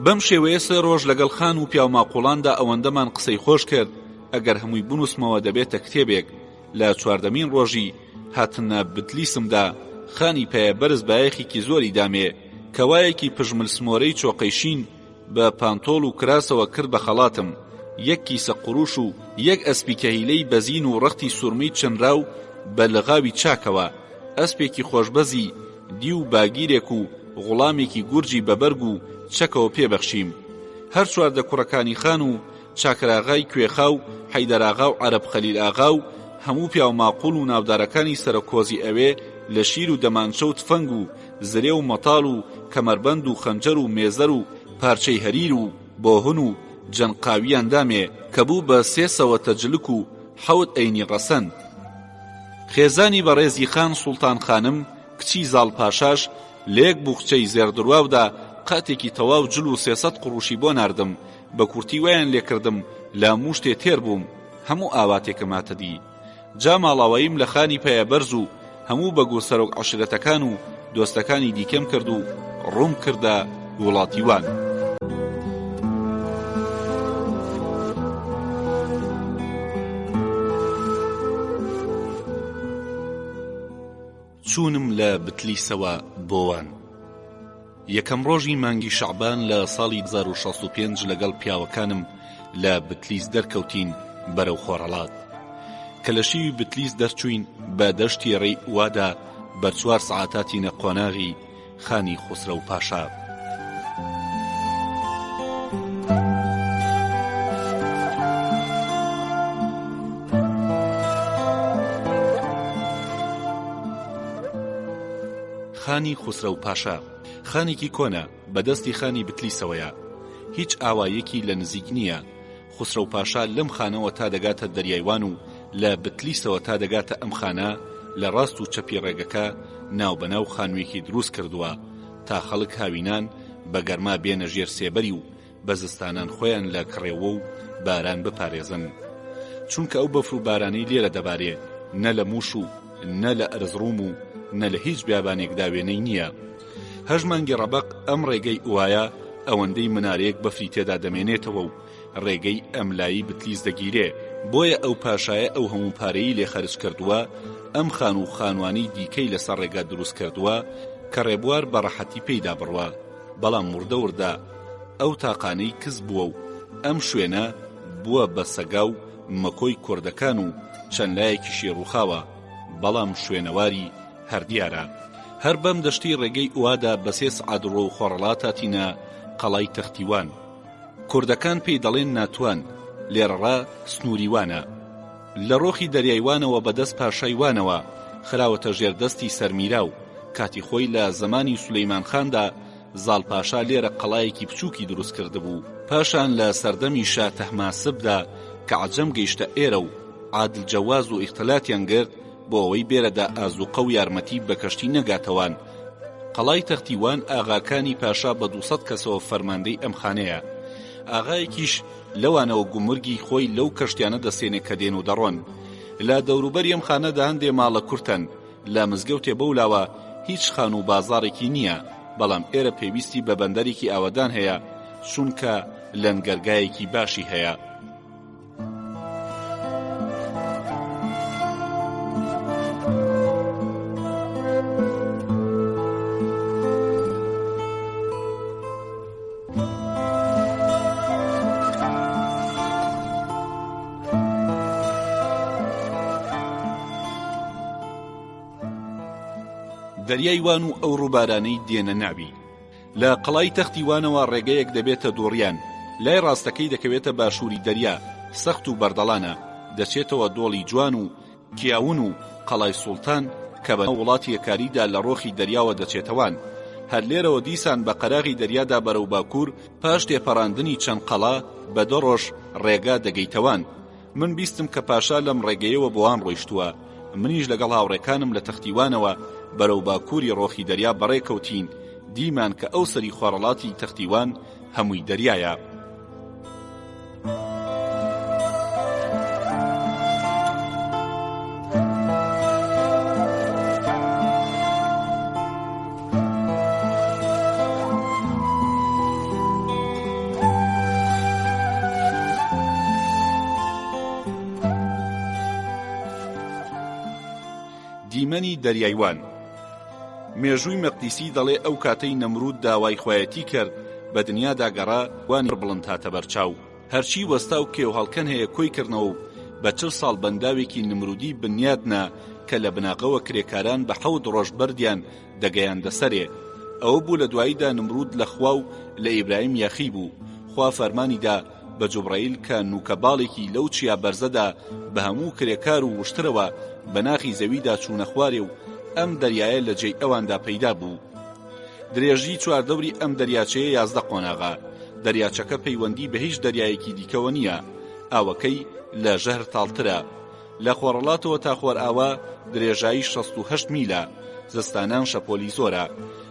بەم شێوەیە سێ ڕۆژ لەگەڵ خان و پیاوماقوڵاندا ئەوەندەمان قسەی خۆش کرد ئەگەر هەمووی بنووسمەوە دەبێتە کتێبێک. لە چواردەمین ڕۆژی هاتنە بتلیسمدا خانی پایەبەرز بایەخێکی زۆری دامێ. کەوایەکی پژمل سمۆرەی چۆقەی شین بە پانتۆڵ و کراسەوە کرد بە خەڵاتم، یەک کیسە قوروش و یەک ئەسپی کەهیلەی بەزین و ڕەختی سورمەی چنراو بە لغاوی چاکەوە، ئەسپێکی خۆشبەزی دی و باگیرێک و غوڵامێکی گورجی بە بەرگ و چەکەوە پێ بەخشیم. هەر 14 کوڕەکانی خان و چاکراغای کوێخا و حەیدەراغا و عەرەب خەلیل ئاغا و هەموو پیاو ماقوڵ و ناودارەکانی سەرەکۆزی ئەوێ لە شیر و دەمانچە و تفەنگ و زرێ و مەتاڵ و کەمەربەند و خەنجەر و مێزەر و پارچەی هەریر و بۆهن و جەنقاویان دامێ کە بوو بە سێ سەوەتە جلک و حەوت ئەینی ڕەسەن. خێزانی بەڕێزی خان سوڵتان خانم کچی زاڵ پاشاش لە یەک بوخچەی زێڕدرواودا قاتێکی تەواو جل و 300 قڕوشی بۆ ناردم، بە کورتی وایان لێکردم لە هەموو شتێ تێر بووم، هەموو ئاواتێکم هاتە دی. جا ماڵاواییم لە خانی پایەبەرز و هەموو بەگ و سەرۆک عەشرەتەکان و دۆستەکانی دیکەم کرد و ڕووم کردە وڵاتی وان. چوونم لە بتلیسەوە بۆ وان. یەکەم ڕۆژی مانگی شەعبان لە ساڵی 1065 لەگەڵ پیاوەکانم لە بتلیس دەرکەوتین بەرەو خۆرهەڵات. کە لە شیوی بتلیس دەرچووین بە دەشتی ڕێی ئوادا بە چوار سەعات هاتینە قۆناغی خانی خوسرەو پاشا. خانی خوسرەو پاشا خانێکی کۆنە بە دەستی خانی بتلیسەوەیە. هیچ ئاواییەکی لە نزیک نییە. خوسرەو پاشا لەم خانەوە تا دەگاتە دەریای وان و لە بتلیسەوە تا دەگاتە ئەم خانە لە ڕاست و چەپی ڕێگەکە ناوبەناو خانوویەکی دروست کردووە تا خەڵک هاوینان بە گەرما بێنە ژێر سێبەری و بە زستانان خۆیان لە کڕێوە و باران بپارێزن چونکە ئەو بەفر و بارانەی لێرە دەبارێ نە لە مووش و نە لە ئەرزڕوم و نە لە هیچ بیابانێکدا وێنەی نییە. هەش مانگی ڕەبەق ئەم ڕێگەی ئوایە ئەوەندەی منارەیەک بەفری تێدا دەمێنێتەوە و ڕێگەی ئەملایی بتلیس دەگیرێ، بۆیە ئەو پاشایە ئەو هەموو پارەیی لێ خەرج کردووە، ئەم خانوو و خانوانەی دیکەی لەسەر ڕێگا دروست کردووە کە ڕێبوار بە ڕەحەتی پێیدا بڕوا، بەڵام وردە وردە ئەو تاقانەی کز بووە و ئەم شوێنە بووە بە سەگا و مەکۆی کوردەکان و چەند لایەکیشی ڕووخاوە، بەڵام شوێنەواری هەر دیارە. هەر بەم دەشتی ڕێگەی ئوادا بە سێ سەعات ڕۆ خۆڕەڵات هاتینە قەڵای تەختی وان. کوردەکان پێی دەڵێن ناتوان، لێرەڕا سنووری وانە. لە ڕۆخی دەریای وانەوە بە دەست پاشای وانەوە خراوەتە ژێر دەستی سەرمیراو، کاتی خۆی لە زەمانی سولەیمان خاندا زاڵ پاشا لێرە قەڵایەکی بچووکی دروست کردبوو، پاشان لە سەردەمی شا تەهماسبدا کە عەجەم گەیشتە ئێرە و عادل جەواز و ئیختلاتیان گرت بۆ ئەوەی بێرەدا ئازووقە و یارمەتی بە کەشتی نەگاتە وان، قەڵای تەختی وان ئاغاکانی پاشا بە دووسەد کەسەوە فەرماندەی ئەم خانەیە. ئاغایەکیش لەوانەوە گومرگی خۆی لەو کەشتیانە دەستێنێ کە دێن و دەڕۆن. لە دەوروبەری ئەم خانەدا هەندێ ماڵە کورتەن، لە مزگەوتێ بەو لاوە هیچ خانوو و بازاڕێکی نییە، بەڵام ئێرە پێویستی بە بەندەرێکی ئاوەدان هەیە، چونکە لەنگەرگایەکی باشی هەیە. دەریای وان و ئەو ڕووبارانەی دێنە ناوی. لە قەڵای تەختی وانەوە ڕێگەیەک دەبێتە دووڕیان، لای ڕاستەکەی دەکەوێتە باشووری دەریا، سەخت و بەردەڵانە، دەچێتەوە دۆڵی جوان و کیاون و قەڵای سوڵتان کە بە وڵاتی یەکاریدا لە ڕۆخی دەریاوە دەچێتە وان. هەر لێرەوە دیسان بە قەراغی دەریادا بەرەو باکوور پاش تێپەڕاندنی چەند قەڵا بە دە ڕۆژ ڕێگا دەگەیتە وان. من بیستم کە پاشا لەم ڕێگەیەوە بۆ وان ڕۆیشتووە، منیش لەگەڵ هاوڕێکانم لە تەختی وانەوە بەرەو باکووری ڕۆخی دەریا بەڕێ کەوتین، دیمان کە ئەو سەری خۆرەڵاتی تەختی وان هەمووی دەریایە. دیمەنی دەریای وان. مێژووی مەقدیسی دەڵێ ئەو کاتەی نەمرود داوای خوایەتی کرد بە دنیادا گەڕا وانی بڵند هاتە بەرچاو. هەرچی وەستا و کێوهەڵکەن هەیە کۆی کردنەوە و بە چل ساڵ بەنداوێکی نمرودی بنیات نا کە لە بناغەوە کرێکاران بە حەوت ڕۆژ بەردیان دەگەیاندە سەرێ. ئەوە بوو لە دواییدا نمرود لە خوا و لە ئیبراهیم یاخی بوو. خوا فەرمانی دا بە جوبڕەیل کە نووکە باڵێکی لەو چیا بەرزەدا بە هەموو کرێکار و وشترەوە بە ناخی زەویدا چوونە خوارێ و ئەم دەریایە لە جێی ئەواندا پەیدا بوو. درێژی چواردەوری ئەم دەریاچەیە 11 قۆناغە. دەریاچەکە پەیوەندی بە هیچ دەریایەکی دیکەوە نییە. ئاوەکەی لە ژەهر تاڵترە. لە خۆرەڵاتەوە تا خۆرئاوا درێژایی 68 میلە. زستانان شەپۆلی زۆرە.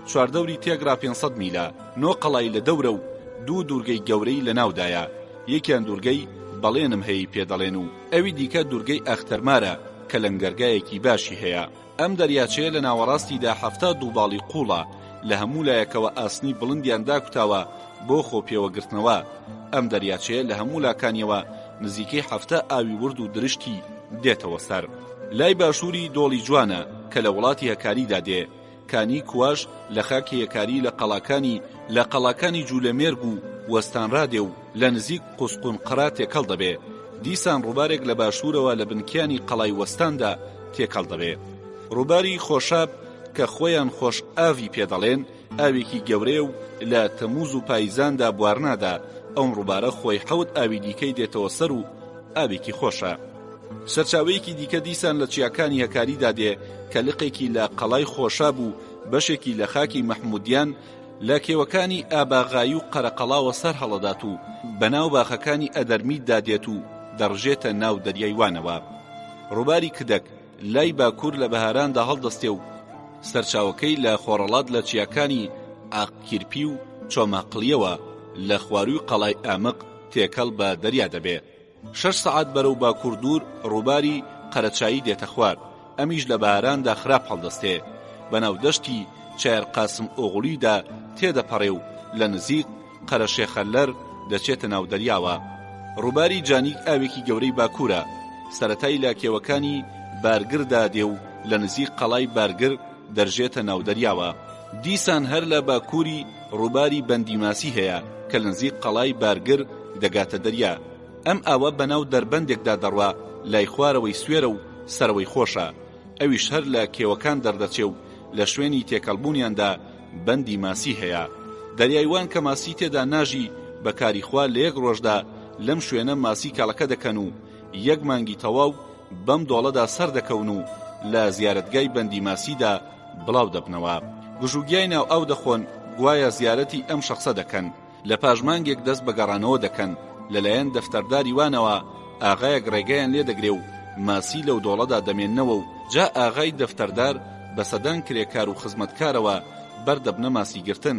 چواردەوری تێکڕا 500 میلە. نۆ قەڵای لە دەورە و دوو دوورگەی گەورەی لە ناودایە. یەکیان دوورگەی بەڵێنم هەیەی پێ دەڵێن و ئەوی دیکە دوورگەی ئەختەرمارە کە لەنگەرگایەکی باشی هەیە. ئەم دەریاچەیە لە ناوەڕاستیدا 70 دووباڵی قووڵە، لە هەموو لایەکەوە ئاسنی بڵندیان داکوتاوە بۆ خۆ پێوەگرتنەوە. ئەم دەریاچەیە لە هەموو لاکانیەوە نزیکەی 70 ئاوی ورد و درشتی دێتەوە سەر. لای باشووری دۆڵی جوانە کە لە وڵاتی هەکاریدا دێ. کانی کواش لە خاکی هەکاری لە قەڵاکانی لە قەڵاکانی جوولەمێرگ و وەستانرا دێ و لە نزیک قوسقونقڕا تێکەڵ دەبێ. دیسان ڕووبارێک لە باشوورەوە لە بنکیانی قەڵای وەستاندا تێکەڵ دەبێ. ڕووباری خۆشاب کە خۆیان خۆش ئاڤی پێ دەڵێن، ئاوێکی گەورەیە و لە تەمووز و پاییزاندا بوار نادا، ئەوم ڕووبارە خۆی حەوت ئاوی دیکەی دێتەوە سەر و ئاوێکی خۆشە. سەرچاوەیەکی دیکە دیسان لە چیاکانی هەکاریدا دێ کە لقێکی لە قەڵای خۆشاب و بەشێکی لە خاکی مەحموودیان لە کێوەکانی ئاباغایی و قەرەقەڵاوە سەر هەڵەدات و بە ناو باخەکانی ئەدەرمیتدا دێت و دەڕژێتە ناو دەریای وانەوە. ڕووباری کدەک لای باکوور لە بەهاراندا هەڵدەستێ و سەرچاوەکەی لە خۆڕەڵات لە چیاکانی ئاقکیرپی و چۆماقڵییەوە لە خوارووی قەڵای ئامق تێکەڵ بە دەریا دەبێ. شەش سەعات بەرەو باکوور دوور ڕووباری قەرەچایی دێتە خوار، ئەمیش لە بەهاراندا خراپ هەڵدەستێ، بەناو دەشتی چایەر قاسم ئۆغڵویدا تێدەپەڕێ و لە نزیک قەرەشێخەللەر دەچێتە ناو دەریاوە. ڕووباری جانیک ئاوێکی گەورەی باکوورە، سەرەتای لە کێوەکانی بارگردا دێ و لە نزیک قەڵای بارگر دەرژێتە ناو دەریاوە. دیسان هەر لە باکووری ڕووباری بەندی ماسی هەیە کە لە نزیک قەڵای بارگر دەگاتە دەریا. ئەم ئاوە بەناو دەربەندێکدا دەڕوا لای خوارەوەی سوێرە و سەرەوەی خۆشە، ئەویش هەر لە کێوەکان دەردەچێ و لە شوێنی تێکەڵبوونیاندا بەندی ماسی هەیە. دەریای وان کە ماسی تێدا ناژی بە کاری خوا لە یەک ڕۆژدا لەم شوێنە ماسی کەڵەکە دەکەن و یەک مانگی تەواو بەم دۆڵەدا سەردەکەون و لە زیارەتگای بەندی ماسیدا بڵاو دەبنەوە. گژوگیای ناو ئاو دەخۆن گوایە زیارەتی ئەم شەخسە دەکەن. لە پاش مانگێک دەست بە گەڕانەوە دەکەن، لەلایەن دەفتەرداری وانەوە ئاغایەک ڕێگەیان لێ دەگرێ و ماسی لەو دۆڵەدا دەمێننەوە و جا ئاغای دەفتەردار بە سەدان کرێکار و خزمەتکارەوە بەردەبنە ماسیگرتن.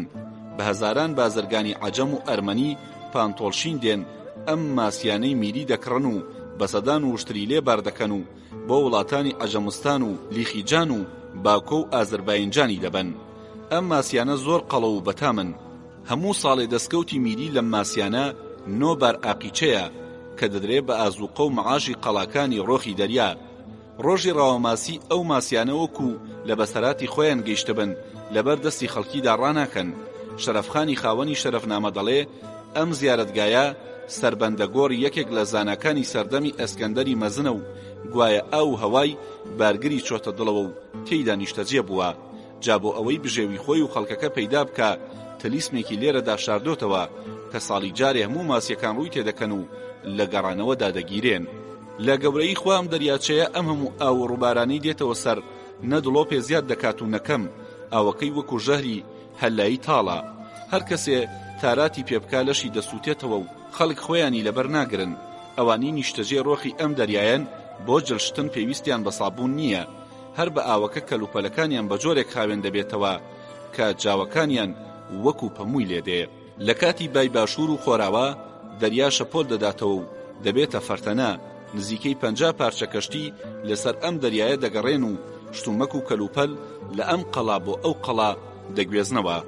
بە هەزاران بازرگانی عەجەم و ئەرمەنی پانتۆڵشین دێن ئەم ماسیانەی میری دەکڕن و بە سەدان وشتری لێ بار دەکەن و بۆ وڵاتانی عەجەمستان و لیخیجان و باکۆ و ئازرباینجانی دەبەن. ئەم ماسیانە زۆر قەڵەو و بەتامن. هەموو ساڵێ دەسکەوتی میری لەم ماسیانە نۆ بار ئاقیچەیە کە دەدرێ بە ئازووقە و مەعاشی قەڵاکانی ڕۆخی دەریا. ڕۆژی ڕاوەماسی ئەو ماسیانە وەکوو لە بەسەرهاتی خۆیان گەیشتبن لەبەر دەستی خەڵکیدا ڕاناکەن. شەرەفخانی خاوەنی شەرەفنامە دەڵێ ئەم زیارەتگایە سەربەندە گۆڕی یەکێک لە زاناکانی سەردەمی ئەسکەندەری مەزنە و گوایە ئاو و هەوای بارگری چۆتە دڵەوە و تێیدا نیشتەجێ بووە. جا بۆ ئەوەی بژێوی خۆی و خەڵکەکە پەیدا بکا تلیسمێکی لێرەدا شاردۆتەوە کە ساڵی جارێ هەموو ماسیەکان ڕووی تێدەکەن و لە گەڕانەوەدا دەگیرێن. لە گەورەیی خوا ئەم دەریاچەیە ئەم هەموو ئاو و ڕووبارانەی دێتەوە سەر نە دڵۆپێ زیاد دەکات و نە کەم، ئاوەکەی وەکو ژەهری هەللایی تاڵە. هەر کەسێ تاراتی پێ بکا لەشی دەسووتێتەوە و خەڵک خۆیانی لەبەر ناگرن. ئەوانەی نیشتەجێی ڕۆخی ئەم دەریایەن بۆ جل شتن پێویستیان بە سابوون نییە. هەر بە ئاوەکە کەلوپەلەکانیان بە جۆرێک خاوێن دەبێتەوە کە جاوەکانیان وەکو پەمووی لێ دێ. لە کاتی بای باشوور و خۆراوا دەریا شەپۆل دەداتەوە و دەبێتە فەرتەنە، نزیکەی 50 پارچە کەشتی لەسەر ئەم دەریایە دەگەڕێن و شتومەک و کەلوپەل لە ئەم قەڵا بۆ ئەو قەڵا دەگوێزنەوە.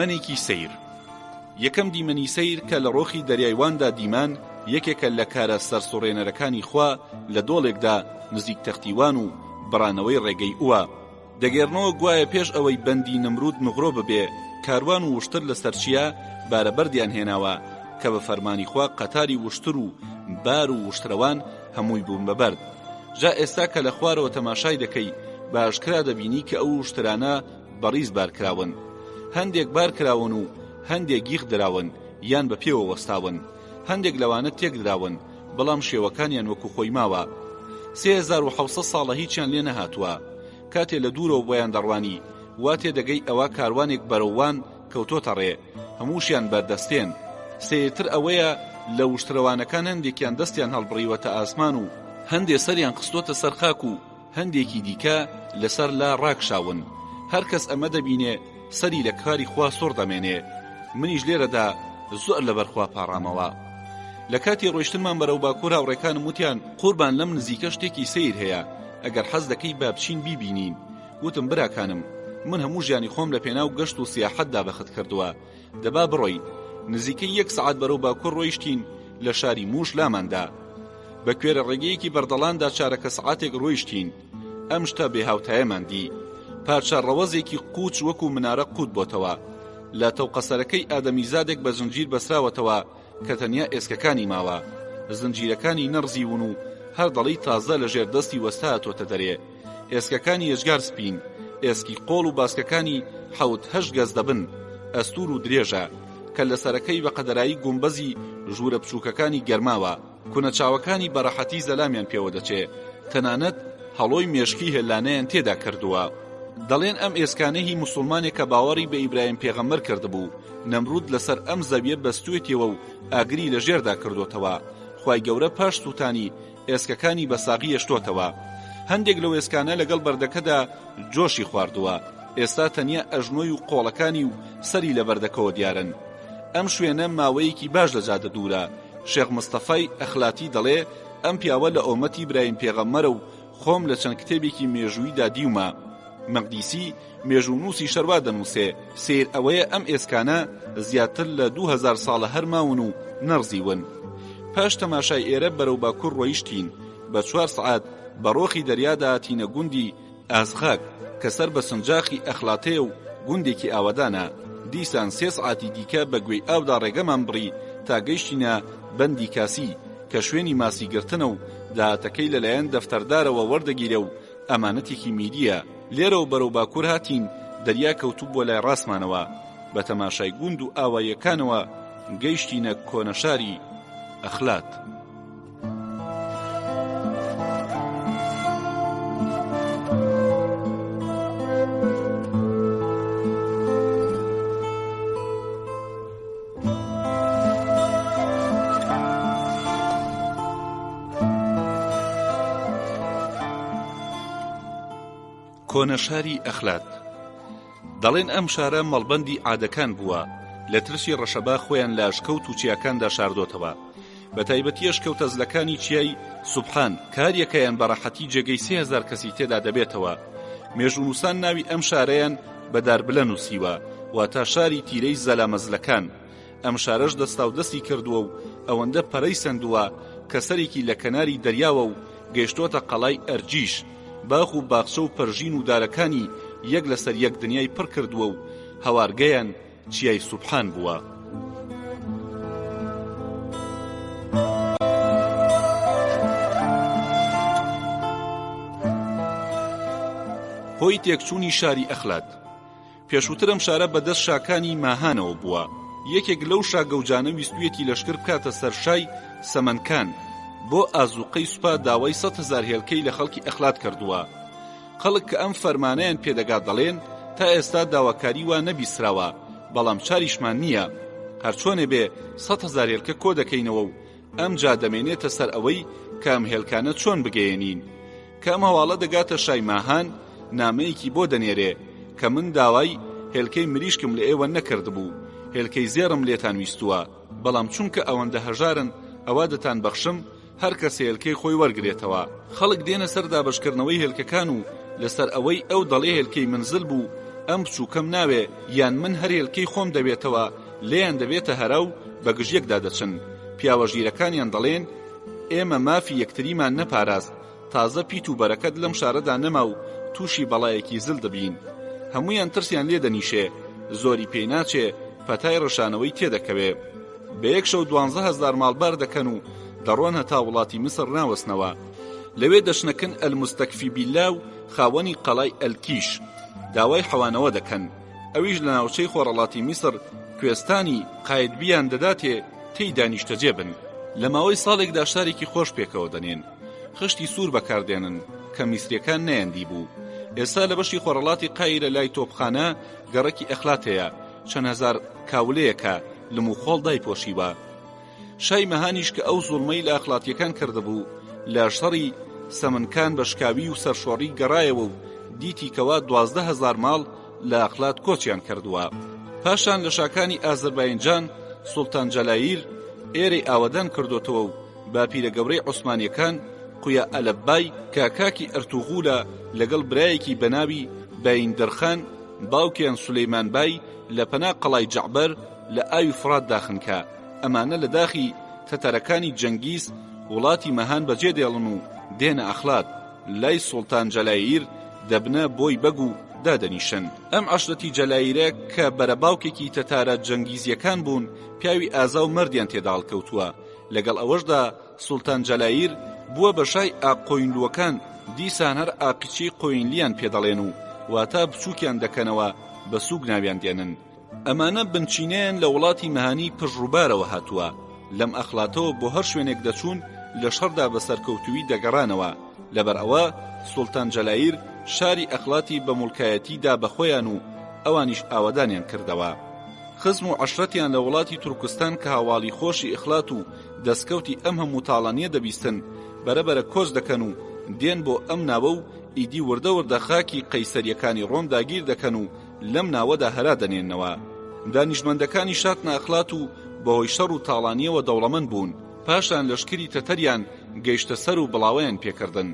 دیمەنێکی سەیر. یەکەم دیمەنی سەیر کە لە ڕۆخی دەریای واندا دیمان یەکێکە لە کارە سەرسوڕێنەرەکانی خوا لە دۆڵێکدا نزیک تەختی وان و بڕانەوەی ڕێگەی ئووە. دەگێڕنەوە گوایە پێش ئەوەی بەندی نمرود نغرۆ ببێ کاروان و وشتر لە سەر چیا بارە بەردیان هێناوە کە بە فەرمانی خوا قەتاری وشتر و بار و وشترەوان هەمووی بوون بە بەرد. جا ئێستا کە لە خوارەوە تەماشای دەکەی بە ئاشکرا دەبینی کە ئەو وشترانە بە ڕیز بار کراون. هەندێک بار کراون و هەندێک گیخ دراون یان بە پێوە وەستاون. هەندێک لەوانە تێک دراون بەڵام شێوەکانیان وەکو خۆی ماوە. 3700 ساڵە هیچیان لێ نەهاتووە. کاتێ لە دوورەوە بۆیان دەڕوانی وا تێدەگەی ئەوە کاروانێک بەرەو وان کەوتۆتە ڕێ، هەمووشیان بەردەستێن. سەیرتر ئەوەیە لە وشترەوانەکان هەندێکیان دەستیان هەڵبڕیوەتە ئاسمان و هەندێ سەریان خستۆتە سەر خاک و هەندێکی دیکە لەسەر لا ڕاکشاون. هەر کەس ئەمە دەبینێ سەری لە کاری خوا سوڕ دەمێنێ. منیش لێرەدا زۆر لەبەر خوا پاڕامەوە. لە کاتی ڕۆیشتنمان بەرەو باکوور هاوڕێکانم وتیان قوربان لەم نزیکە شتێکی سەیر هەیە ئەگەر حەز دەکەی با بچین بیبینین. وتم براکانم من هەموو ژیانی خۆم لە پێناو گەشت و سیاحەتدا بەخت کردووە دەبا بڕۆین. نزیکەی یەک سەعات بەرەو باکوور ڕۆیشتین لە شاری مووش لاماندا. بە کوێرە ڕێگەیەکی بەردەڵاندا چارەکە سەعاتێک ڕۆیشتین ئەم شتە بێهاوتایەمان دی. پارچە ڕەوەزێکی قووچ وەکوو منارە قووت بۆتەوە. لە تەوقەسەرەکەی ئادەمیزادێک بە زنجیر بەسراوەتەوە کە تەنیا ئێسکەکانی ماوە. زنجیرەکانی نەڕزیون و هەر دەڵێی تازە لە ژێر دەستی وەستا هاتۆتە دەرێ. ئێسکەکانی یەجگار سپین، ئێسکی قۆڵ و باسکەکانی حەوت هەشت گەز دەبن، ئەستوور و درێژە، کەللەسەرەکەی بە قەدەرایی گومبەزی ژوورە بچووکەکانی گەرماوە، کونە چاوەکانی بە ڕەحەتی زەلامیان پێوە دەچێ، تەنانەت هەڵۆی مێشکی هێلانەیان تێدا کردووە. دەڵێن ئەم ئێسکانە هی موسوڵمانێکە باوەڕی بە ئیبراهیم پێغەمبەر کردبوو، نەمرود لەسەر ئەم زەویە بەستوویەتیەوە و ئاگری لە ژێردا کردۆتەوە، خوای گەورە پاش سووتانی ئێسکەکانی بە ساغی هێشتۆتەوە. هەندێک لەو ئێسکانە لەگەڵ بەردەکەدا جۆشی خواردووە، ئێستا تەنیا ئەژنۆی و قۆڵەکانی و سەری لە بەردەکەوە دیارن. ئەم شوێنە ماوەیەکی باش لە جادە دوورە. شێخ مستەفای ئەخلاتی دەڵێ ئەم پیاوە لە ئۆمەتی برایم پێغەممەرە و خۆم لە چەند کتێبێکی مێژووییدا دیومە. مەقدیسی مێژوونووسی شەروا دەنووسێ، سەیر ئەوەیە ئەم ئێسکانە زیاتر لە 2000 ساڵە هەر ماون و نەڕزیون. پاش تەماشای ئێرە بەرەو باکوور ڕۆیشتین، بە چوار سەعات بە ڕۆخی دەریادا هاتینە گوندی ئازخاک کە سەر بە سنجاخی ئەخلاتەیە و گوندێکی ئاوەدانە، دیسان سێ سەعاتی دیکە بە گوێی ئاودا ڕێگەمان بڕی تا گەیشتینە بەندی کاسی کە شوێنی ماسی گرتنە و داهاتەکەی لەلایەن دەفتەردارەوە وەردەگیرێ و ئەمانەتێکی میرییە، لێرەوە بەرەو باکوور هاتین، دەریا کەوتبووە لای ڕاستمانەوە، بە تەماشای گوند و ئاواییەکانەوە گەیشتینە کۆنەشاری ئەخلات. کۆنە شاری ئەخلات دەڵێن ئەم شارە مەڵبەندی عادەکان بووە لە ترسی ڕەشەبا خۆیان لە ئەشکەوت و چیاکاندا شاردۆتەوە بە تایبەتی ئەشکەوتە زلەکانی چیای سوبحان کە هەریەکەیان بە ڕەحەتی جێگەی 3000 کەسی تێدا دەبێتەوە مێژوونووسان ناوی ئەم شارەیان بە داربلە نووسیوە واتە شاری تیرەی زەلامە زلەکان ئەم شارەش دەستاودەستی کردووە و ئەوەندە پەرەی سەندووە کە سەرێکی لە کەناری دەریاوە و گەیشتۆتە قەڵای ئەرجیش، باخ و باخچە و پەرژین و دارەکانی یەک لەسەر یەک دنیای پڕ کردووە و هەوارگەیان چیای سوبحان بووە. هۆی تێکچوونی شاری ئەخلات. پێشووتر ئەم شارە بە دەست شاکانی ماهانەوە بووە، یەکێک لەو شا گەوجانە ویستوویەتی لەشکر بکاتە سەر شای سەمەنکان، بۆ ئازووقەی سوپا داوای 100,000 هێلکەی لە خەڵکی ئەخلات کردووە. خەڵک کە ئەم فەرمانەیان پێ دەگات دەڵێن، تا ئێستا داواکاری وا نەبیستراوە، بەڵام چاریشمان نییە. هەرچۆنێ بێ 100,000 هێلکە کۆ دەکەینەوە و ئەمجا دەمێنێتە سەر ئەوەی کە ئەم هێلکانە چۆن بگەیەنین. کە ئەم هەواڵە دەگاتە شای ماهان، نامەیەکی بۆ دەنێرێ کە من داوای هێلکەی مریشکم لە ئێوە نەکردبوو، هێلکەی زێڕم لێتان ویستووە، بەڵام چونکە ئەوەندە هەژارن ئەوا دەتانبەخشم، هەر کەسێ هێلکەی خۆی وەرگرێتەوە. خەڵک دێنە سەر دابەشکردنەوەی هێلکەکان و لەسەر ئەوەی ئەو دەڵێ هێلکەی من زل بوو، ئەم بچووکەم ناوێ یان من هەر هێلکەی خۆم دەوێتەوە لێیان دەبێتە هەرا و بە گژ یەکدا دەچن. پیاوە ژیرەکانیان دەڵێن ئێمە مافی یەکتریمان نەپاراست، تازە پیت و بەرەکەت لەم شارەدا نەما و تووشی بەڵایەکی زل دەبین. هەموویان ترسیان لێ دەنیشێ، زۆری پێ ناچێ پەتای ڕشانەوەی تێ دەکەوێ. بە یەک شەو دوانزەهەزار ماڵ بار دەکەن و دەڕۆن هەتا وڵاتی میسر ناوەستنەوە. لەوێ دەچنە کن ئەلموستەکفی بیللا و خاوەنی قەڵای ئەلکیش. داوای حەوانەوە دەکەن. ئەویش لە ناوچەی خۆرەڵاتی میسر کوێستانی قایتبیان دەداتێ تێیدا نیشتەجێ بن. لە ماوەی ساڵێکدا شارێکی خۆش پێکەوە دەنێن. خشتی سوور بەکاردێنن کە میسریەکان نەیاندیبوو. ئێستا لە بەشی خۆرەڵاتی قایرە لای تۆپخانە گەڕەکی ئەخلات هەیە، چەند هەزار کاولەیەکە لم و خۆڵ دایپۆشیوە. شای مەهانیش کە ئەو زوڵمەی لە ئەخلاتیەکان کردبوو لە شەڕی سەمنکان بە شکاوی و سەرشۆڕی گەڕایەوە و دیتی کەوا 12 هەزار ماڵ لە ئەخلات کۆچیان کردووە. پاشان لە شاکانی ئازەرباینجان سوڵتان جەلایر ئێرەی ئاوەدان کردۆتەوە و باپیرە گەورەی عوسمانیەکان قویا ئەلەببای کە کاکی ئەرتوغولە لەگەڵ برایەکی بەناوی بایندرخان باوکیان سولەیمان بای لە پەنا قەڵای جەعبەر لە ئاوی فڕاتدا خنکا، ئەمانە لە داخی تەتەرەکانی جەنگیز وڵاتی مەهان بەجێ دێڵن و دێنە ئەخلات لای سوڵتان جەلاییر دەبنە بۆی بەگ و دادەنیشن. ئەم عەشرەتی جەلاییرە کە بەرەباوکێکی تەتارە جەنگیزیەکان بوون پیاوی ئازا و مەردیان تێدا هەڵکەوتووە، لەگەڵ ئەوەشدا سوڵتان جەلاییر بووە بە شای ئاققۆینلووەکان، دیسان هەر ئاقچی قۆینلیان پێ دەڵێن و واتا بچووکیان دەکەنەوە بە سووک ناویان دێنن. ئەمانە بنچینەیان لە وڵاتی مەهانی پشت ڕووبارەوە هاتووە، لەم ئەخلاتەوە بۆ هەر شوێنێک دەچوون لە شەڕدا بە سەرکەوتوویی دەگەڕانەوە، لەبەر ئەوە سوڵتان جەلاییر شاری ئەخلاتی بە موڵکایەتی دا بە خۆیان و ئەوانیش ئاوەدانیان کردەوە. خزم و عەشرەتیان لە وڵاتی تورکستان کە هەواڵی خۆشی ئیخلات و دەسکەوتی ئەم هەموو تاڵانییە دەبیستن، بەرەبەرە کۆچ دەکەن و دێن بۆ ئەم ناوە و ئیدی وردە وردە خاکی قەیسەرییەکانی ڕۆم داگیر دەکەن و لەم ناوەدا هەرا دەنێنەوە. دانیشمەندەکانی شاتنە ئەخلات و بەهۆی شەڕ و تاڵانییەوە دەوڵەمەند بوون، پاشان لەشکری تەتەریان گەیشتە سەر و بڵاوەیان پێکردن.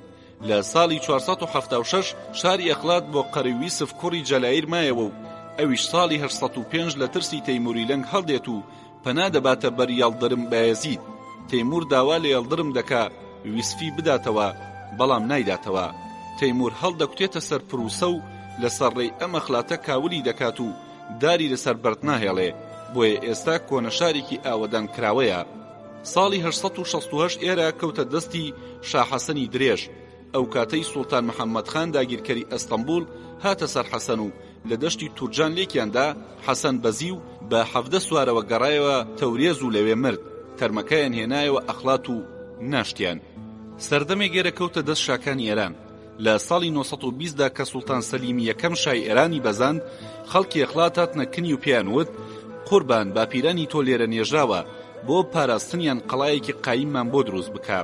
لە ساڵی 476 شاری ئەخلات بۆ قەرەویسف کوڕی جەلایر مایەوە و ئەویش ساڵی 805 لە ترسی تەیموری لەنگ هەڵدێت و پەنا دەباتە بەر یەڵدرم بایەزید. تەیمور داوا لە یەڵدرم دەکا ویسفی بداتەوە، بەڵام نایداتەوە. تەیمور هەڵدەکوتێتە سەر پروسە و لەسەر ڕێی ئەم ئەخلاتە کاولی دەکات و داری لەسەر بەرد ناهێڵێ، بۆیە ئێستا کۆنە شارێکی ئاوەدان کراوەیە. ساڵی 868 ئێرە کەوتە دەستی شا حەسەنی درێژ، ئەو کاتەی سوڵتان محەممەد خان داگیرکەری ئەستەنبوڵ هاتە سەر حەسەن و لە دەشتی تورجان لێکیان دا، حەسەن بەزی و بە 17 سوارەوە گەڕایەوە تەورێز و لەوێ مرد، تەرمەکەیان هێنایەوە ئەخلات و ناشتیان. سەردەمێک ئێرە کەوتە دەست شاکانی ئێران. لە ساڵی 920 دا کە سوڵتان سەلیمی یەکەم شای ئێرانی بەزاند، خەڵکی ئەخلات هاتنە کنی و پێیان وت، قوربان باپیرانی تۆ لێرە نێژراوە، بۆ پاراستنیان قەڵایەکی قایممان بۆ دروست بکە.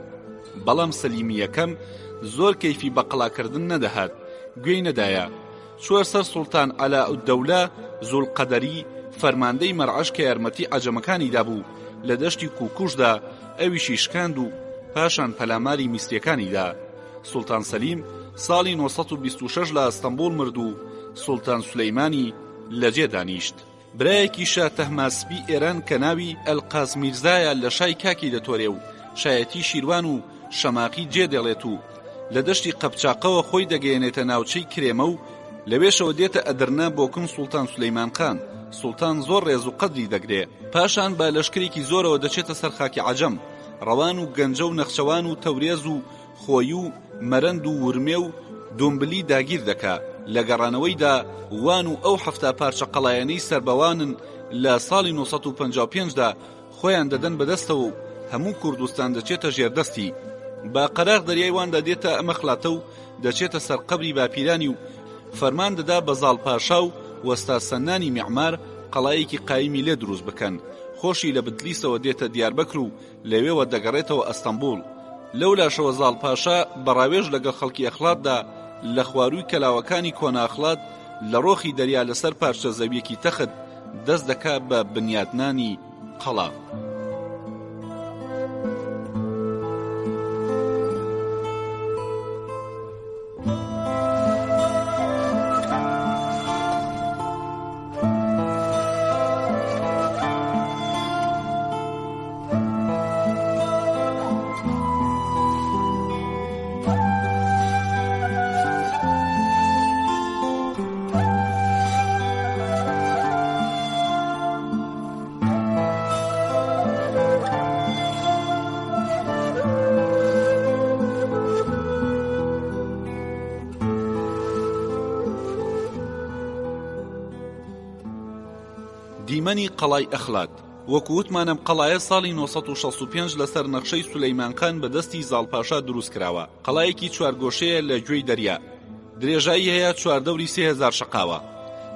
بەڵام سەلیمی یەکەم زۆر کەیفی بە قەڵاکردن نەدەهات، گوێی نەدایە. چووە سەر سوڵتان عەلائوددەولە زولقەدەری، فەرماندەی مەرعەش کە یارمەتی عەجەمەکانی دابوو لە دەشتی کوکوشدا، ئەویشی شکاند و پاشان پەلاماری میسرییەکانی دا. سوڵتان سەلیم ساڵی 926 لە ئەستەنبوڵ مرد و سوڵتان سولەیمانی لە جێ دانیشت. برایەکی شا تەهماسبی ئێران کە ناوی ئەلقاس میرزایە لە شای کاکی دەتۆرێ و شایەتی شیروان و شەماقی جێ دێڵێت و لە دەشتی قەپچاقەوە خۆی دەگەیەنێتە ناوچەی کرێمە و لەوێشەوە دێتە ئەدرنە بۆ کن سوڵتان سولەیمان خان، سوڵتان زۆر ڕێز و قەدری دەگرێ. پاشان بە لەشکرێکی زۆرەوە دەچێتە سەر خاکی عەجەم، ڕەوان و گەنجە و نەخچەوان و تەورێز و خۆی و مەرەند و ورمێ و دۆمبلی داگیر دەکا، لە گەڕانەوەیدا وان و ئەو 70 پارچە قەڵایانەی سەر بە وانن لە ساڵی 955 دا خۆیان دەدەن بەدەستەوە و هەموو کوردستان دەچێتە ژێردەستی. بە قەراغ دەریای واندا دێتە ئەمەخلاتە و دەچێتە سەر قەبری باپیرانی و فەرمان دەدا بە زاڵ پاشا و وەستا سەنانی میعمار قەڵایەکی قایمی لێ دروست بکەن، خۆشی لە بدلیسەوە دێتە دیاربەکر و لەوێوە دەگەڕێتەوە ئەستەنبوڵ. لەولاشەوە زاڵ پاشا بە ڕاوێژ لەگەڵ خەڵکی ئەخلاتدا لە خوارووی کەلاوەکانی کۆنە ئەخلات لە ڕۆخی دەریا لەسەر پارچە زەوییەکی تەخت دەست دەکا بە بنیاتنانی قەڵا. دیمەنی قەڵای ئەخلات. وەکو وتمان ئەم قەڵایە ساڵی 965 لەسەر نەخشەی سولەیمان خان بە دەستی زاڵ پاشا دروست کراوە. قەڵایەکی چوارگۆشەیە لە گوێی دەریا. درێژایی هەیە چواردەوری 3000 شەقاوە.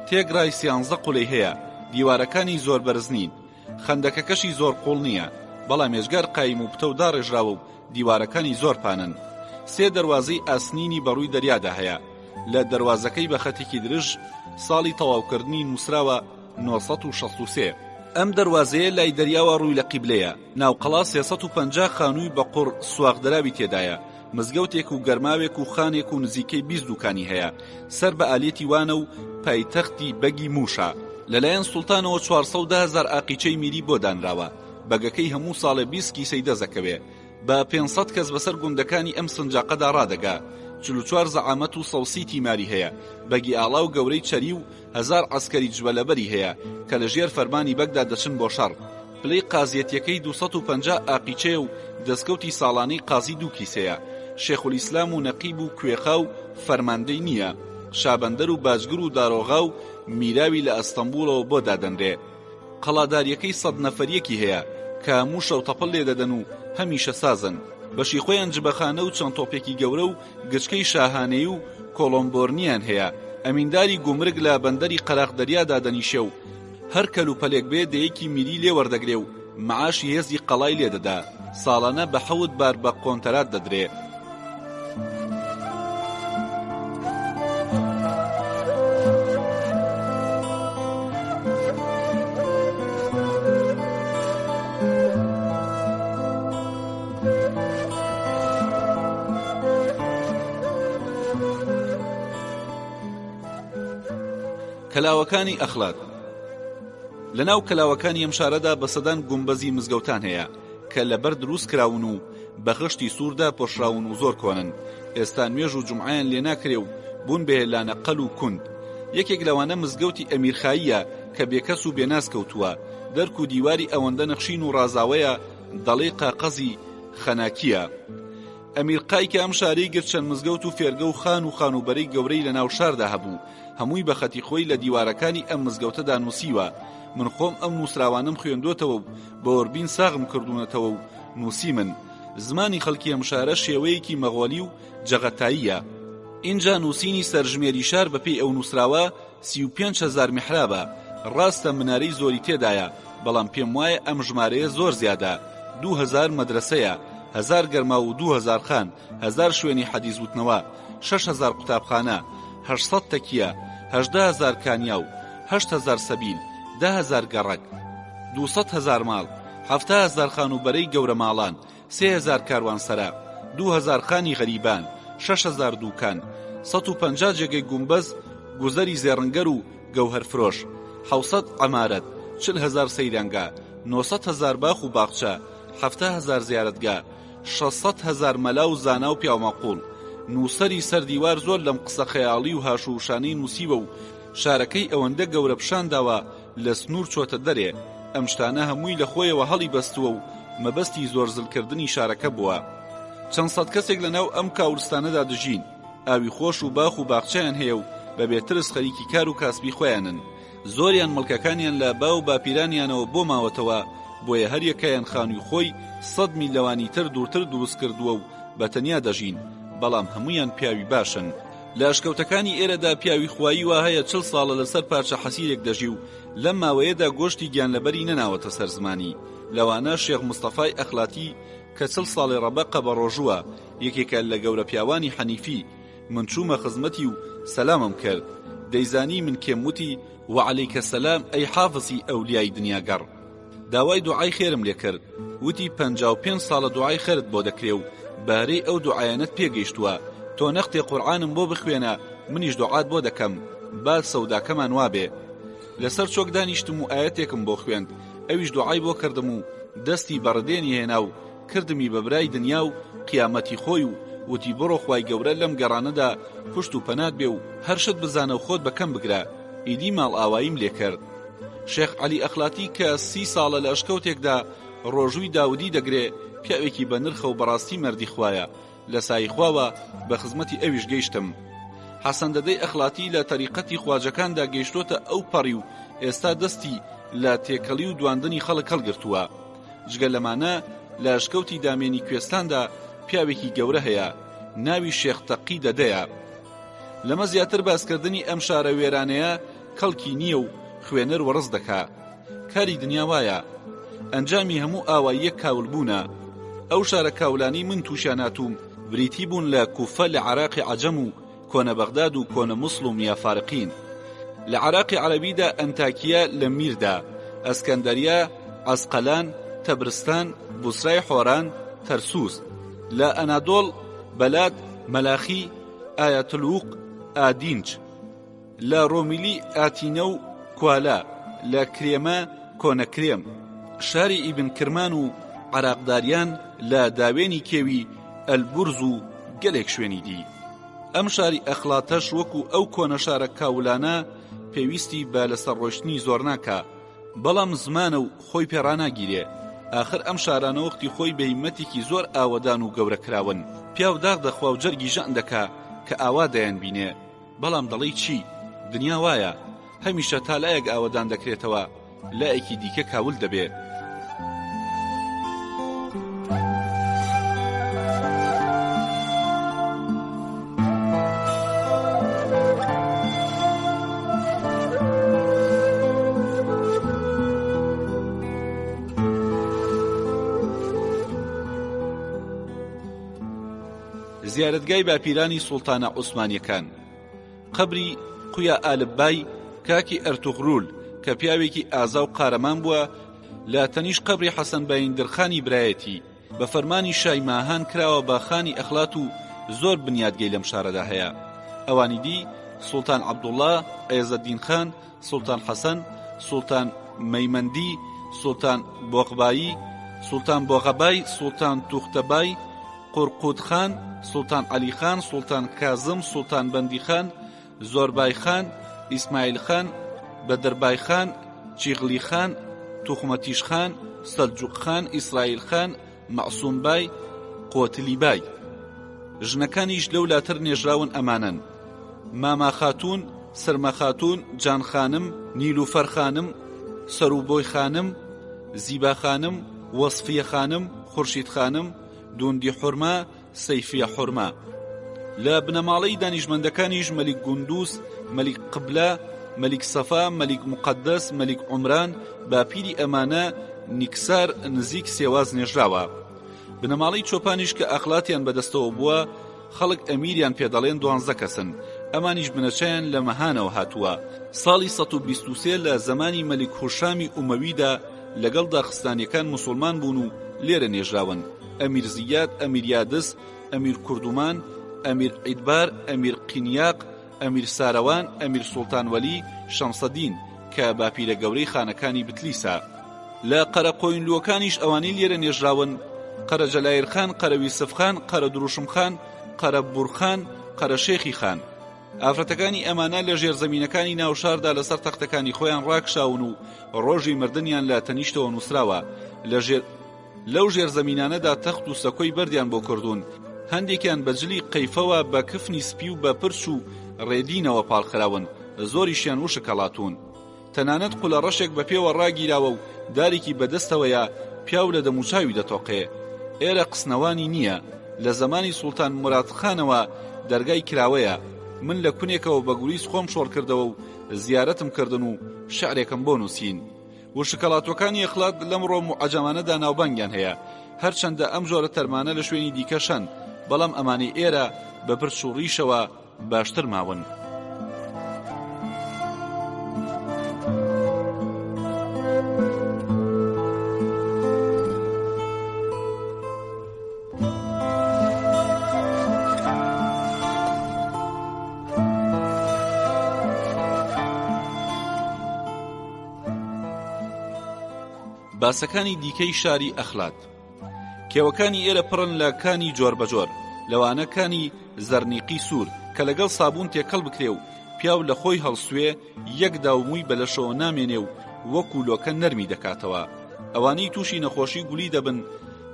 تێکڕای سیانزە قولەی هەیە. دیوارەکانی زۆر بەرز نین. خەندەکەکەشی زۆر قوڵ نییە، بەڵام ئێجگار قایم و پتەو داڕێژراوە و دیوارەکانی زۆر پانن. سێ دەروازەی ئاسنینی بە ڕووی دەریادا هەیە. لە دەروازەکەی بە خەتێکی درژ ساڵی تەواوکردنی نووسراوە 963. ئەم دەروازەیە لای دەریاوە ڕووی لە قیبلەیە. ناو قەڵا 350 خانووی بە قوڕ سواغدراوی تێدایە. مزگەوتێک و گەرماوێک و خانێک و نزیکەی 20 دوکانی هەیە. سەر بە ئالیەتی وانە و پایتەختی بەگی مووشە. لەلایەن سوڵتانەوە 410 هەزار ئاقیچەی میری بۆ دانراوە. بەگەکەی هەموو ساڵێ 20 کیسەی دەست ئەکەوێ. بە 500 کەس بەسەر گوندەکانی ئەم سنجاقەدا ڕادەگا. 44 زەعامەت و 130 تیماری هەیە. بەگی ئاڵا و گەورەی چەری و هەزار عەسکەری جبەلەبەری هەیە کە لە ژێر فەرمانی بەگدا دەچن بۆ شەڕ. پلەی قازیەتیەکەی 250 ئاقیچەیە و دەستکەوتی ساڵانەی قازی دوو کیسەیە. شێخولیسلام و نەقیب و کوێخا و فەرماندەی نییە. شابەندەر و باجگر و دارۆغا و میراوی لە ئەستەنبوڵەوە بۆ دادەنرێ. قەڵاداریەکەی سەد نەفەریەکی هەیە کە هەموو شەو تەپڵ لێ دەدەن و هەمیشە سازن. بەشی خۆیان جبەخانە و چەند تۆپێکی گەورە و گچکەی شاهانەیی و کۆڵۆمبۆرنیان هەیە. ئەمینداری گومرگ لە بەندەری قەراخ دەریا دادەنیشێ و هەر کەلوپەلێک بێ دەیەکی میری لێ وەردەگرێ و مەعاشی هێزی قەڵای لێ دەدا. ساڵانە بە حەوت بار بە قۆنتەرات دەدرێ. کەلاوەکانی ئەخلات لە ناو کەلاوەکانی ئەم شارەدا بە سەدان گومبەزی مزگەوتان هەیە کە لە بەرد دروست کراون و بە خشتی سوور داپۆشراون و زۆر کۆنن، ئێستا نوێژ و جومعەیان لێ ناکرێ و بوون بە هێلانە قەل و کوند. یەکێک لەوانە مزگەوتی ئەمیرخاییە کە بێکەس و بێناز کەوتووە، دەرک و دیواری ئەوەندە نەخشین و ڕازاوەیە دەڵێی قاقەزی خەناکییە. ئەمیر قای کە ئەم شارەی گرت چەند مزگەوت و فێرگە و خان و خانووبەرەی گەورەی لە ناو شاردا هەبوو، هەمووی بە خەتی خۆی لە دیوارەکانی ئەم مزگەوتەدا نووسیوە. من خۆم ئەم نووسراوانەم خوێندۆتەوە و بە وەربین ساغم کردوونەتەوە و نووسیمن. زمانی خەڵکی ئەم شارە شێوەیەکی مەغۆلی و جەغەتاییە. ئینجا نووسینی سەرژمێری شار بە پێی ئەو نووسراوە 35 هەزار میحرابە. ڕاستە منارەی زۆری تێدایە، بەڵام پێم وایە ئەم ژمارەیە زۆر زیادە. 2000 مەدرەسەیە، هەزار گەرماو و 2000 خان، هەزار شوێنی حەدیس وتنەوە، 6000 قوتابخانە، 800 تەکیە، 18 هەزار کانیاو، 8000 سەبیل، 10 هەزار گەڕەک، 200 هەزار ماڵ، 70 هەزار خانووبەرەی گەورە ماڵان، 3000 کاروانسەرا، 2000 خانی غەریبان، 6000 دووکان، 150 جێگەی گومبەز، گوزەری زێڕنگەر و گەوهەرفرۆش، 700 عەمارەت، 40 هەزار سەیرانگا، 900 هەزار باخ و باخچە، 70 هەزار زیارەتگا، 600 هەزار مەلا و زانا و پیاوماقووڵ. نووسەری سەر دیوار زۆر لەم قسە خەیاڵی و هاشوهوشانەی نووسیوە و شارەکەی ئەوەندە گەورە پیشان داوە لە سنوور چۆتە دەرێ، ئەم شتانە هەمووی لە خۆیەوە هەڵی بەستووە و مەبەستی زۆر زل کردنی شارەکە بووە. چەند سەد کەسێک لە ناو ئەم کاولستانەدا دژین، ئاوی خۆش و باخ و باخچەیان هەیە و بە بێ ترس خەریکی کار و کاسبی خۆیانن. زۆریان مڵکەکانیان لە باو و باپیرانیانەوە بۆ ماوەتەوە، بۆیە هەر یەکەیان خانووی خۆی سەد میل لەوانی تر دوورتر دروست کردووە و بە تەنیا دەژین، بەڵام هەموویان پیاوی باشن. لە ئەشکەوتەکانی ئێرەدا پیاوی خوایی وا هەیە چل ساڵە لەسەر پارچە حەسیرێک دەژی و لەم ماوەیەدا گۆشتی گیانلەبەری نەناوەتە سەر زمانی، لەوانە شێخ مستەفای ئەخلاتی کە چل ساڵێ ڕەبەقە بەڕۆژووە، یەکێکە لە گەورە پیاوانی حەنیفی، من چوومە خزمەتی و سەلامم کرد، دەیزانی من کێم وتی، وعلیک سلام ئەی حافزی ئەولیای دنیاگەڕ. داوای دوعای خێرم لێ کرد، وتی 55 ساڵە دوعای خێرت بۆ دەکرێ و بەهرەی ئەو دوعایانەت پێ گەیشتووە، تۆ نەختێ قورعانم بۆ بخوێنە منیش دوعات بۆ دەکەم، با سەوداکەمان وابێ. لەسەر چۆک دانیشتم و ئایەتێکم بۆ خوێند، ئەویش دوعای بۆ کردم و دەستی بە ڕدێنی هێنا و کردمی بە برای دنیا و قیامەتی خۆی و وتی بڕۆ خوای گەورە لەم گەڕانەدا پشت و پەنات بێ و هەر شت بزانە و خۆت بە کەم بگرە، ئیدی ماڵئاواییم لێ کرد. شێخ عەلی ئەخلاتی کە سی ساڵە لە ئەشکەوتێکدا ڕۆژووی داودی دەگرێ، پیاوێکی بە نرخە و بەڕاستی مەردی خوایە، لە سایەی خواوە بە خزمەتی ئەویش گەیشتم. حەسەن دەدەی ئەخلاتی لە تەریقەتی خواجەکاندا گەیشتۆتە ئەو پەڕی و ئێستا دەستی. لە تێکەڵی و دواندنی خەڵک هەڵگرتووە. جگە لەمانە لە ئەشکەوتی دامێنی کوێستاندا پیاوێکی گەورە هەیە ناوی شێخ تەقی دەدەیە. لەمە زیاتر باسکردنی ئەم شارە وێرانەیە کەڵکی نییە و خوێنەر وەڕس دەکا. کاری دنیا وایە. ئەنجامی هەموو ئاواییەک کاولبوونە. ئەو شارە کاولانەی من تووشیان هاتووم بریتی بوون لە کوفە لە عێراقی عەجەم و کۆنە بەغداد و کۆنە موسڵ و میافارقین لە عێراقی عەرەبیدا ئەنتاکیە لە میردا، ئەسکەندەریە، عەسقەلان، تەبرستان، بوسرای حۆران، تەرسوس. لە ئەنادۆڵ، بەلات، مەلاخی، ئایەتلوق، ئادینچ. لە ڕۆمیلی ئاتینە و کوالا، لە کرێمە، کۆنە کرێم. شاری ئیبن کرمان و عەراقداریان لە داوێنی کێوی ئەلبورز و گەلێک شوێنی دی. ئەم شاری ئەخلاتەش وەکو ئەو کۆنە شارە کاولانە پێویستی بە لەسەر ڕۆشتنی زۆر ناکا، بەڵام زمانە و خۆی پێ ڕاناگیرێ، ئاخر ئەم شارانە وەختی خۆی بە هیممەتێکی زۆر ئاوەدان و گەورە کراون، پیاو داخ دەخوا و جەرگی ژان دەکا کە ئاوا دەیانبینێ، بەڵام دەڵێی چی؟ دنیا وایە، هەمیشە تا لایەک ئاوەدان دەکرێتەوە، لایەکی دیکە کاول دەبێ. زیارەتگای باپیرانی سوڵتانە عوسمانیەکان قەبری قویا ئالب بای کاکی ئەرتوغرول کە پیاوێکی ئازا و قارەمان بووە لە تەنیشت قەبری حەسەن بایندرخانی برایەتی بە فەرمانی شای ماهان کراوە بە خانی ئەخلات و زۆر بنیادگەی لەم شارەدا هەیە ئەوانی دی سوڵتان عەبدوڵڵا عێزەدین خان سوڵتان حەسەن سوڵتان مەیمەندی سوڵتان بۆقبایی سوڵتان بۆغەبای سوڵتان توختەبای قورقود خان، سوڵتان عەلی خان، سوڵتان کازم، سوڵتان بەندی خان، زۆربای خان، ئیسماعیل خان، بەدربای خان، چیغلی خان، توخمەتیش خان، سەلجوق خان، ئیسرائیل خان، مەعسوم بای، قۆتلی بای. ژنەکانیش لەو لاتر نێژراون ئەمانەن، ماما خاتوون، سرمە خاتوون، جان خانم، نیلوفەر خانم، سەروبۆی خانم، زیبا خانم، وەسفیە خانم، خورشید خانم، دوندی حورما، سەیفیە حورما. لە بنەماڵەی دانیشمەندەکانیش مەلیک گوندوس، مەلیک قبلە، مەلیک سەفا، مەلیک موقەدەس، مەلیک عومران، باپیری ئەمانە نیکسار نزیک سێواز نێژراوە. بنەماڵەی چۆپانیش کە ئەخلاتیان بەدەستەوە بووە، خەڵک ئەمیریان پێ دەڵێن دوانزە کەسن، ئەمانیش بنەچەیان لە مەهانەوە هاتووە. ساڵی 123 لە زەمانی مەلیک هوشامی ئومەویدا لەگەڵ داخستانیەکان موسوڵمان بوون و لێرە نێژراون، ئەمیر زیاد، ئەمیر یادس، ئەمیر کوردومان، ئەمیر عیدبار، ئەمیر قینیاق، ئەمیر سارەوان، ئەمیر سوڵتان وەلی، شەمسەدین، کە باپیرە گەورەی خانەکانی بتلیسە. لە قەرەقۆینلووەکانیش ئەوانەی لێرە نێژراون، قەرە جەلایرخان، قەرە ویسفخان، قەرە دروشمخان، قەرە بورخان، قەرە شێخی خان. ئافرەتەکانی ئەمانە لە ژێرزەمینەکانی ناو شاردا لەسەر تەختەکانی خۆیان ڕاکشاون و ڕۆژی مردنیان لە تەنیشتەوە نووسراوە لە ژێر لەو ژێرزەمینانەدا تەخت و سەکۆی بەردیان بۆ کردوون هەندێکیان بە جلی قەیفەوە بە کفنی سپی و بە پرچ و ڕێدینەوە پاڵخراون زۆریشیان وشک هەڵاتوون تەنانەت قولە ڕەشێک بە پێوە ڕاگیراوە و دارێکی بە دەستەوەیە پیاو لە دەموچاوی دەتۆقێ. ئێرە قسنەوانی نییە. لە زەمانی سوڵتان موراد خانەوە دەرگای کراوەیە. من لە کونێکەوە بە گوریس خۆم شۆڕ کردەوە و زیارەتم کردن و شعرێکم بۆ نووسین. وشکەڵاتوەکانی ئەخلات لەم ڕۆم و عەجەمانەدا ناوبانگیان هەیە. هەرچەندە ئەم جۆرە تەرمانە لە شوێنی دیکەش هەن، بەڵام ئەمانەی ئێرە بە پرچ و ڕیشەوە باشتر ماون. باسەکانی دیکەی شاری ئەخلات کێوەکانی ئێرە پڕن لە کانی جۆربەجۆر، لەوانە کانی زەرنیقی سوور کە لەگەڵ سابوون تێکەڵ بکرێ و پیاو لە خۆی هەڵسوێ یەک داو مووی بە لەشەوە نامێنێ و وەکوو لۆکە نەرمی دەکاتەوە. ئەوانەی تووشی نەخۆشی گولی دەبن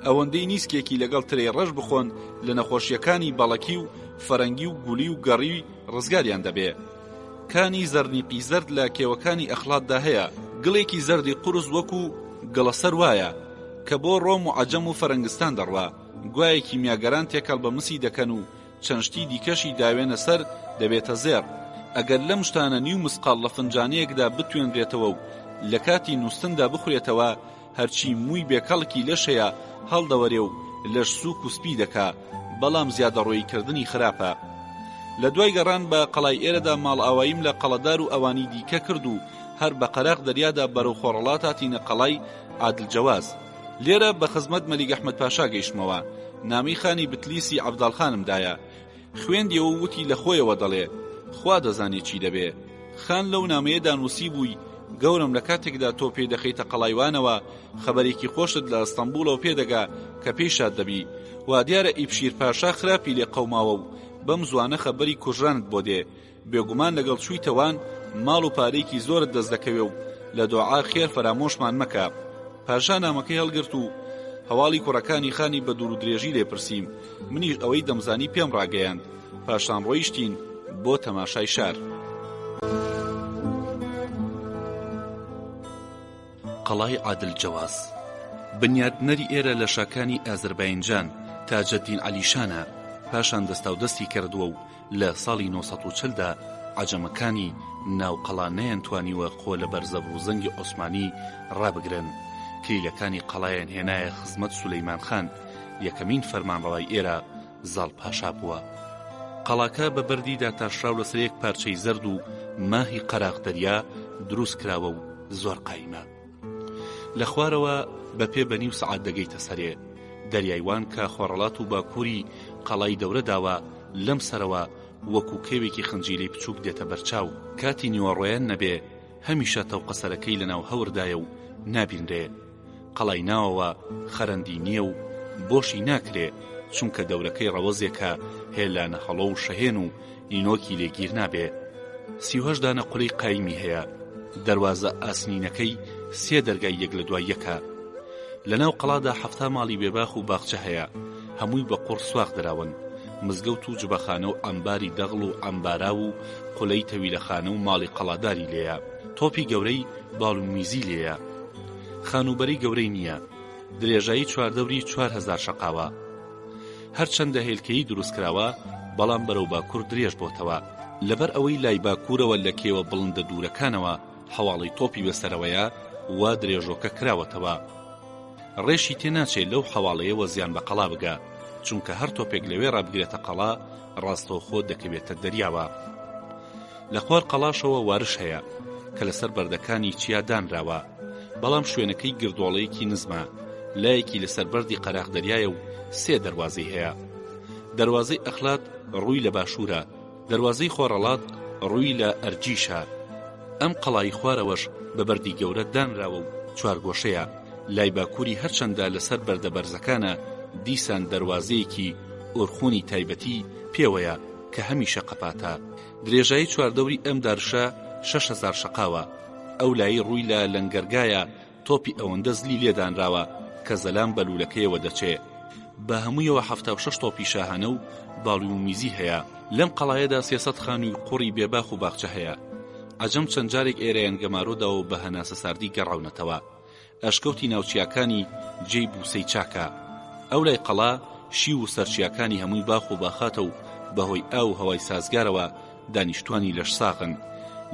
ئەوەندەی نیسکێکی لەگەڵ ترێی ڕەش بخۆن لە نەخۆشییەکانی بەڵەکی و فەرەنگی و گولی و گەڕی ڕزگاریان دەبێ. کانی زەرنیقی زەرد لە کێوەکانی ئەخڵاتدا هەیە. گڵێکی زەردی قورس وەکو گڵەسەر وایە کە بۆ ڕۆم و عەجەم و فەرەنگستان دەڕوا، گوایە کیمیاگەران تێکەڵ بە مسی دەکەن و چەند شتی دیکەشی داوێنە سەر دەبێتە زێڕ. ئەگەر لەم شتانە نیو مسقاڵ لە فنجانەیەکدا بتوێنرێتەوە و لە کاتی نووستندا بخورێتەوە، هەرچی مووی بێکەڵکی لەش هەیە هەڵدەوەرێ و لەش سووک و سپی دەکا، بەڵام زیادەڕۆیی کردنی خراپە. لە دوای گەڕان بە قەڵای ئێرەدا ماڵئاواییم لە قەڵەدار و ئەوانی دیکە کرد و هەر بە قەراغ دەریادا بەرەو خۆڕەڵات هاتینە قەڵای عادل جەواز. لێرە بە خزمەت مەلیک ئەحمەد پاشا گەیشتمەوە. نامەی خانی بتلیسی عەڤداڵ خانم دایە. خوێندیەوە و وتی لە خۆیەوە دەڵێ، خوا دەزانێ چی دەبێ. خان لەو نامەیەدا نووسیبووی، گەورەم لە کاتێکدا تۆ پێ دەخەیتە قەڵای وانەوە، خەبەرێکی خۆشت لە ئەستەمبوڵەوە پێ دەگا کە پێی شاد دەبی. وادیارە ئیبشیر پاشا خراپی لێ قەوماوە و بەم زووانە خەبەری کوژرانت بۆ دێ. بێگومان لەگەڵ چوویتە وان ماڵ و پارەیەکی زۆرت دەست دەکەوێ و لە دۆعا خێر فەرامۆشمان مەکە. پاشا نامەکەی هەڵگرت و هەواڵی کوڕەکانی خانی بە دوورودرێژی لێ پرسیم، منیش ئەوەی دەمزانی پێم ڕاگەیاند. پاشان ڕۆیشتین بۆ تەماشای شار. قەڵای عادل جەواز بنیاتنەری ئێرە لە شاکانی ئازەرباینجان تاجەدین عەلی شانە، پاشان دەستاودەستی کردووە و لە ساڵی 940 دا عەجەمەکانی ناو قەڵا نەیانتوانیوە خۆ لە بەر زەبروزەنگی عوسمانی ڕابگرن، کلیلەکانی قەڵایان هێنایە خزمەت سولەیمان خان، یەکەمین فەرمانڕەوای ئێرە زاڵ پاشا بووە. قەڵاکە بە بەردی داتاشراو لەسەر یەک پارچەی زەرد و ماهی قەراغ دەریا دروست کراوە و زۆر قایمە. لە خوارەوە بە پێ بە نیو سەعات دەگەیتە سەرێ. دەریای وان کە خۆڕەڵات و باکووری قەڵای دەورە داوە، لەم سەرەوە وەکوو کێوێکی خنجیلەی بچووک دێتە بەرچاو. کاتی نیوەڕۆیان نەبێ هەمیشە تەوقەسەرەکەی لەناو هەوردایە و نابینرێ. قەڵای ناوەوە خەرەندی نییە و بۆشی ناکرێ، چونکە دەورەکەی ڕەوەزێکە هێلانە هەڵۆ و شەهێن و نینۆکی لێ گیر نابێ. 38 دانە قولەی قایمی هەیە، دەروازە ئاسنینەکەی سێ دەرگای یەک لە دوای یەکە. لە ناو قەڵادا 70 ماڵی بێباخ و باخچە هەیە، هەمووی بە قوڕ سواخ دراون. مزگەوت و جبەخانە و عەمباری دەغڵ و عەمباراو و قولەی تەویلەخانە و ماڵی قەڵاداری لێیە. تۆپی گەورەی باڵ و میزی لێیە. خانووبەرەی گەورەی نییە. درێژایی چواردەوری 4000 شەقاوە. هەرچەندە هێلکەیی دروست کراوە، بەڵام بەرەو باکوور درێژ بۆتەوە. لەبەر ئەوەی لای باکوورەوە لە کێوە بڵندە دوورەکانەوە حەواڵەی تۆپی بەسەرەوەیە، وا درێژۆکە کراوەتەوە. ڕێشی تێ ناچێ لەو حەواڵەیەوە زیان بە قەڵا بگا، چونکە هەر تۆپێک لەوێ ڕابگرێتە قەڵا، ڕاستەوخۆ دەکەوێتە دەریاوە. لە خوار قەڵاشەوە وارش هەیە کە لەسەر بەردەکانی چیا دانراوە، بەڵام شوێنەکەی گردۆڵەیەکی نزمە، لایەکی لەسەر بەردی قەراخ دەریایە و سێ دەروازەی هەیە. دەروازەی ئەخلات ڕووی لە باشوورە، دەروازەی خۆڕەڵات ڕووی لە ئەرجیشە. ئەم قەڵای خوارەوەش بە بەردی گەورە دانراوە و چوارگۆشەیە، لای باکووری هەرچەندە لەسەر بەردە بەرزەکانە، دیسان دەروازەیەکی ئۆرخوونی تایبەتی پێوەیە کە هەمیشە قەپاتە. درێژایی چواردەوری ئەم دارشە 6000 شەقاوە، ئەو لایەی ڕووی لە لەنگەرگایە تۆپی ئەوەندە زلی لێ دانراوە کە زەلام بە لوولەکەیەوە دەچێ. بە هەموویەوە 76 تۆپی شاهانە و باڵی و میزی هەیە. لەم قەڵایەدا 300 خانووی قوڕی بێ باخ و باخچە هەیە. عەجەم چەند جارێک ئێرەیان گەمارۆ داوە و بە هەناسەساردی گەڕاونەتەوە. ئەشکەوتی ناو چیاکانی جێی بووسەی چاکە. ئەولای قەڵا شیو و سەرچیاکانی هەمووی باخ و باخاتە و بەهۆی ئاو و هەوای سازگارەوە دانیشتوانی لەشساغن.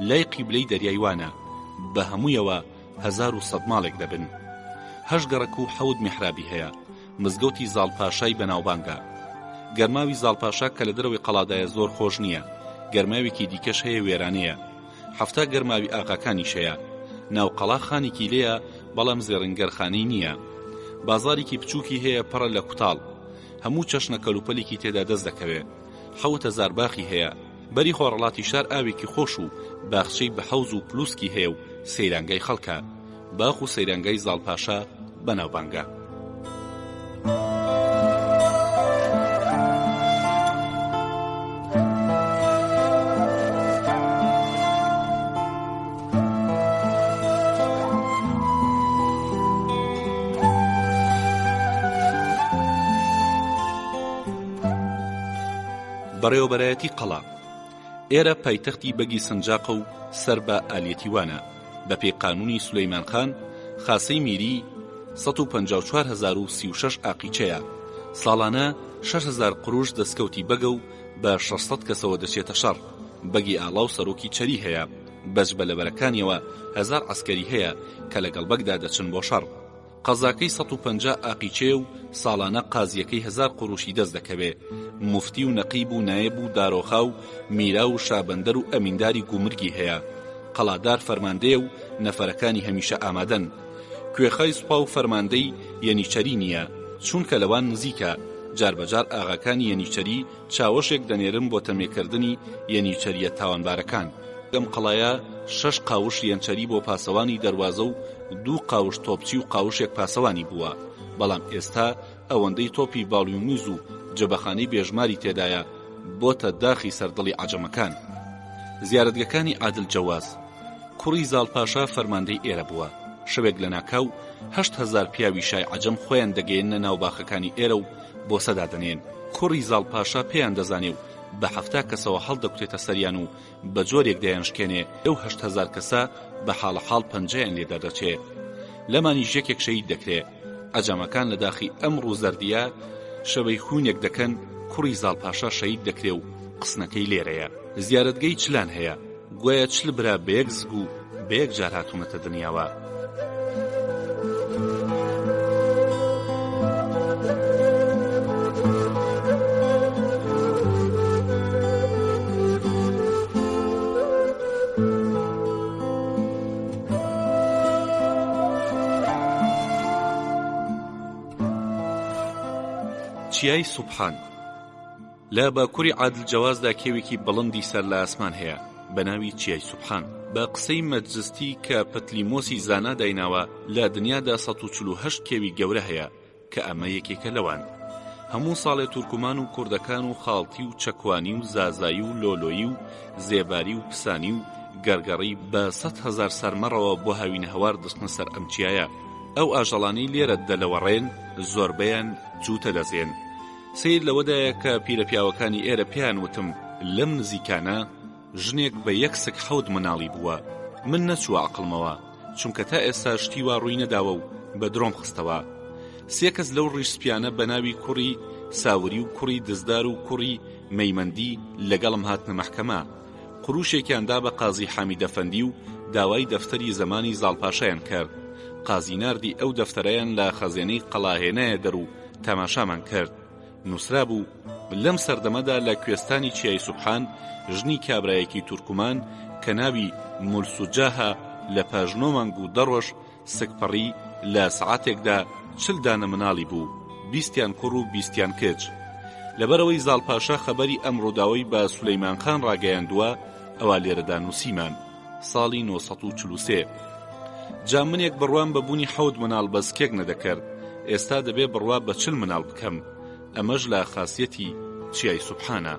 لای قیبلەی دەریای وانە. بە هەموویەوە 1100 ماڵێک دەبن. هەشت گەڕەک و حەوت میحرابی هەیە. مزگەوتی زاڵ پاشای بەناوبانگە. گەرماوی زاڵ پاشا کە لە دەرەوەی قەڵادایە زۆر خۆش نییە. گەرماوێکی دیکەش هەیە وێرانەیە. 70 گەرماوی ئاغاکانیش هەیە. ناو قەڵا خانێکی لێیە بەڵام زێڕینگەرخانەی نییە. بازاڕێکی بچووکی هەیە پڕە لە کوتاڵ. هەموو چەشنە کەلوپەلێکی تێدا دەست دەکەوێ. 7000 باخی هەیە. بەری خۆڕەڵاتی شار ئاوێکی خۆش و باخچەی بە حەوز و پلوسکی هەیە و سەیرانگای خەڵکە. باخ و سەیرانگای زاڵ پاشا بەناوبانگە. بەڕێوەبەرایەتی قەڵا ئێرە پایتەختی بەگی سنجاقە و سەر بە ئالیەتی وانە. بە پێی قانوونی سولەیمان خان، خاسەی میری 154036 ئاقیچەیە. ساڵانە 6000 قروش دەسکەوتی بەگە و بە 600 کەسەوە دەچێتە شەڕ. بەگی ئاڵا و سەرۆکی چەری هەیە. بەجبە لەبەرەکانیەوە هەزار عەسکەری هەیە کە لەگەڵ بەگدا دەچن بۆ شەڕ. قەزاکەی 150 ئاقیچەیە و ساڵانە قازیەکەی هەزار قوروشی دەست دەکەوێ. موفتی و نەقیب و نایب و دارۆخا و میرا و شابەندەر و ئەمینداری گومرگی هەیە. قەڵادار فەرماندەیە و نەفەرەکانی هەمیشە ئامادەن. کوێخای سوپا و فەرماندەی یەنیچەری نییە، چونکە لەوان نزیکە. جاربەجار ئاغاکانی یەنیچەری چاوەشێک دەنێرن بۆ تەمێکردنی یەنیچەرییە تاوانبارەکان. لەم قەڵایە شەش قاوش یەنچەری بۆ پاسەوانی دەروازە و دوو قاوش تۆپچی و قاوشێک پاسەوانی بووە، بەڵام ئێستا ئەوەندەی تۆپی باڵیومیز و جبەخانەی بێژماری تێدایە بۆتە داخی سەر دڵی عەجەمەکان. زیارەتگەکانی عادل جەواز کوڕی زاڵ پاشا فەرماندەی ئێرە بووە. شەوێک لەناکاو 8000 پیاوی شای عەجەم خۆیان دەگەیەننە ناو باخەکانی ئێرە و بۆسە دادەنێن. کوڕی زاڵ پاشا پێیان دەزانێ و بە 70 کەسەوە هەڵدەکوتێتە سەریان و بە جۆرێک دەیانشکێنێ لەو 8000 کەسە بە حاڵەحاڵ پەنجەیان لێ دەردەچێ. لەمانیش یەکێک شەهید دەکرێ. عەجەمەکان لە داخی ئەم ڕوو زەردییە شەوەی خوینێک دەکەن، کوڕی زاڵ پاشا شەهید دەکرێ و قسنەکەی لێرەیە. زیارەتگەی چلان هەیە، گوایە 40 برا بە یەک زگ و بە یەک جار هاتوونەتە دنیاوە. چیای سوبحان لە باکووری عادل جەوازدا کێوێکی بڵندی سەر لە ئاسمان هەیە بە ناوی چیای سوبحان. بە قسەی مەجستی کە پەتلیمۆسی زانا دایناوە لە دنیادا 148 کێوی گەورە هەیە کە ئەمە یەکێکە لەوان. هەموو ساڵێ تورکمان و کوردەکان و خاڵتی و چەکوانی و زازایی و لۆلۆیی و زێباری و پسانی و گەرگەڕی بە 100,000 سەر مەڕەوە بۆ هاوینەهەوار دەچنە سەر ئەم چیایە. ئەو ئاژەڵانەی لێرە دەلەوەڕێن زۆربەیان جووتە دەزێن. سەیر لەوەدایە کە پیرەپیاوەکانی ئێرە پێیان وتم لەم نزیکانە ژنێک بە یەک سک حەوت مناڵی بووە. من نەچووە عەقڵمەوە چونکە تا ئێستا شتی وا ڕووی نەداوە و بە درۆم خستەوە. سێ کەس لەو ڕیش سپیانە بە ناوی کوڕی ساوری و کوڕی دزدار و کوڕی مەیمەندی لەگەڵم هاتنە مەحکەمە. قروشێکیان دا بە قازی حامیدەفەندی و داوای دەفتەری زەمانی زاڵپاشایان کرد. قازی ناردی ئەو دەفتەرەیان لە خەزێنەی قەڵا هێنایە دەر و تەماشامان کرد. نووسرابوو، لەم سەردەمەدا لە کوێستانی چیای سوبحان ژنی کابرایەکی تورکمان کە ناوی مولسوجاهە لە پاش نۆ مانگ و دە ڕۆژ سکپڕی لە سەعاتێکدا 40 دانە مناڵی بوو، بیستیان کوڕ و بیستیان کچ. لەبەرئەوەی زاڵ پاشا خەبەری ئەم ڕووداوەی بە سولەیمان خان ڕاگەیاندووە، ئەوا لێرەدا نووسیمان. ساڵی 943. جا منێک بڕوام بە بوونی حەوت مناڵ بە سکێک نەدەکرد، ئێستا دەبێ بڕوا بە 40 مناڵ بکەم. ئەمەش لە خاسیەتی چیای سوبحانە.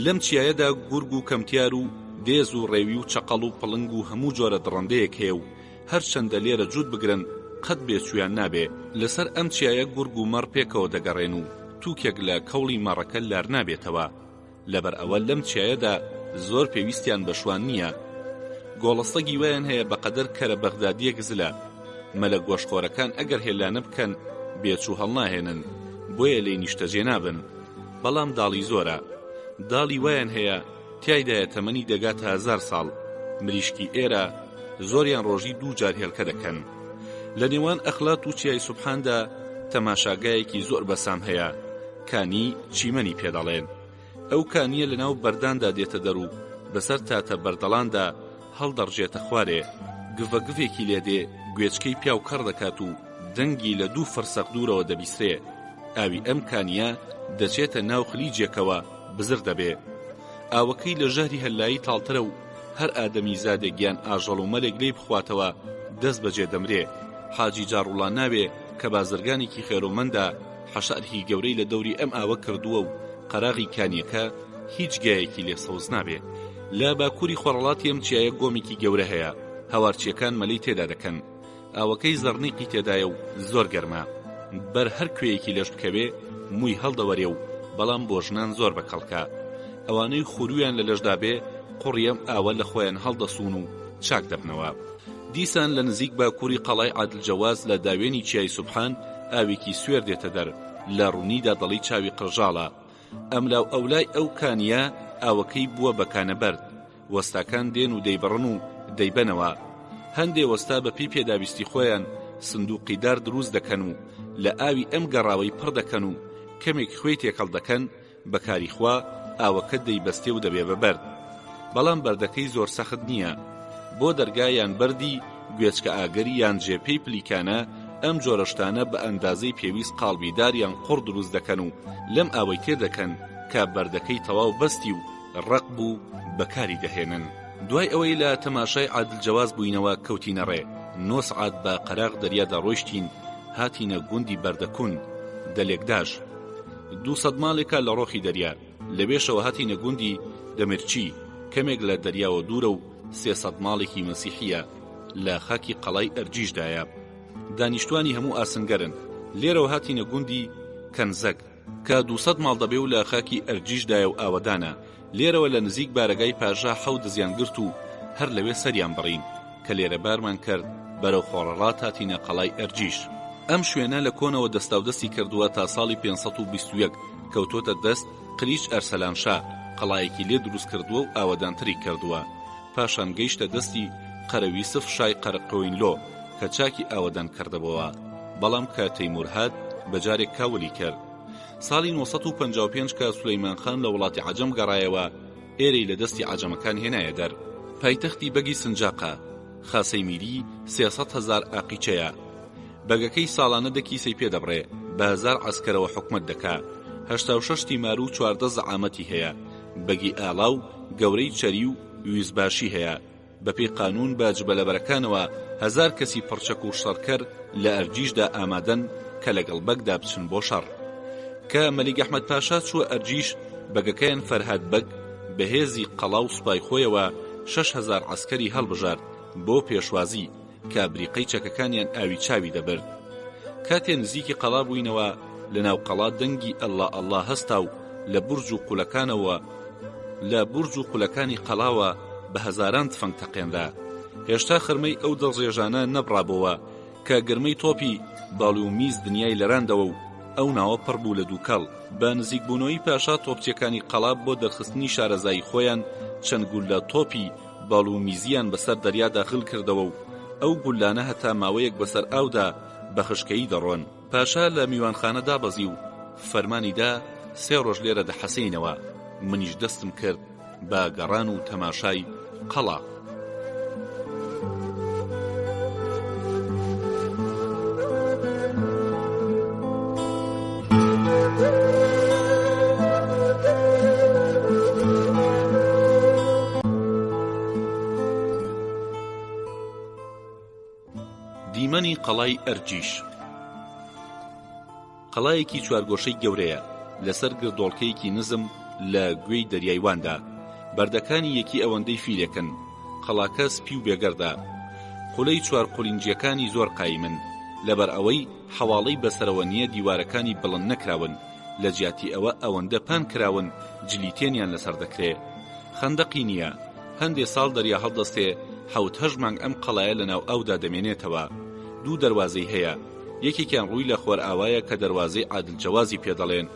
لەم چیایەدا گورگ و کەمتیار و دێز و ڕێوی و چەقەڵ و پڵنگ و هەموو جۆرە دڕندەیەک هەیە و هەرچەندە لێرە جووت بگرن قەت بێچوویان نابێ. لەسەر ئەم چیایە گورگ و مەڕ پێکەوە دەگەڕێن و تووکێک لە کەوڵی مەڕەکە لار نابێتەوە. لەبەر ئەوە لەم چیایەدا زۆر پێویستیان بە شوان نییە. گۆڵە سەگی وایان هەیە بەقەدەر کەرە بەغدادییەک زلە. مەلە گۆشتخۆرەکان ئەگەر هێلانە بکەن بێچوو هەڵناهێنن، بۆیە لێی نیشتەجێ نابن. بەڵام داڵی زۆرە. داڵی وایان هەیە تیایدایە تەمەنی دەگاتە هەزار ساڵ. مریشکی ئێرە زۆریان ڕۆژی دوو جار هێلکە دەکەن. لە نێوان ئەخلات و چیای سوبحاندا تەماشاگایەکی زۆر بەسام هەیە. کانی چیمەنی پێ دەڵێن. ئەو کانییە لە ناو بەرداندا دێتە دەر و بەسەر تاتە بەردەڵاندا هەڵدەڕژێتە خوارێ، گڤە گڤێکی لێ دێ گوێچکەی پیاو کەڕ دەکات و دەنگی لە دوو فرسەق دوورەوە دەبیسرێ. ئاوی ئەم کانییە دەچێتە ناو خلیجێکەوە بزر دەبێ. ئاوەکەی لە ژەهری هەللایی تاڵترە و هەر ئادەمیزادێک یان ئاژەڵ و مەلێک لێی بخواتەوە دەست بەجێ دەمرێ. حاجی جاڕوڵا ناوێ کە بازرگانێکی خێرۆمەندە، حەشارێکی گەورەی لە دەوری ئەم ئاوە کردووە و قەراغی کانییەکە هیچ گیایەکی لێ سەوز نابێ. لە باکووری خۆرهەڵاتی ئەم چیایە گۆمێکی گەورە هەیە، هەوارچییەکان مەلەی تێدا دەکەن. ئاوەکەی زەڕنیقی تێدایە و زۆر گەرمە. بەر هەر کوێیەکی لەش بکەوێ مووی هەڵدەوەرێ و بەڵام بۆ ژنان زۆر بەکەڵکە. ئەوانەی خوروویان لە لەشدا بێ قوڕی ئەم ئاوە لە خۆیان هەڵدەسوون و. چاک دەبنەوە. دیسان لە نزیک باکووری قەڵای عادل جەواز لە داوێنی چیای سوبحان ئاوێکی سوێر دێتە دەر، لە ڕوونیدا دەڵێی چاوی قرژاڵە. ئەملاو ئەولای ئەو کانییە ئاوەکەی بووە بە کانەبەرد. وەستاکان دێن و دەیبڕن و دەیبەنەوە. هەندێ وەستا بە پێی پێداویستی خۆیان سندووقی دار دروست دەکەن و لە ئاوی ئەم گەڕاوەی پڕ دەکەن و کەمێک خوێی تێکەڵ دەکەن، بە کاری خوا ئاوەکە دەیبەستێ و دەبێ بە بەرد. بەڵام بەردەکەی زۆر سەخت نییە. بۆ دەرگا یان بەردی گوێچکە ئاگر یان جێ پێی پلیکانە ئەم جۆرە شتانە بە ئەندازەی پێویست قاڵبی دار یان قوڕ دروست دەکەن و لەم ئاوەی تێ دەکەن کە بەردەکەی تەواو بەستی و ڕەق بوو بەکاری دەهێنن. دوای ئەوەی لە تەماشای عادل جەواز بووینەوە کەوتینە ڕێ، نۆ سەعات بە قەراغ دەریادا ڕۆیشتین هاتینە گوندی بەردەکون، دەلێکداش. 200 ماڵێکە لە ڕۆخی دەریا، لەوێشەوە هاتینە گوندی دەمرچی، کەمێک لە دەریاوە دوورە و 300 ماڵێکی مەسیحییە، لە خاکی قەڵای ئەرجیشدایە. دانیشتوانی هەموو ئاسنگەرن. لێرەوە هاتینە گوندی کەنزەک. کە 200 ماڵ دەبێ و لە خاکی ئەرجیشدایە و ئاوەدانە، لێرەوە لە نزیک بارەگای پاشا حەو دزیان گرت و هەر لەوێ سەریان بڕین، کە لێرە بارمان کرد بەرەو خۆڕەڵات هاتینە قەڵای ئەرجیش. ئەم شوێنە لە کۆنەوە دەستاودەستی کردووە تا ساڵی 521 کەوتۆتە دەست قلیچ ئەرسەلان شا، قەڵایەکی لێ دروست کردووە و ئاوەدانتری کردووە. پاشان گەیشتە دەستی قەرەویسف شای قەرەقۆینلۆ کە چاکی ئاوەدان کردبۆوە، بەڵام کە تەیمور هات بە جارێک کاولی کرد. ساڵی 955 کە سولەیمان خان لە وڵاتی عەجەم گەڕایەوە، ئێرەی لە دەستی عەجەمەکان هێنایە دەر. پایتەختی بەگی سنجاقە، خاسەی میری 300 هەزار ئاقیچەیە. بەگەکەی ساڵانە دە کیسەی پێ دەبڕێ، بە هەزار عەسکەرەوە حکومەت دەکا. 86 تیمار و 14 زەعامەتی هەیە. بەگی ئاڵا و گەورەی چەری و ویزباشی هەیە. بەپێی قانوون بە جبەلەبەرەکانەوە هەزار کەسی پڕچەک و شەڕکەر لە ئەرجیشدا ئامادەن کە لەگەڵ بەگدا بچن بۆ شەڕ. کە مەلیک ئەحمەد پاشا چووە ئەرجیش، بەگەکەیان فەرهاد بەگ بە هێزی قەڵا و سوپای خۆیەوە 6000 عەسکەری هەڵبژارد بۆ پێشوازی، کە بریقەی چەکەکانیان ئاوی چاوی دەبرد. کاتێ نزیکی قەڵا بووینەوە، لە ناو قەڵا دەنگی ئەڵڵا ئەڵڵا هەستا و لە بورج و قولەکانەوە لە بورج و قولەکانی قەڵاوە بە هەزاران تفەنگ تەقێنرا. هێشتا خرمەی ئەو دەستڕێژانە نەبڕابۆوە کە گرمەی تۆپی باڵ و میز دنیای لەراندەوە و ئەو ناوە پڕ بوو لە دووکەڵ. بە نزیکبوونەوەی پاشا تۆپچیەکانی قەڵا بۆ دەرخستنی شارەزایی خۆیان چەند گوللە تۆپی باڵ و میزیان بەسەر دەریادا غل کردەوە و ئەو گوللانە هەتا ماوەیەک بەسەر ئاودا بە خشکەیی دەڕۆن. پاشا لە میوانخانە دابەزی و فەرمانی دا سێ ڕۆژ لێرە دەحەسێینەوە، منیش دەستم کرد بە گەڕان و تەماشای قەڵا. دیمەنی قەڵای ئەرجیش قەڵایەکی چوارگۆشەی گەورەیە لەسەر گردۆڵکەیەکی نزم لە گوێی دەریای واندا بەردەکانی یەکی ئەوەندەی فیلێکن قەڵاکە سپی و بێگەردە قولەی چوار قولینجیەکانی زۆر قایمن لەبەر ئەوەی حەواڵەی بەسەرەوە نییە دیوارەکانی بڵند نەکراون لە جیاتی ئەوە ئەوەندە پان کراون جلیتێنیان لەسەر دەکرێ خەندەقی نییە هەندێ ساڵ دەریا هەڵدەستێ حەوت هەشت مانگ ئەم قەڵایە لەناو ئاودا دەمێنێتەوە دوو دەروازەی هەیە یەکێکیان ڕووی لە خۆرئاوایە کە دەروازەی عادل جەوازی پێ دەڵێن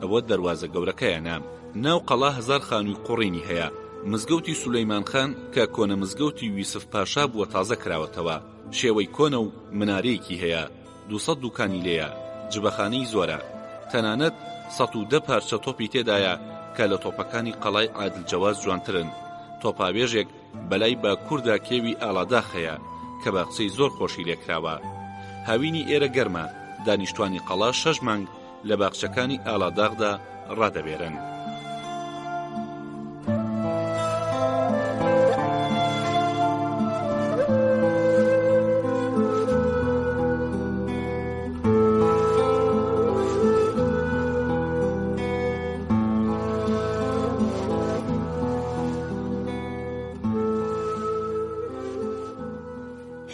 ئەوە دەروازە گەورەکەیانە ناو قەڵا هەزار خانووی قوڕینی هەیە مزگەوتی سولەیمان خان کە کۆنە مزگەوتی یوسف پاشا بووە تازە کراوەتەوە شێوەی کۆنە و منارەیەکی هەیە 200 دوکانی لێیە جبەخانەی زۆرە تەنانەت 110 پارچە تۆپی تێدایە کە لە تۆپەکانی قەڵای عادل جەواز جوانترن تۆپاوێژێک بەلای باکووردا کێوی ئاڵاداخ هەیە کە باخچەی زۆر خۆشی لێکراوە. هاوینی ئێرە گەرمە، دانیشتوانی قەڵا شەش مانگ لە باخچەکانی ئاڵاداغدا ڕادەبێرن.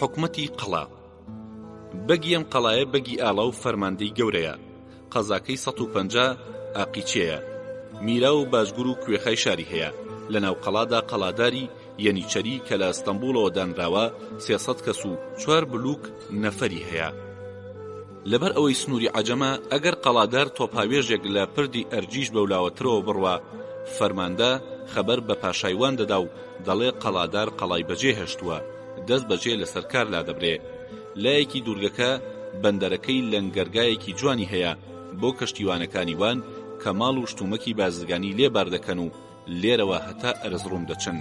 حکومەتی قەڵا بەگی ئەم قەڵایە بەگی ئاڵا و فەرماندەی گەورەیە قەزاکەی 150 ئاقیچەیە میرا و باجگر و کوێخای شاری هەیە لە ناو قەڵادا قەڵاداری. یەنیچەری کە لە ئەستەنبوڵەوە دانراوە 300 کەس و چوار بلوک نەفەری هەیە. لەبەر ئەوەی سنووری عەجەمە، ئەگەر قەڵادار تۆپهاوێژێک لە پردی ئەرجیش بەولاوەترەوە بڕوا، فەرماندە خەبەر بە پاشای وان دەدا و دەڵێ قەڵادار قەڵای بەجێ هێشتووە، دەست بەجێ لەسەر کار لادەبرێ. لایەکی دوورگەکە بەندەرەکەی لەنگەرگایەکی جوانی هەیە بۆ کەشتیوانەکانی وان کە ماڵ و شتومەکی بازرگانی لێ بار دەکەن و لێرەوە هەتا ئەرزڕوم دەچن.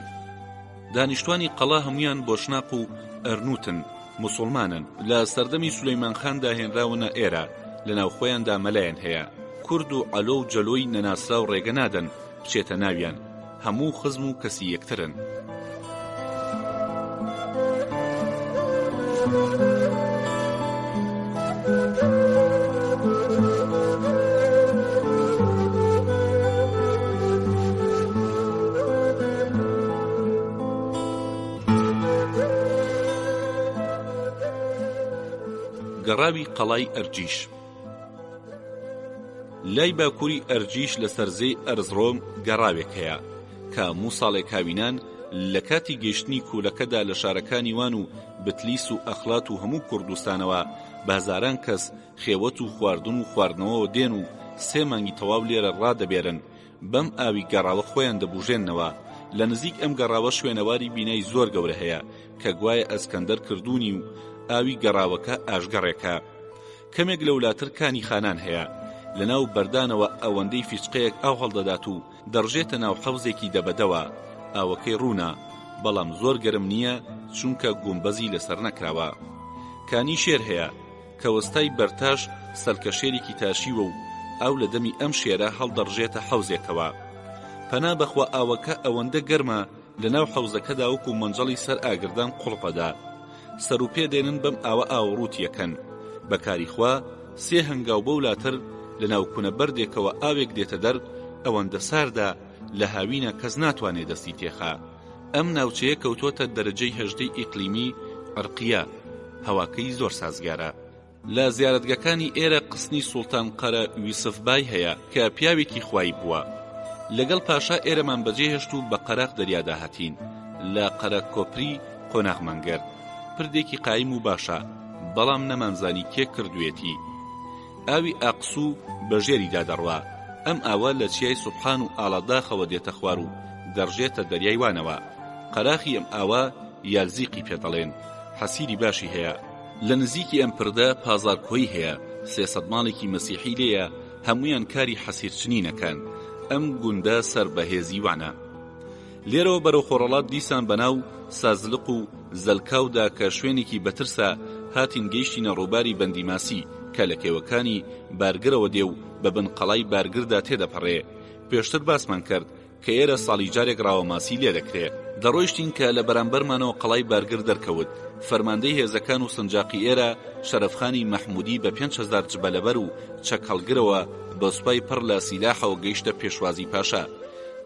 دانیشتوانی قەڵا هەموویان بۆشناق و ئەرنووتن، موسوڵمانن، لە سەردەمی سولەیمان خاندا هێنراونە ئێرە، لە ناو خۆیاندا مەلایان هەیە. کورد و عەلۆ و جەلۆی نەناسراو ڕێگە نادەن بچێتە ناویان، هەموو خزم و کەسی یەکترن. گەڕاوی قەڵای ئەرجیش لای باکووری ئەرجیش لەسەر زێی ئەرزڕۆم گەڕاوێک هەیە کە هەموو ساڵێک هاوینان لە کاتی گەیشتنی کوولەکەدا لە شارەکانی وان و بتلیس و ئەخلات و هەموو کوردستانەوە بە هەزاران کەس خێوەت و خواردن و خواردنەوەوە دێن و سێ مانگی تەواو لێرە ڕادەبێرن بەم ئاوی گەڕاوە خۆیان دەبوژێننەوە لە نزیک ئەم گەڕاوە شوێنەواری بینای زۆر گەورە هەیە کە گوایە ئەسکەندەر کردوونی و ئاوی گەڕاوەکە ئاشگەڕێکە کەمێک لەولاتر کانی خانان هەیە لەناو بەردانەوە ئەوەندەی فیچقەیەک ئاو هەڵدەدات و دەڕژێتە ناو حەوزێکی دەبەدەوە، ئاوەکەی ڕوونە، بەڵام زۆر گەرم نییە چونکە گومبەزی لەسەر نەکراوە. کانی شێر هەیە، کە وەستای بەردتاش سەلکە شێرێکی تاشیوە و ئاو لە دەمی ئەم شێرە هەڵدەڕژێتە حەوزێکەوە. پەنا بەخوا ئاوەکە ئەوەندە گەرمە لەناو حەوزەکەدا وەکو مەنجەڵی سەر ئاگردان قوڵپەدا. سەروپێ دێنن بەم ئاوە ئاوڕووتیەکەن. بە کاری خوا سێ هەنگاو بەولاتر لە ناو کونە بەردێکەوە ئاوێک دێتە دەر ئەوەندە ساردە لە هاوینە کەس ناتوانێ دەستی تێخا. ئەم ناوچەیە کەوتۆتە دەرەجەی هەژدەی ئیقلیمی عرقیە هەواکەی زۆر سازگارە. لە زیارەتگەکانی ئێرە قسنی سوڵتان قەرە ویسف بای هەیە کە پیاوێکی خوایی بووە. لەگەڵ پاشا ئێرەمان بەجێهێشت و بە قەراخ دەریادا هاتین. لە قەرە کۆپری قۆناغمان گرت. پردێکی قایم و باشە، بەڵام نەمانزانی کێ کردوویەتی. ئاوی ئاقسوو بە ژێریدا دەڕوا. ئەم ئاوە لە چیای سوبحان و ئاڵاداخەوە دێتە خوار و دەڕژێتە دەریای وانەوە. قەراخی ئەم ئاوە یالزیقی پێ دەڵێن. حەسیری باشی هەیە. لە نزیکی ئەم پردە پازارکۆی هەیە، 300 ماڵێکی مەسیحی لێیە، هەموویان کاری حەسیرچنین ئەکەن. ئەم گوندە سەر بە هێزی وانە. لێرەوە بەرەو خۆڕەڵات دیسان بەناو سازلق و زەلکاودا کە شوێنێکی بەترسە هاتین گەیشتینە ڕووباری بەندی ماسی کە لە کێوەکانی بارگرەوە دێ و بە بن قەڵای بارگردا تێدەپەڕێ. پێشتر باسمان کرد کە ئێرە ساڵی جارێک ڕاوە ماسی لێ دەکرێ. دەڕۆیشتین کە لە بەرامبەرمانەوە قەڵای بارگر دەرکەوت. فەرماندەی هێزەکان و سنجاقی ئێرە شەرەفخانی مەحموودی بە 5000 جبەلەبەر و چەکهەڵگرەوە بە سوپای پڕ لە سیلاحەوە گەیشتە پێشوازی پاشا.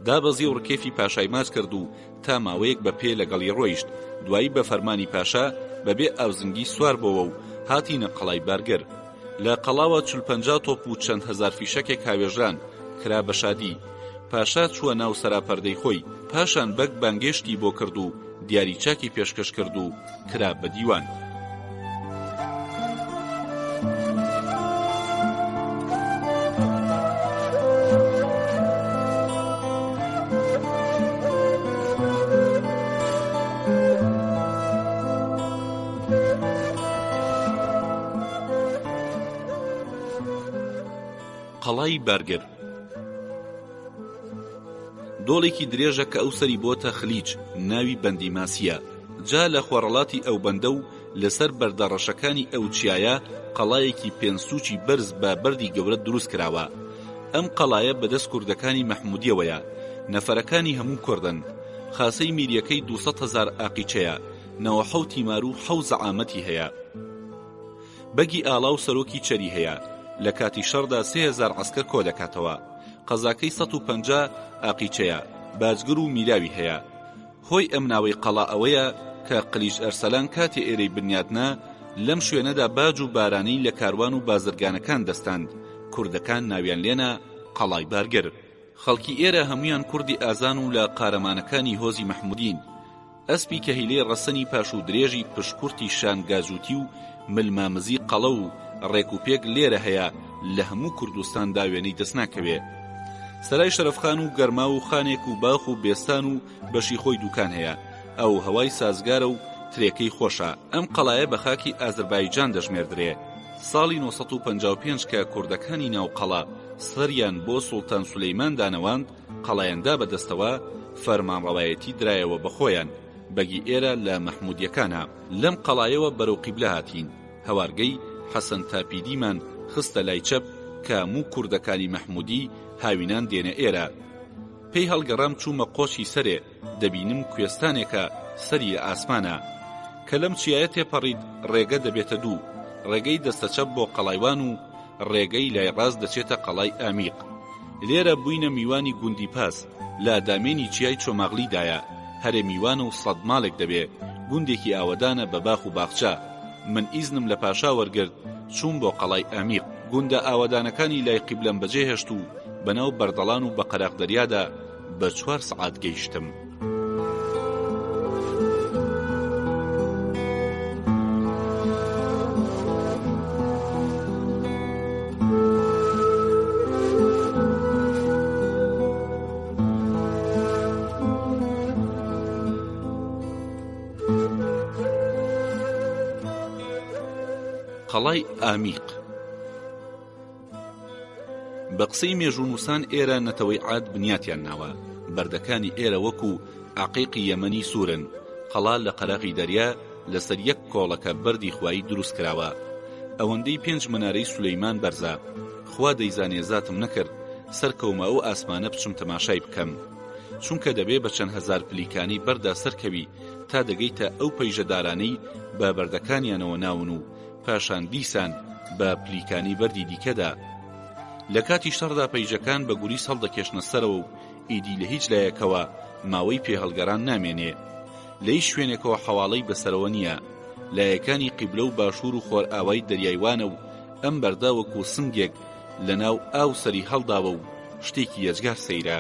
دابەزی و ڕکێفی پاشای ماچ کرد و تا ماوەیەک بە پێ لەگەڵی ڕۆیشت. دوایی بە فەرمانی پاشا بە بێ ئاوزنگی سوار بۆوە و هاتینە قەڵای بارگر. لە قەڵاوە چل 50 تۆپ و چەند هەزار فیشەکێک هاوێژران، کرا بە شادی. پاشا چووە ناو سەراپەردەی خۆی، پاشان بەگ بانگێشتی بۆ کرد و دیاری چاکی پێشکەش کرد و کرا بە دیوان. قەڵای بارگر دۆڵێکی درێژە کە ئەو سەری بۆتە خلیج ناوی بەندی ماسییە جا لە خۆڕەڵاتی ئەو بەندە و لەسەر بەردە ڕەشەکانی ئەو چیایە قەڵایەکی پێنج سوچی بەرز بە بەردی گەورە دروست کراوە ئەم قەڵایە بەدەست کوردەکانی مەحمودیەوەیە نەفەرەکانی هەموو کوردن خاسەی میریەکەی 200 هەزار ئاقیچەیە 97 تیمار و حەو زەعامەتی هەیە بەگی ئاڵا و سەرۆکی چەری هەیە، لە کاتی شەڕدا 3000 عەسکەر کۆدەکاتەوە. قەزاکەی 150 ئاقیچەیە، باجگر و میراوی هەیە. هۆی ئەم ناوەی قەڵا ئەوەیە کە قلیچ ئەرسەلان کاتێ ئێرەی بنیادنا، لەم شوێنەدا باج و بارانەی لە کاروان و بازرگانەکان دەستاند، کوردەکان ناویان لێنا قەڵای بارگر. خەڵکی ئێرە هەموویان کوردی ئازان و لە قارەمانەکانی هۆزی مەحموودین. ئەسپی کەهیلەی ڕەسەنی پاش و درێژی پشتکورتی شان گاجووتی و مل مامزی قەڵەو و ڕێک و پێک لێرە هەیە لە هەموو کوردستاندا وێنەی دەست ناکەوێ. سەرای شەرەفخان و گەرماو و خانێک و باخ و بێستان و بەشی خۆی دووکان هەیە. ئاو و هەوای سازگارە و ترێکەی خۆشە. ئەم قەڵایە بە خاکی ئازربایجان دەژمێردرێ. ساڵی 955 کە کوردەکانی ناو قەڵا سەریان بۆ سوڵتان سولەیمان دانەواند، قەڵایان دا بە دەستەوە، فەرمانڕەوایەتی درایەوە بە خۆیان، بەگی ئێرە لە مەحموودیەکانە. لەم قەڵایەوە بەرەو قیبلە هاتین، هەوارگەی، حەسەن تاپیدیمان، خستە لای چەپ کە موو کوردەکانی مەحموودی هاوینان دێنە ئێرە. پێی هەڵگەڕام چوومە قۆچی سەرێ، دەبینم کوێستانێکە سەری لە ئاسمانە. کە لەم چیایە تێپەڕیت ڕێگە دەبێتە دوو، ڕێگەی دەستە چەپ بۆ قەڵای وان و ڕێگەی لای ڕاست دەچێتە قەڵای ئامیق. لێرە بووینە میوانی گوندی پاس، لە دامێنی چیای چۆماغلی دایە، هەرێ میوانە و سەد ماڵێک دەبێ، گوندێکی ئاوەدانە بە باخ و باخچە. من ئیزنم لە پاشا وەرگرت چووم بۆ قەڵای ئامیق. گوندە ئاوەدانەکانی لای قیبلەم بەجێ هێشت و بەناو بەردەڵان و بە قەراغ دەریادا بە چوار سەعات گەیشتم. قەڵای ئامیق بە قسەی مێژوونووسان ئێرە نەتەوەی عاد بنیاتیان ناوە، بەردەکانی ئێرە وەکو عەقیقی یەمەنی سوورن، قەڵا لە قەراغی دەریا لەسەر یەک کۆڵەکە بەردی خوایی دروست کراوە ئەوەندەی پێنج منارەی سولەیمان بەرزە، خوا دەیزانێ زاتم نەکرد سەرکەومە ئەو ئاسمانە بچم تەماشای بکەم چونکە دەبێ بە چەند هەزار پلیکانەی بەردا سەرکەوی تا دەگەیتە ئەو پەیژە دارانەی بە بەردەکانیانەوە ناون و پاشان دیسان بە پلیکانی بەردی دیکەدا. لە کاتی شەڕدا پەیژەکان بە گوریس هەڵدەکێشنە سەرەوە و ئیدی لە هیچ لایەکەوە ماوەی پێهەڵگەڕان نامێنێ. لە هیچ شوێنێکەوە حەواڵەی بەسەرەوە نییە. لایەکانی قیبلە و باشوور و خۆرئاوای دەریای وانە و ئەم بەردە وەکوو سنگێک لە ناو ئاو سەری هەڵداوە و شتێکی یەجگار سەیرە.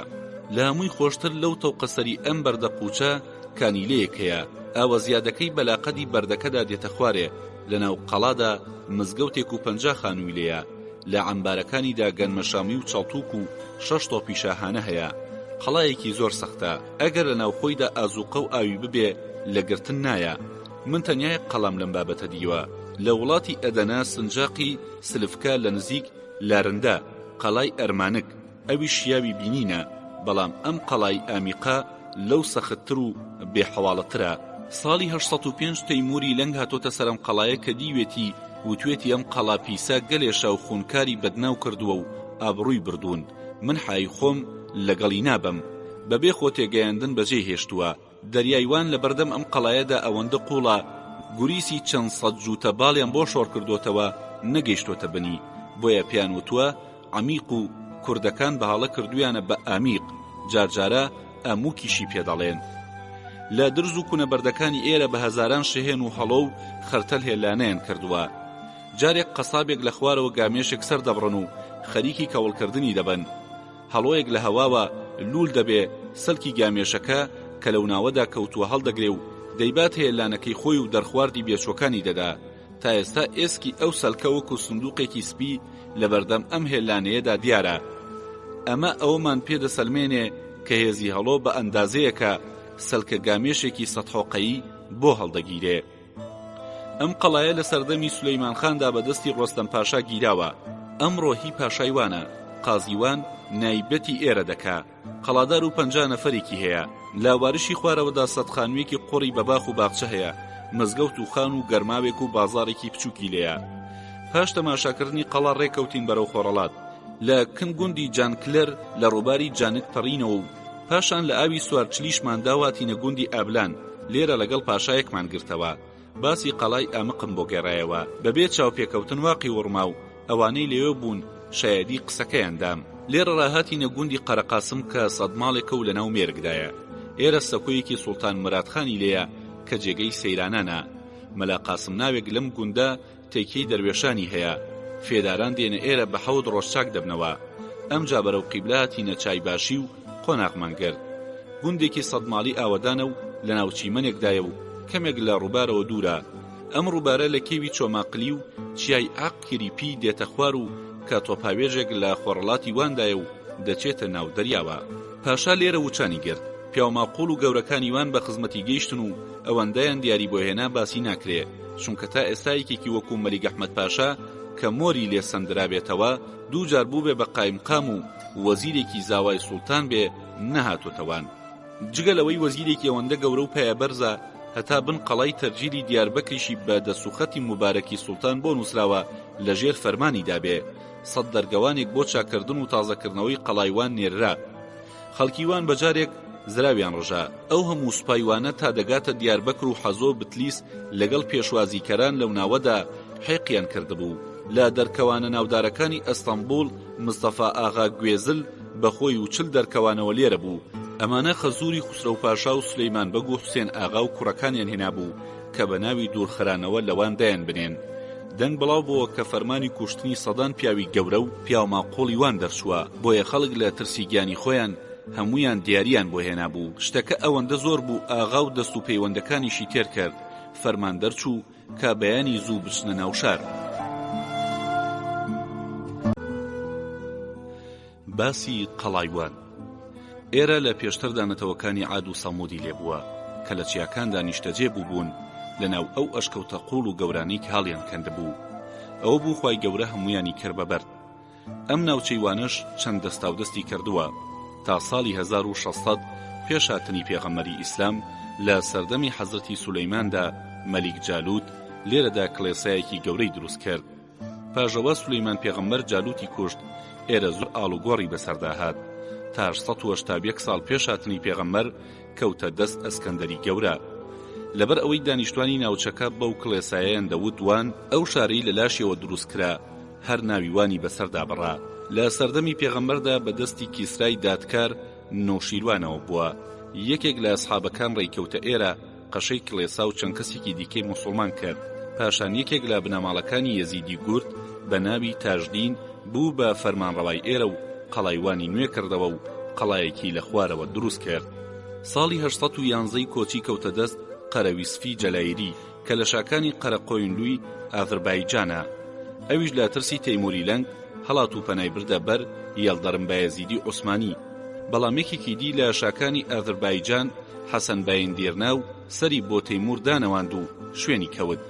لە هەمووی خۆشتر لەو تەوقە سەری ئەم بەردە قووچە کانیلەیەک هەیە، ئاوە زیادەکەی بە لاقەدی بەردەکەدا دێتە خوارێ، لە ناو قەڵادا مزگەوتێک و 50 خانووی لێیە، لە عەمبارەکانیدا گەنمەشامی و چەڵتووک و شەش تۆپی شاهانە هەیە. قەڵایەکی زۆر سەختە، ئەگەر لە ناوخۆیدا ئازووقە و ئاوی ببێ لە گرتن نایە. من تەنیا یەک قەڵام لەم بابەتە دیوە، لە وڵاتی ئەدەنە سنجاقی سلفکە لە نزیک لارندە، قەڵای ئەرمانک. ئەویش شیاوی بینینە، بەڵام ئەم قەڵای ئامیقە لەو سەختتر و بێ حەواڵەترە. ساڵی 805 تەیمووری لەنگ هاتۆتە سەر ئەم قەڵایە کە دیوێتی وتوێتی ئەم قەڵا پیسە گەلێ شا و خوونکاری بەدناو کردووە و ئابڕووی بردوون، من حای خۆم لەگەڵی نابەم. بەبێ خۆ تێگەیاندن بەجێی هێشتووە. دەریای وان لە بەردەم ئەم قەڵایەدا ئەوەندە قووڵە گوریسی چەند سەد جووتە باڵیان بۆ شۆڕکردۆتەوە نەگەیشتۆتە بنی، بۆیە پێیان وتووە عەمیق و کوردەکان بە هەڵە کردوویانە بە ئامیق، جارجارە ئەمووکیشی پێ دەڵێن. لە درز و کونە بەردەکانی ئێرە بە هەزاران شەهێن و هەڵۆ و خەرتەل هێلانەیان کردووە. جارێک قەسابێک لە خوارەوە گامێشێک سەر دەبڕن و خەریکی کەوڵکردنی دەبن. هەڵۆیەک لە هەواوە لوول دەبێ، سەلکی گامێشەکە کە لەو ناوەدا کەوتووە هەڵدەگرێ و دەیبات هێلانەکەی خۆی و دەرخواردی بێچووەکانی دەدا. تا ئێستا ئێسکی ئەو سەلکە وەکوو سندووقێکی سپی لە بەردەم ئەم هێلانەیەدا دیارە. ئەمە ئەوەمان پێ دەسەلمێنێ کە هێزی هەڵۆ بە ئەندازەیەکە سەلکە گامێشێکی سەدحۆقەیی بۆ هەڵدەگیرێ. ئەم قەڵایە لە سەردەمی سولەیمان خاندا بە دەستی ڕۆستەم پاشا گیراوە. ئەمڕۆ هی پاشای وانە، قازی وان نایبەتی ئێرە دەکا. قەڵادار و 50 نەفەرێکی هەیە. لە وارشی خوارەوەدا سەد خانوویەکی قوڕی بە باخ و باخچە هەیە، مزگەوت و خان و گەرماوێک و بازاڕێکی بچووکی لێیە. پاش تەماشاکردنی قەڵا ڕێکەوتین بەرەو خۆڕەڵات. لە کن گوندی جانکلەر لە ڕووباری جانک پەڕینەوە و پاشان لە ئاوی سوارچلیشمان دا و هاتینە گوندی ئابلان، لێرە لەگەڵ پاشایەکمان گرتەوە، باسی قەڵای ئامقم بۆ گێڕایەوە، بەبێ چاوپێکەوتن واقی وڕما و ئەوانەی لەوێ بوون شایەدی قسەکەیان دام. لێرەڕا هاتینە گوندی قەرەقاسم کە سەدماڵێکە و لەناو مێرگدایە. ئێرە سەکۆیەکی سوڵتان مرادخانی لێیە کە جێگەی سەیرانانە. مەلا قاسم ناوێک لەم گوندە تێکیەی دەروێشانی هەیە فێداران دێنە ئێرە بە حەوت ڕۆژ چاک دەبنەوە ئەمجا بەرەو قیبلە هاتینە چای باشی و قۆناغمان گرت گوندێکی سەدماڵی ئاوەدانە و. لە ناو چیمەنێکدایە و کەمێک لە ڕووبارەوە دوورە. ئەم ڕووبارە لە کێوی چۆماقلی و چیای ئاق کریپی دێتە خوار و کە تۆپاوێژێک لە خۆڕەڵاتی واندایە و دەچێتە ناو دەریاوە. پاشا لێرە وچانی گرت. پیاوماقوڵ و گەورەکانی وان بە خزمەتی گەیشتن و ئەوەندەیان دیاری بۆ هێنا باسی ناکرێ، چونکە تا ئێستا یەکێکی وەکوو مەلیک ئەحمەد پاشا کە مۆری لێ سەندرابێتەوە، دوو جار بووبێ بە قایمقام و وەزیرێکی زاوای سوڵتان بێ نەهاتۆتە وان. جگە لەوەی وەزیرێکی ئەوەندە گەورە و پایەبەرزە هەتا بن قەڵای تەرجیلی دیاربەکریشی بە دەستوخەتی موبارەکی سوڵتان بۆ نووسراوە لە ژێر فەرمانیدا بێ، سەت دەرگەوانێک بۆ چاککردن و تازەکردنەوەی قەڵای وان نێررا. خەڵکی وان بە جارێک زراویان ڕژا. ئەو هەموو سوپای وانە تا دەگاتە دیاربەکر و حەزۆ و بتلیس لەگەڵ پێشوازیکەران لەو ناوەدا حێقیان کردبوو. لە دەرکەوانە ناودارەکانی ئەستەنبوڵ مستەفا ئاغا گوێزل بە خۆی و 40 دەرکەوانەوە لێرە بوو. ئەمانە خەزووری خوسرەو پاشا و سولەیمان بەگ و حوسێن ئاغا و کوڕەکانیان هێنابوو کە بە ناوی دوورخرانەوە لە وان دایان بنێن. دەنگ بڵاو بۆوە کە فەرمانی کوشتنی سەدان پیاوی گەورە و پیاوماقوڵی وان دەرچووە، بۆیە خەڵک لە ترسی گیانی خۆیان هەموویان دیارییان بۆ هێنابوو. شتەکە ئەوەندە زۆر بوو ئاغا و دەست و پەیوەندەکانیشی تێر کرد. فەرمان دەرچوو کە بەیانی زوو بچنە ناو شار. باسی قەڵای وان. ئێرە لە پێشتردا نەتەوەکانی عاد و سەموودی لێ بووە کە لە چیاکاندا نیشتەجێ بووبوون لە ناو ئەو ئەشکەوتە قووڵ و گەورانەی کە هەڵیان کەندبوو. ئەوە بوو خوای گەورە هەموویانی کرد بە بەرد. ئەم ناوچەی وانەش چەند دەستاودەستی کردووە تا ساڵی 1600 پێش هاتنی پێغەمبەری ئیسلام لە سەردەمی حەزرەتی سولەیماندا مەلیک جالوت لێرەدا کڵێسایەکی گەورەی دروست کرد. پاش ئەوە سولەیمان پێغەمبەر جالوتی کوشت، ئێرە زۆر ئاڵوگۆڕی بەسەردا هات، تا 881 ساڵ پێش هاتنی پێغەمبەر کەوتە دەست ئەسکەندەری گەورە. لەبەر ئەوەی دانیشتوانی ناوچەکە بەو کڵێسایەیان دەوت وان، ئەو شارەی لە لاشیەوە دروست کرا هەر ناوی وانی بەسەردا بڕا. لە سەردەمی پێغەمبەردا بە دەستی کیسرای دادکار نۆشیروانەوە بووە، یەکێک لە ئەسحابەکان ڕێی کەوتە ئێرە، قەشەی کڵێسا و چەند کەسێکی دیکەی موسوڵمان کرد، پاشان یەکێک لە بنەماڵەکانی یەزیدی گورد بە ناوی تاژدین بوو بە فەرمانڕەوای ئێرە و قەڵای وانی نوێ کردەوە و قەڵایەکی لە خوارەوە دروست کرد. ساڵی 811 ی کۆچی کەوتە دەست قەرەویسفی جەلایری کە لە شاکانی قەرەقۆینلوی ئاذربایجانە، ئەویش لە ترسی تەیموری لەنگ هەڵات و پەنای بردە بەر یەڵدەرم بایەزیدی عوسمانی، بەڵام یەکێکی دی لە شاکانی ئاذربایجان حەسەن بایندیرنا و سەری بۆ تەیموور دانەواند و شوێنی کەوت.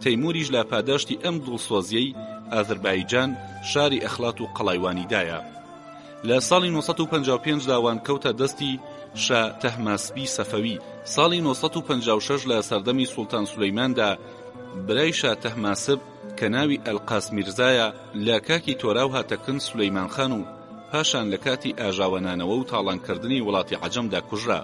تەیمووریش لە پاداشتی ئەم دڵسۆزییەی ئازربایجان شاری ئەخلات و قەڵای وانی دایە. لە ساڵی 955 دا وان کەوتە دەستی شا تەهماسبی سەفەوی. ساڵی 956 لە سەردەمی سوڵتان سولەیماندا برای شا تەهماسب کە ناوی ئەلقاس میرزایە لە کاکی تۆراو هاتە کن سولەیمان خان و پاشان لە کاتی ئاژاوەنانەوە و تاڵانکردنی وڵاتی عەجەمدا کوژرا.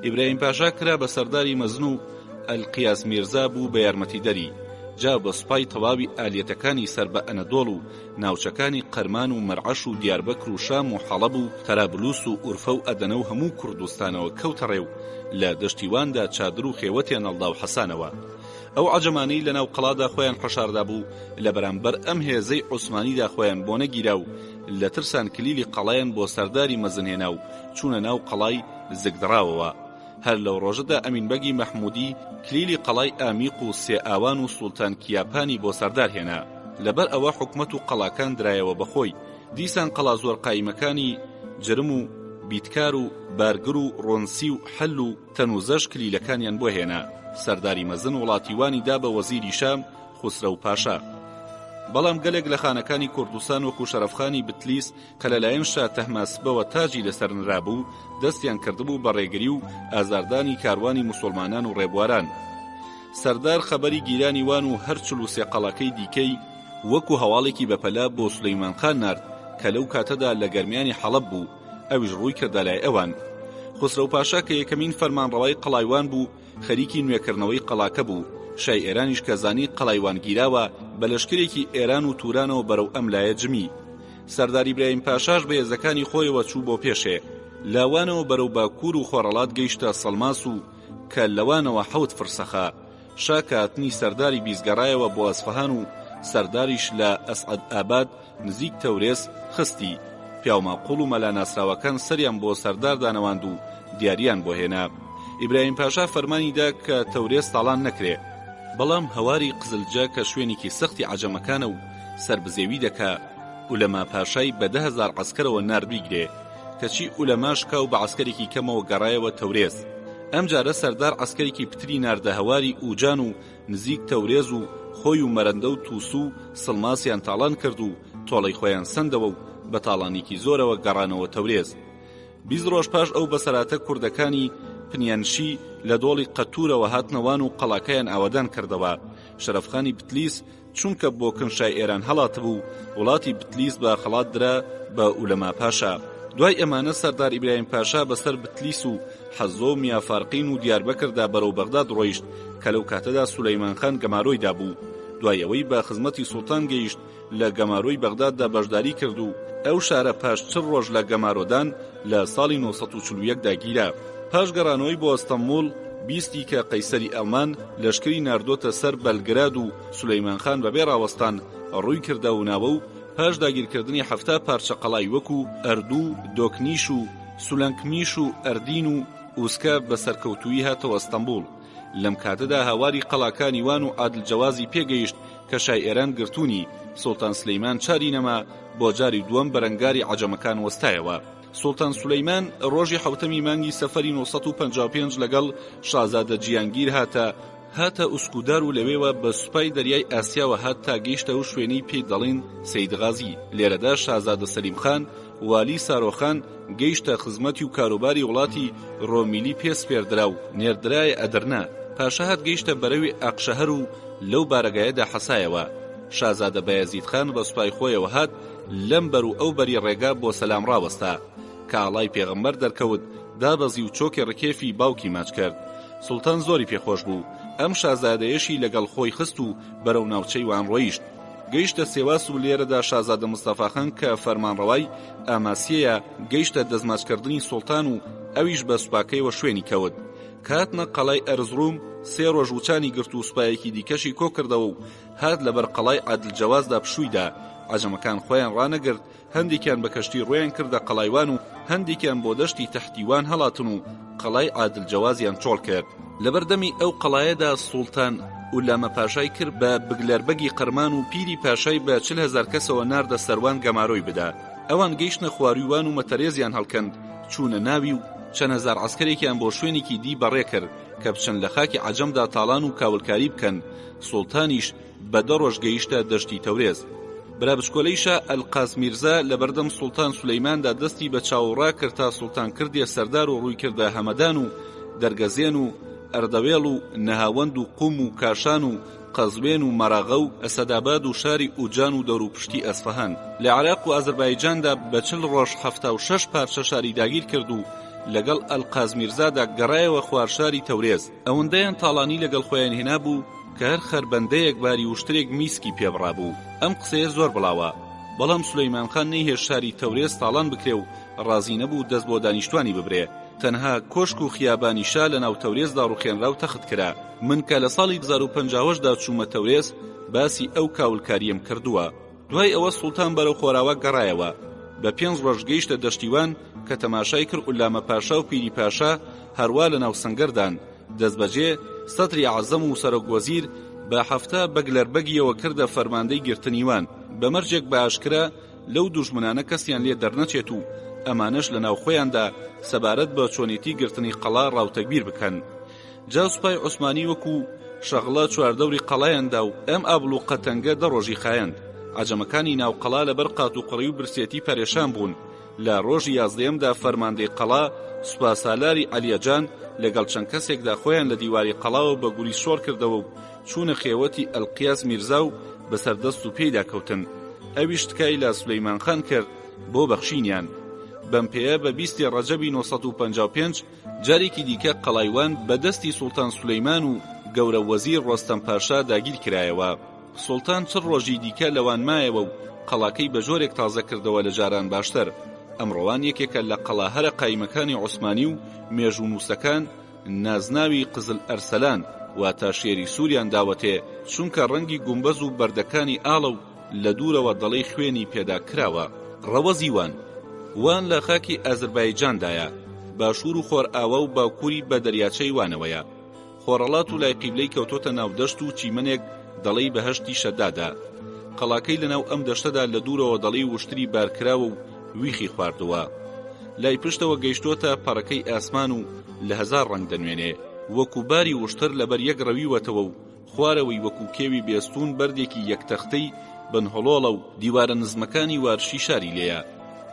ئیبراهیم پاشا کرا بە سەرداری مەزن و ئەلقیاس میرزا بوو بە یارمەتیدەری، جا بە سوپای تەواوی ئالیەتەکانی سەر بە ئەنەدۆڵ و ناوچەکانی قەرمان و مەرعەش و دیاربەکر و شام و حەڵەب و تەرابلوس و ئورفە و ئەدەنە و هەموو کوردستانەوە کەوتە ڕێ و لە دەشتی واندا چادر و خێوەتیان هەڵدا و حەسانەوە. ئەو عەجەمانەی لەناو قەڵادا خۆیان حەشاردابوو لە بەرامبەر ئەم هێزەی عوسمانیدا خۆیان بۆ نەگیرا و لە ترسان کلیلی قەڵایان بۆ سەرداری مەزن هێنا و چوونە ناو قەڵای زگدڕاوەوە. هەر لەو ڕۆژەدا ئەمین بەگی مەحموودی کلیلی قەڵای ئامیق و سێئاوان و سوڵتان کیاپانی بۆ سەردار هێنا. لەبەر ئەوە حکومەت و قەڵاکان درایەوە بە خۆی. دیسان قەڵا زۆر قایمەکانی جرم و بیتکار و بارگر و ڕۆنسی و حەل و تەنوزەش کلیلەکانیان بۆ هێنا، سەرداری مەزن وڵاتی وانی دا بە وەزیری شام خوسرەو پاشا. بەڵام گەلێک لە خانەکانی کوردستان وەکو شەرەفخانی بتلیس کە لەلایەن شا تەهماسبەوە تاجی لەسەر نرابوو، دەستیان کردبوو بە ڕێگری و ئازاردانی کاروانی موسوڵمانان و ڕێبواران. سەردار خەبەری گیرانی وان و هەر 43 قەڵاکەی دیکەی وەکو هەواڵێکی بەپەلە بۆ سولەیمان خان نارد کە لەو کاتەدا لە گەرمیانی حەڵەب بوو، ئەویش ڕووی کردە لای ئەوان. خوسرەو پاشا کە یەکەمین فەرمانڕەوای قەڵای وان بوو، خەریکی نوێکردنەوەی قەڵاکە بوو، شای ئێرانیش کە زانی قەڵای وان گیراوە، بە لەشکرێکی ئێران و تورانەوە بەرەو ئەم لایە جمی. سەردار ئیبراهیم پاشاش بە هێزەکانی خۆیەوە چوو بۆ پێشێ. لە وانەوە بەرەو باکوور و خۆڕەڵات گەیشتە سەڵماس و کە لە وانەوە حەوت فرسەخە، شا کە هاتنی سەرداری بیست گەڕایەوە بۆ ئەسفەهان و سەرداریش لە ئەسعەد ئاباد نزیک تەورێز خستی، پیاوماقوڵ و مەلا ناسراوەکان سەریان بۆ سەردار دانەواند و دیاریان بۆ هێنا. ئیبراهیم پاشا فەرمانی دا کە تەورێز تاڵان نەکرێ، بەڵام هەواری قزلجە کە شوێنێکی سەختی عەجەمەکانە و سەربزێوی دەکا، ئولەما پاشای بە 10,000 عەسکەرەوە نارد بیگرێ، کەچی ئولەما شکا و بە عەسکەرێکی کەمەوە گەڕایەوە تەورێز. ئەمجارە سەردار عەسکەرێکی پتری ناردە هەواری ئوجان و نزیک تەورێز و خۆی و مەرەندە و تووسو و سڵماسیان تاڵان کرد و تۆڵەی خۆیان سەندەوە و بە تاڵانیکی زۆرەوە گەڕانەوە تەورێز. 20 ڕۆژ پاش ئەو بەسەراتە کوردەکانی پنیانشی لە دۆڵی قەتوورەوە هاتنە وان و قەڵاکەیان ئاوەدان کردەوە. شەرەفخانی بتلیس چونکە بۆ کن شای ئێران هەڵاتبوو، وڵاتی بتلیس بە خەڵات درا بە ئولەما پاشا. دوای ئەمانە سەردار ئیبراهیم پاشا بە سەر بتلیس و حەزۆ و میافارقین و دیاربەکردا بەرەو بەغداد ڕۆیشت کە لەو کاتەدا سولەیمان خان گەمارۆی دابوو. دوای ئەوەی بە خزمەتی سوڵتان گەیشت لە گەمارۆی بەغداددا بەشداری کرد و ئەو شارە پاش چل ڕۆژ لە گەمارۆدان لە ساڵی 941 دا گیرا. پاش گەڕانەوەی بۆ ئەستەموڵ بیستی کە قەیسەری ئەڵمان لەشکری ناردۆتە سەر بەلگراد و سولەیمان خان بەبێ ڕاوەستان ڕووی کردە وناوە و پاش داگیرکردنی 70 پارچە قەڵای وەکو ئەردو و دۆکنیش و سولەنکمیش و ئەردین و ئوسکە بە سەرکەوتوویی هاتەوە ئەستەمبوڵ. لەم کاتەدا هاواری قەڵاکانی وان و عادل جەوازی پێگەیشت کە شای ئێران گرتوونی، سوڵتان سلەیمان چاری نەما، بۆ جاری دووەم بەرەنگاری عەجەمەکان وەستایەوە. سوڵتان سولەیمان ڕۆژی حەوتەمی مانگی سەفەری 955 لەگەڵ شازادە جیانگیر هاتە هاتە ئوسکودار و لەوێوە بە سوپای دەریای ئاسیاوە هات تا گەیشتە ئەو شوێنەی پێی دەڵێن سەید غازی، لێرەدا شازادە سەلیم خان والی سارۆخان گەیشتە خزمەتی و کاروباری وڵاتی ڕۆمیلی پێ سپێردرا و نێردرایە ئەدرنە، پاشا هات گەیشتە بەرەوی ئاقشەهر و لەو بارەگایەدا حەسایەوە. شازادە بایەزید خان بە سوپای خۆیەوە هات لەم بەر و ئەو بەری ڕێگا بۆ سەلام ڕاوەستا. کە ئاڵای پێغەمبەر دەرکەوت دابەزی و چۆکی ڕکێفی باوکی ماچ کرد. سوڵتان زۆری پێ خۆش بوو. ئەم شازادەیەشی لەگەڵ خۆی خست و بەرەو ناوچەی وان ڕۆیشت. گەیشتە سێواس و لێرەدا شازادە مستەفا خان کە فەرمانڕەوای ئاماسیەیە گەیشتە دەستماچکردنی سوڵتان و ئەویش بە سوپاکەیەوە شوێنی کەوت. کە هاتنە قەڵای ئەرزڕوم سێ ڕۆژ وچانی گرت و سوپایەکی دیکەشی کۆکردەوە و هات لەبەر قەڵای عادلجەوازدا پشووی دا. عەجەمەکان خۆیان ڕانەگرت، هەندێکیان بە کەشتی ڕوویان کردە قەڵای وان و هەندێکیان بۆ دەشتی تەحتی وان هەڵاتن و قەڵای عادلجەوازیان چۆڵ کرد. لەبەر دەمی ئەو قەڵایەدا سوڵتان ئولامە پاشای کرد بە بگلەربەگی قەرمان و پیری پاشای بە 40 هەزار کەسەوە ناردە سەروان گەمارۆی بدا. ئەوان گەیشتنە خوارووی وان و مەتەرێزیان هەڵکەند، چوونە ناوی و چەند هەزار عەسکەرێکیان بۆ شوێنێکی دی بەڕێ کرد کە بچن لە خاکی عەجەمدا تاڵان و کاولکاری بکەن، سوڵتانیش بە دە ڕۆژ گەیشتە دەشتی تەورێز. برا بچکۆلەی شا ئەلقاس میرزا لەبەردەم سوڵتان سولەیماندا دەستی بە چاو ڕاکرد تا سوڵتان کردیە سەردار و ڕووی کردە هەمەدان و دەرگەزێن و ئەردەوێڵ و نەهاوەند و قوم و کاشان و قەزوێن و مەراغە و ئەسەداباد و شاری ئوجان و دەوروپشتی ئەسفەهان. لە عێراق و ئازەربایجاندا بە 40 ڕۆژ 76 پارچە شاری داگیر کرد و لەگەڵ ئەلقاس میرزادا گەڕایەوە خوار شاری تەورێز. ئەوەندەیان تاڵانی لەگەڵ خۆیان هێنابوو کە هەر خەربەندەیەک باری وشترێک میسکی پێ بڕابوو. ئەم قسەیە زۆر بڵاوە. بەڵام سولەیمان خان نەیهێشت شاری تەورێز تاڵان بکرێ و ڕازی نەبوو دەست بۆ دانیشتوانی ببرێ. تەنها کۆشک و خیابانی شا لە ناو تەورێزدا ڕوخێنرا و تەخت کرا. من کە لە ساڵی 1058 دا چوومە تەورێز باسی ئەو کاولکارییەم کردووە. دوای ئەوە سوڵتان بەرەو خۆراوا گەڕایەوە. بە پێنج ڕۆژ گەیشتە دەشتی وان کە تەماشای کرد ئولامە پاشا و پیری پاشا هەروا لە ناو سەنگەردان. دەستبەجێ سەدری ئەعزەم و سەرۆک وەزیر بە 70 بەگلەربەگیەوە کردە فەرماندەی گرتنی وان بە مەرجێک بە ئاشکرا لەو دوژمنانە کەسیان لێ دەرنەچێت و ئەمانەش لە ناو خۆیاندا سەبارەت بە چۆنێتی گرتنی قەڵا ڕاوتەگبیر بکەن. جا سوپای عوسمانی وەکو شەغڵە چواردەوری قەڵایان دا و ئەم ئابڵوقە تەنگە دە ڕۆژی خایاند. عەجەمەکانی ناو قەڵا لەبەر قاتوقڕی و برسێتی پەرێشان بوون. لە ڕۆژی یازدەیەمدا فەرماندەی قەڵا، سوپاسالاری عەلیەجان، لەگەڵ چەند کەسێکدا خۆیان لە دیواری قەڵاوە بە گوریس شۆڕ کردەوە و چوونە خێوەتی ئەلقیاس میرزا و بەسەر دەست و پێیدا کەوتن. ئەویش تکای لە سولەیمان خان کرد بۆ بەخشینیان. بەم پێیە بە بیستی ڕەجەبی 955 جارێکی دیکە قەڵای وان بە دەستی سوڵتان سولەیمان و گەورە وەزیر ڕۆستەم پاشا داگیر کرایەوە. سوڵتان چل ڕۆژی دیکە لە وان مایەوە و قەڵاکەی بە جۆرێک تازە کردەوە لە جاران باشتر. ئەمڕۆ وان یەکێکە لە قەڵا هەرە قایمەکانی عوسمانی و مێژوونووسەکان نازناوی قزل ئەرسەلان واتە شێری سووریان داوەتێ چونکە ڕەنگی گومبەز و بەردەکانی ئاڵە و لە دوورەوە دەڵێی خوێنی پێدا کراوە. ڕەوەزی وان. وان لە خاکی ئازربایجاندایە. باشوور و خۆرئاوا و باکووری بە دەریاچەی وانەوەیە. خۆرەڵات و لای قیبلەی کەوتۆتە ناو دەشت و چیمەنێک دەڵێی بەهەشتی شەدادە. قەڵاکەی لەناو ئەم دەشتەدا لە دوورەوە دەڵێی وشتری بارکراوە و ویخی خواردووە. لای پشتەوە گەیشتۆتە پەڕەکەی ئاسمان و لە هەزار ڕەنگ دەنوێنێ. وەکوو باری وشتر لەبەر یەک ڕەویوەتەوە و خوارەوەی وەکوو کێوی بێستوون بەردێکی یەک تەختەی بن هڵۆڵە و دیوارە نزمەکانی وارشی شاری لێیە.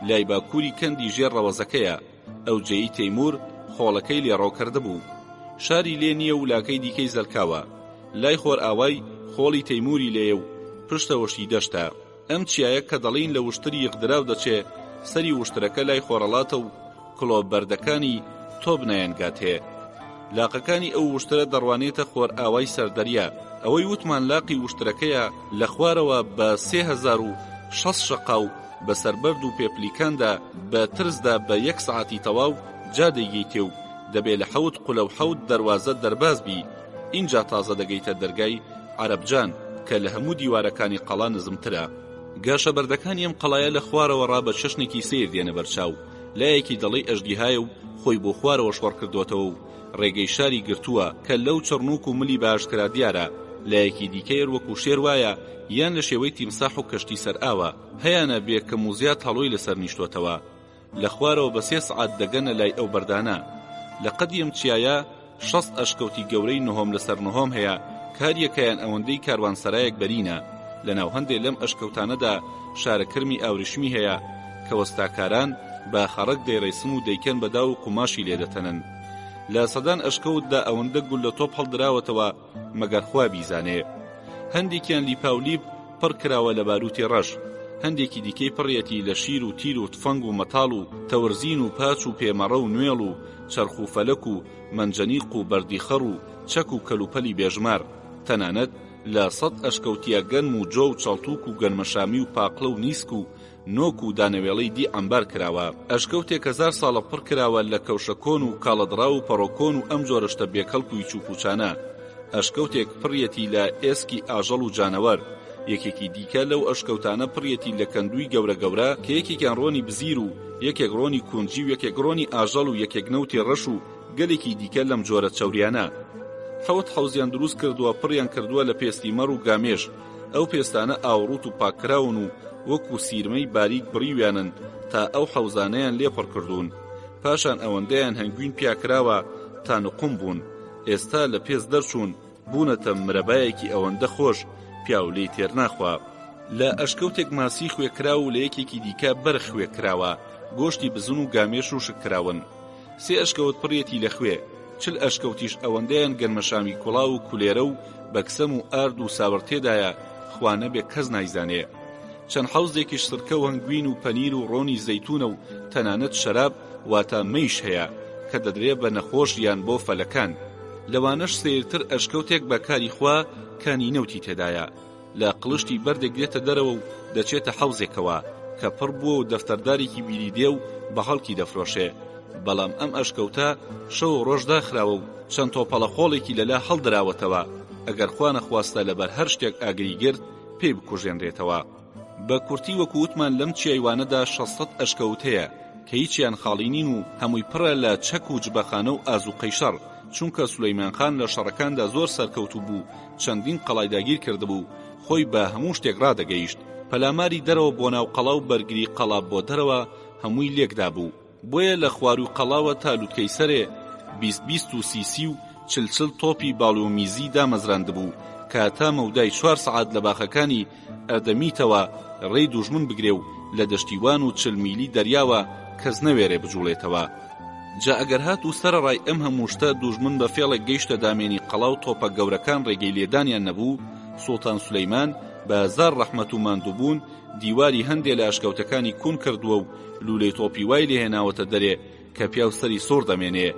لای باکووری کەندی ژێر ڕەوەزەکەیە. ئەو جێی تەیموور خۆڵەکەی لێ ڕۆ کردبوو. شاری لێ نییە و لاکەی دیکەی زەلکاوە. لای خۆرئاوای خۆڵی تەیمووری لێیە و پشتەوەشی دەشتە. ئەم چیایە کە دەڵێین لە وشتری یەکدراو دەچێ، سەری وشترەکە لای خۆرەڵاتە و کڵۆ بەردەکانی تۆپ نایانگاتێ. لاقەکانی ئەو وشترە دەڕوانێتە خۆرئاوای سەردەریا. ئەوەی وتمان لاقی وشترەکەیە لە خوارەوە بە 3060 شەقاو بەسەر بەرد و پێپلیکاندا بە ترسدا بە یەک سەعاتی تەواو جا دەیگەیتێ و دەبێ لە حەوت قولە و حەوت دەروازە دەرباز بی ئینجا تازە دەگەیتە دەرگای عەرەبجان کە لە هەموو دیوارەکانی قەڵا نزمترە. گاشە بەردەکانی ئەم قەڵایە لە خوارەوە ڕا بە چەشنێکی سەیر دێنە بەر چاو، لایەکی دەڵێی ئەژدیهایە و خۆی بۆ خوارەوە شۆڕ کردۆتەوە و ڕێگەی شاری گرتووە کە لەو چڕنووک و ملی بە ئاشکرا دیارە، لایەکی دیکەی هەر وەکوو شێر وایە یان لە شێوەی تیمساح و کەشتی سەر ئاوە، هەیانە بێ کەم و زیاد هەڵۆی لەسەر نیشتۆتەوە. لە خوارەوە بە سێ سەعات دەگەنە لای ئەو بەردانە. لە قەدی ئەم چیایە 60 ئەشکەوتی گەورەی نهۆم لەسەر نهۆم هەیە کە هەریەکەیان ئەوەندەی کاروانسەرایەک بەرینە. لەناو هەندێ لەم ئەشکەوتانەدا شارە کرمی ئاوریشمی هەیە کە وەستاکاران بە خەڕگ دەیڕێسن و دەیکەن بە داو و قوماشی لێ دەتەنن. لە سەدان ئەشکەوتدا ئەوەندە گوللە تۆپ هەڵدراوەتەوە مەگەر خوا بیزانێ. هەندێکیان لیپاولیپ پڕ کراوە لە باروتی ڕەش، هەندێکی دیکەی پڕیەتی لە شیر و تیر و تفەنگ و مەتاڵ و تەورزین و پاچ و پێمەڕە و نوێڵ و چەرخ و فەلەک و مەنجەنیق و بەردی خەڕ و چەک و کەلوپەلی بێژمار، تەنانەت لە سەت ئەشکەوتیا گەنم و جۆ و چەڵتوک و گەنمەشامی و پاقلە و نیسک و نۆک و دانەوێڵەی دی عەمبار کراوە. ئەشکەوتێک هەزار ساڵە پڕ کراوە لە کەوشە کۆن و کاڵەدڕاو و پەڕۆ کۆن و ئەم جۆرە شتە بێکەڵک و هیچوپوچانە. ئەشکەوتێک پڕیەتی لە ئێسکی ئاژەڵ و جانەوەر. یەکێکی دیکە لەو ئەشکەوتانە پڕیەتی لە کەندووی گەورە گەورە کە یەکێکیان ڕۆنی بزیر و یەکێک ڕۆنی کونجی و یەکێک ڕۆنی ئاژەڵ و یەکێک نەوتی ڕەش و گەلێکی دیکە لەم جۆرە چەوریانە. حەوت حەوزیان دروست کردووە پڕیان کردووە لە پێستی مەڕ و گامێش. ئەو پێستانە ئاوڕووت و پاککراون و وەکو سیرمەی باریک بڕیویانن تا ئەو حەوزانەیان لێ پڕ کردوون. پاشان ئەوەندەیان هەنگوین پیا کراوە تا نقوم بوون. ئێستا لە پێست دەرچوون بوونەتە مرەبایەکی ئەوەندە خۆش پیاو لێی تێر ناخوا. لە ئەشکەوتێک ماسی خوێ کراو و لە یەکێکی دیکە بەرخ خوێ کراوە، گۆشتی بزن و گامێش وشک کراون. سێ ئەشکەوت پڕیەتی لە خوێ، 40 ئەشکەوتیش ئەوەندەیان گەنمەشامی کوڵاو و کولێرە و بەکسەم و ئارد و ساوەر تێدایە خوا نەبێ کەس نایزانێ. چەند حەوزێکیش سرکە و هەنگوین و پەنیر و ڕۆنی زەیتوونە و تەنانەت شەراب واتە مەیش هەیە کە دەدرێ بە نەخۆش یان بۆ فەلەکان. لەوانەش سەیرتر ئەشکەوتێک بە کاری خوا کانی نەوتی تێدایە. لە قڵشتی بەردێک دێتە دەرەوە و دەچێتە حەوزێکەوە کە پڕ بووە و دەفتەردارێکی بیری دێ و بە خەڵکی دەفرۆشێ، بەڵام ئەم ئەشکەوتە شەو و ڕۆژ داخراوە و چەند تۆپەڵە خۆڵێکی لەلا هەڵدراوەتەوە، ئەگەر خوا نەخواستە لەبەر هەر شتێک ئاگری گرت پێی بکوژێنرێتەوە. بە کورتی وەکو وتمان لەم چیای وانەدا 600 ئەشکەوت هەیە کە هیچیان خاڵی نین و هەمووی پڕە لە چەک و جبەخانە و ئازوقەی شەڕ، چونکە سولەیمان خان لە شەڕەکاندا زۆر سەرکەوتوو بوو چەندین قەڵای داگیر کردبوو خۆی بە هەموو شتێک ڕادەگەیشت پەلاماری دەرەوە بۆ ناو قەڵا و بەرگری قەڵا بۆ دەرەوە هەمووی لێکدابوو بۆیە لە خوارووی قەڵاوە تا لوتکەی سەرێ بیست بیست و سی سی و چل چل تۆپی باڵیۆمیزی دامەزراندبوو کە تا مەودای چوار سەعات لە باخەکانی ئەردەمیتەوە ڕێی دوژمن بگرێ و لە دەشتی وان و چل میلی دەریاوە کەس نەوێرێ بجوڵێتەوە. جا ئەگەر هاتوو سەرەڕای ئەم هەموو شتە دوژمن بە فێڵێک گەیشتە دامێنی قەڵا و تۆپە گەورەکان ڕێگەی لێدانیان نەبوو، سوڵتان سولەیمان بە هەزار ڕەحمەت و ماندووبوون دیواری هەندێ لە ئەشکەوتەکانی کون کردووە و لوولەی تۆپی وای لێ هێناوەتە دەرێ کە پیاو سەری سوڕ دەمێنێ.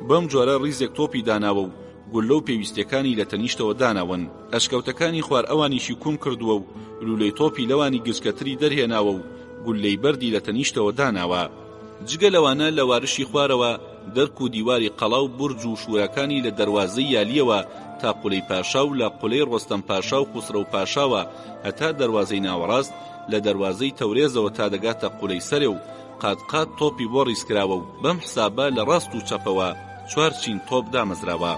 بەم جۆرە ڕیزێک تۆپی داناوە و گوللە و پێویستیەکانی لە تەنیشتەوە داناون. ئەشکەوتەکانی خوار ئەوانیشی کون کردووە و لوولەی تۆپی لەوانی گچکەتری دەرهێناوە و گوللەی بەردی لە تەنیشتەوە داناوە. جگە لەوانە لە وارشی خوارەوە دەرک و دیواری قەڵا و بورج و شوراکانی لە دەروازەی یالیەوە تا قولەی پاشا و لە قولەی ڕۆستەم پاشا و خوسرەو پاشاوە هەتا دەروازەی ناوەڕاست لە دەروازەی تەورێزەوە تا دەگاتە قولەی سەرێ و. قات قات تۆپی بۆ ڕیزکراوە و بەم حسابە لە ڕاست و چەپەوە چوار چین تۆپ دامەزراوە.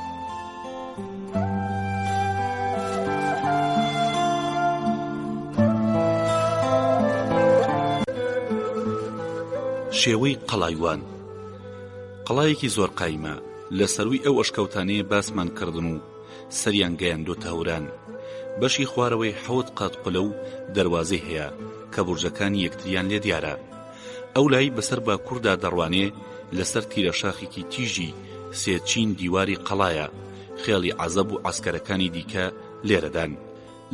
شێوەی قەڵای وان قەڵایەکی زۆر قایمە، لە سەرووی ئەو ئەشکەوتانەیە باسمان کردن و سەریان گەیاندۆتە هەوران. بەشی خوارەوەی حەوت قات قولە و دەروازەی هەیە کە بورجەکانی یەکتریان لێ دیارە. ئەو لای بەسەر باکووردا دەڕوانێ لەسەر تیرەشاخێکی تیژی سێ چین دیواری قەڵایە، خێڵی عەزەب و عەسکەرەکانی دیکە لێرەدان.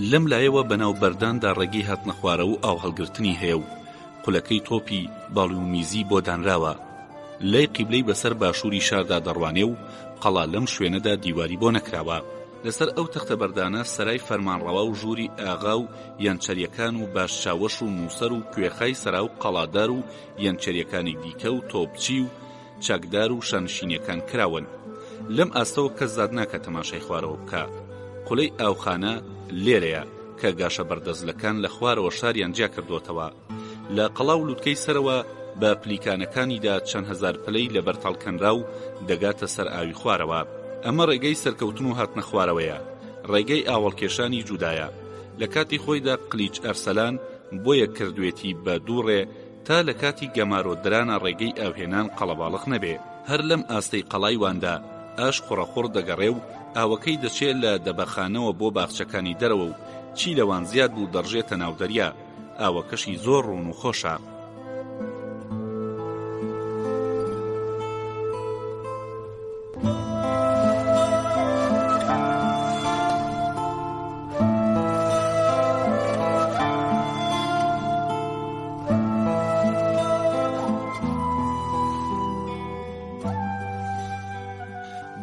لەم لایەوە بەناو بەرداندا ڕێگەی هاتنەخوارەوە و ئاوهەڵگرتنی هەیە و قولەکەی تۆپی باڵیومیزی بۆ دانراوە. لای قیبلەی بەسەر باشووری شاردا دەڕوانێ و قەڵا لەم شوێنەدا دیواری بۆ نەکراوە. لەسەر ئەو تەختە بەردانە سەرای فەرمانڕەوا و ژووری ئاغا و یەنچەریەکان و باشچاوەش و نووسەر و کوێخای سەرا و قەڵادار و یەنچەریەکانی دیکە و تۆپچی و چەکدار و شانشینیەکان کراون. لەم ئاستەوە کەس زات ناکا تەماشای خوارەوە بکا. قولەی ئاوخانە لێرەیە کە گاشە بەردەزلەکان لە خوارەوە شاریان جیا کردۆتەوە. لە قەڵا و لوتکەی سەرەوە بە پلیکانەکانیدا چەند هەزار پلەی لە بەرد هەڵکەنراو دەگاتە سەر ئاوی خوارەوە. ئەمە ڕێگەی سەرکەوتن و هاتنە خوارەوەیە. ڕێگەی ئاوەڵکێشانی جودایە. لە کاتی خۆیدا قلیچ ئەرسەلان بۆیە کردوێتی بە دوو ڕێ تا لە کاتی گەمارۆ درانا ڕێگەی ئاوهێنان قەڵەباڵخ نەبێ. هەر لەم ئاستەی قەڵای واندا ئاش قوڕەقوڕ دەگەڕێ و ئاوەکەی دەچێ لە دەبەخانەوە بۆ باخچەکانی دەرەوە و چی لەوان زیاد بوو دەڕژێتە ناو دەریا. ئاوەکەشی زۆر ڕوون و خۆشە.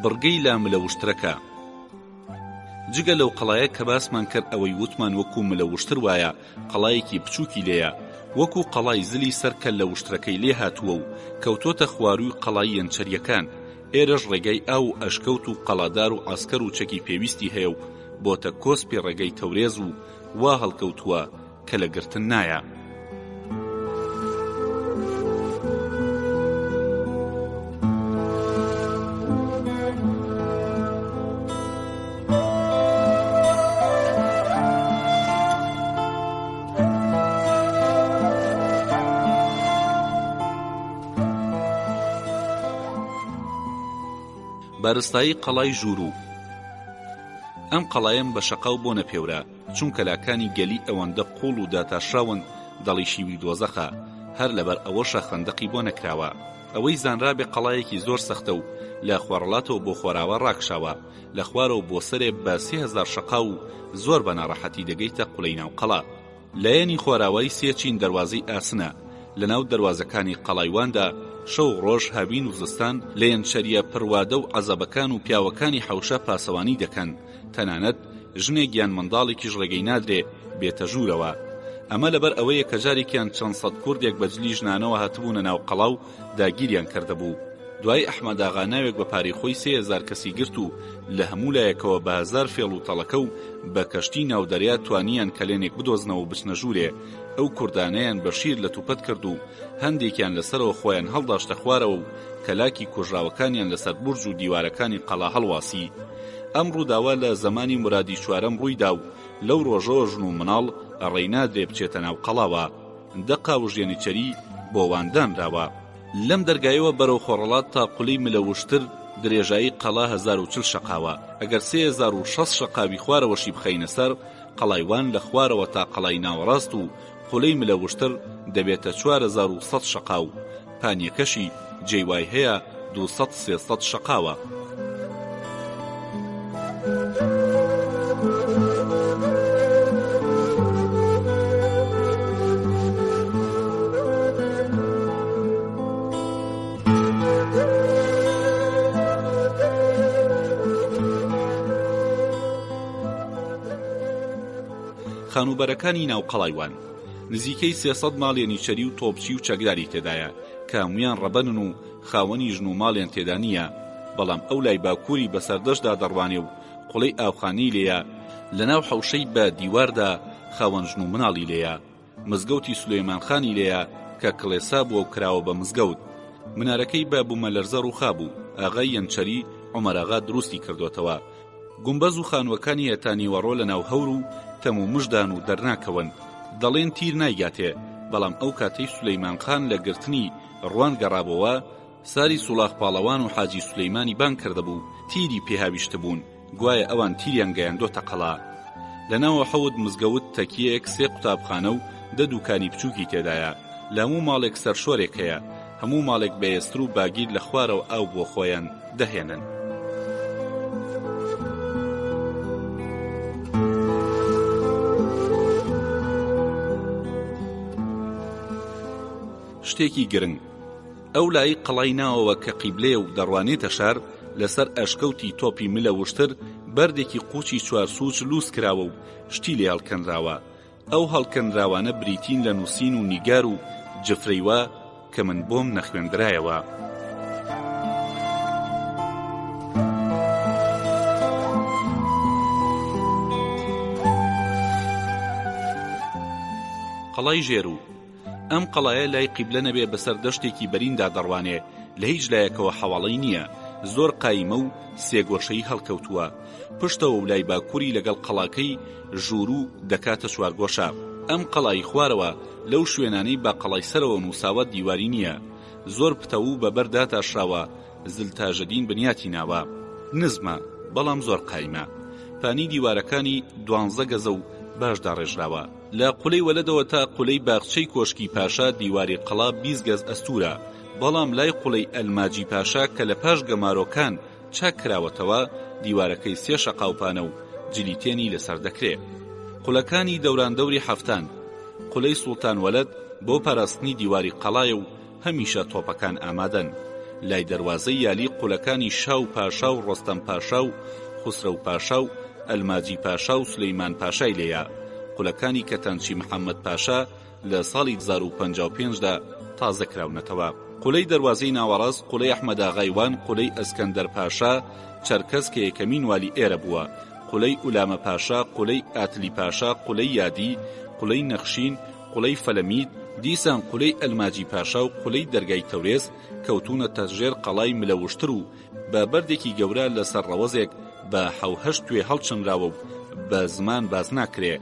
بڕگەی لا ملە وشترەکە. جگە لەو قەڵایە کە باسمان کرد ئەوەی وتمان وەکو ملە وشتر وایە قەڵایەکی بچوکی لێیە وەکو قەڵای زلی سەر کەللە وشترەکەی لێ هاتووە و کەوتۆتە خوارووی قەڵای یەنچەریەکان ئێرەش ڕێگای ئاو و ئەشکەوت و قەڵادار و عەسکەر و چەکی پێویستی هەیە و بۆتە کۆسپی ڕێگای تەورێز و وا هەڵکەوتووە کە لە گرتن نایە. بارستایی قەڵای ژووروو ئەم قەڵایەم بە شەقاو بۆ نەپێورا چونکە لاکانی گەلی ئەوەندە قوڵ و داتاشراون دەڵی شیوی دۆزەخە هەر لەبەر ئەوەشە خەندەقی بۆ نەکراوە ئەوەی زانرابێ قەڵایەکی زۆر سەختە و لە خۆرەڵاتەوە بۆ خۆراوا ڕاکشاوە لە خوارەوە بۆ سەرێ بە 3000 شەقاو و زۆر بە ناڕەحەتی دەگەیتە قولەی ناو قەڵا لایەنی خۆراوای سێ چین دەروازەی ئاسنە، لەناو دەروازەکانی قەڵای واندا شەو و ڕۆژ هاوین و زستان لەیەنچەریە پڕوادە و عەزەبەکان و پیاوەکانی حەوشە پاسەوانی دەکەن، تەنانەت ژنێک یان منداڵێکیش ڕێگەی نادرێ بێتە ژوورەوە. ئەمە لەبەر ئەوەیە کە جارێکیان چەند سەد کوردێک بە جلی ژنانەوە هاتبوونە ناو قەڵا و داگیریان کردبوو. دوایی ئەحمەداغا ناوێک بە پارەی خۆی 3000 کەسی گرت و لە هەموو لایەکەوە بە هەزار فێڵ و تەڵەکە و بە کەشتی ناو دەریا توانیان کەلێنێک بدۆزنەوە و بچنە ژوورێ ئەو کوردانەیان بە شیر لەتوپەت کرد و هەندێکیان لەسەرەوە خۆیان هەڵداشتە خوارەوە و کەلاکی کوژراوەکانیان لەسەر بورج و دیوارەکانی قەڵا هەڵواسی. ئەم ڕووداوە لە زەمانی مورادی چوارەم ڕوویدا و لەو ڕۆژەوە ژن و مناڵ ڕێی نادرێ بچێتە ناو قەڵاوە. دە قاوش یەنیچەری بۆ وان دانراوە. لەم دەرگایەوە بەرەو خۆڕەڵات تا قولەی ملە وشتر درێژایی قەڵا 1040 شەقاوە، ئەگەر 3060 شەقاوی خوارەوەشی بخەینە سەر، قەڵای وان لە خوارەوە تا قەڵای ناوەڕاست و قولەی ملە وشتر دەبێتە 4100 شەقاو، پانیەکەشی جێی وای هەیە دووسەد سێسەد شەقاوە. خانووبەرەکانی ناو قەڵای وان نزیکەی 300 ماڵ یەنیچەری و تۆپچی و چەکداری تێدایە کە هەموویان ڕەبەنن و خاوەنی ژن و ماڵیان تێدا نییە، بەڵام ئەو لای باکووری بە سەردەشتدا دەڕوانێ و قوڵەی ئاوخانەی لێیە، لە ناو حەوشەی بە دیواردا خاوەن ژن و مناڵی لێیە، مزگەوتی سولەیمان خانی لێیە. کە کڵێسا بووە و کراوە بە مزگەوت. منارەکەی بە بوومەلەرزە ڕووخابوو، ئاغای یەنچەری عومەراغا دروستی کردۆتەوە. گومبەز و خانووەکانی هەتا نیوەڕۆ لە ناو هەور و تەم و مژدان و دەرناکەون. دەڵێن تیر نایگاتێ، بەڵام ئەو کاتەی سولەیمان خان لە گرتنی ڕوان گەڕابۆوە، ساری سوڵاخ پاڵەوان و حاجی سولەیمانی بانگ کردبوو، تیری پێ هاویشتبوون، گوایە ئەوان تیریان گەیاندۆتە قەڵا. لە ناوە حەوت مزگەوت، تەکیەیەک، سێ قوتابخانە و دە دووکانی بچووکی تێدایە. لە هەموو ماڵێک سەرشۆرێک هەیە. هەموو ماڵێک بە ئێستر و باگیر لە خوارەوە ئاو بۆ خۆیان دەهێنن. شتێکی گرنگ، ئەو لای قەڵای ناوەوە کە قیبلەیە و دەڕوانێتە شار، لەسەر ئەشکەوتی تۆپی ملە وشتر بەردێکی قوچی چوارسوچ لووس کراوە و شتی لێ هەڵکەنراوە. ئەو هەڵکەنراوانە بریتین لە نووسین و نیگار و جفرەی وا کە من بۆم نەخوێندرایەوە. قەڵای ژێروو. ئەم قەڵایە لای قیبلە نەبێ بەسەر دەشتێکی بەریندا دەڕوانێ، لە هیچ لایەکەوە حەواڵەی نییە، زۆر قایمە و سێگۆشەیی هەڵکەوتووە. پشتەوە و لای باکووری لەگەڵ قەڵاکەی ژووروو دەکاتە چوارگۆشە. ئەم قەڵای خوارەوە لەو شوێنانەی بە قەڵای سەرەوە نووساوە دیواری نییە. زۆر پتەو و بە بەرد داتاشراوە، زل تاژەدین بنیاتی ناوە. نزمە، بەڵام زۆر قایمە. پانی دیوارەکانی دوانزە گەزە و باش داڕێژراوە. لە قولەی وەلەدەوە تا قولەی باخچەی کۆشکی پاشا دیواری قەڵا 20 گەز ئەستوورە، بەڵام لای قولەی ئەلماجی پاشا کە لە پاش گەمارۆکان چاک کراوەتەوە، دیوارەکەی سێ شەقاو پانە و جلیتێنی لەسەر دەکرێ. قولەکانی دەوراندەوری حەفتان، قولەی سوڵتان وەلەد بۆ پاراستنی دیواری قەڵایە و هەمیشە تۆپەکان ئامادەن. لای دەروازەی یالی قولەکانی شا و پاشا و ڕۆستەم پاشا و خوسرەو پاشا و ئەلماجی پاشا و سولەیمان پاشای لێیە. قولەکانی کەتانچی محەمەد پاشا لە ساڵی 1055 دا تازە کراونەتەوە. قولەی دەروازەی ناوەڕاست، قولەی ئەحمەداغای وان، قولەی ئەسکەندەر پاشا، چەرکەس کە یەکەمین والی ئێرە بووە، قولەی ئولامە پاشا، قولەی ئاتلی پاشا، قولەی یادی، قولەی نەخشین، قولەی فەلەمید، دیسان قولەی ئەلماجی پاشا و قولەی دەرگای تەورێز کەوتوونەتە ژێر قەڵای ملەوشتر و بە بەردێکی گەورە لە سەر ڕەوەزێک بە حەوهەشت توێ هەڵچنراوە و بە زمان باس ناکرێ.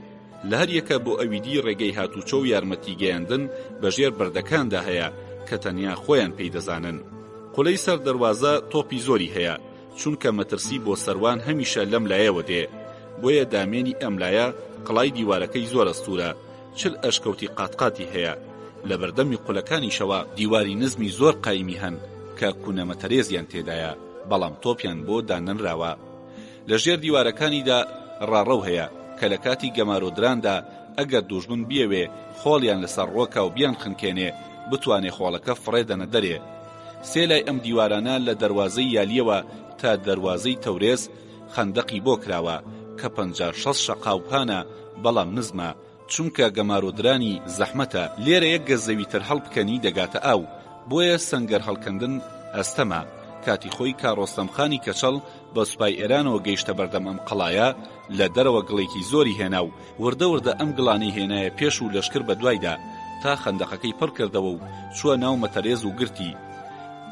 لە هەر یەکە بۆ ئەویدی ڕێگەی هاتوچۆ و یارمەتی گەیاندن بە ژێر بەردەکاندا هەیە کە تەنیا خۆیان پێی دەزانن. قولەی سەر دەروازە تۆپی زۆری هەیە، چونکە مەترسی بۆ سەروان هەمیشە لەم لایەوە دێ، بۆیە دامێنی ئەم لایە قڵای دیوارەکەی زۆر ئەستوورە، 40 ئەشکەوتی قاتقاتی هەیە، لە بەردەمی قولەکانیشەوە دیواری نزمی زۆر قایمی هەن کە کونەمەتەرێزیان تێدایە، بەڵام تۆپیان بۆ دانەنراوە. لە ژێر دیوارەکانیدا ڕاڕەو هەیە کە لە کاتی گەمارۆدراندا ئەگەر دوژمن بیەوێ خۆڵیان لەسەر ڕۆکا و بیانخنکێنێ بتوانێ خۆڵەکە فڕێ دەنە دەرێ. سێ لای ئەم دیوارانە لە دەروازەی یالیەوە تا دەروازەی تەورێز خەندەقی بۆ کراوە کە 50 شەست شەقاو پانە بەڵام نزمە چونکە گەمارۆدرانی زەحمەتە لێرە یەک گەز زەویتر هەڵبکەنی دەگاتە ئاو بۆیە سەنگەر هەڵکەندن ئەستەمە کاتی خۆی کا ڕۆستەم خانی کەچەڵ بە سوپای ئێرانەوە گەیشتە بەردەم ئەم قەڵایە لە دەرەوە گڵێکی زۆری هێنا و وردە وردە ئەم گڵانەی هێنایە پێش و لەشکر بە دوایدا تا خەندەقەکەی پڕ کردەوە و چووە ناو مەتەرێز و گرتی.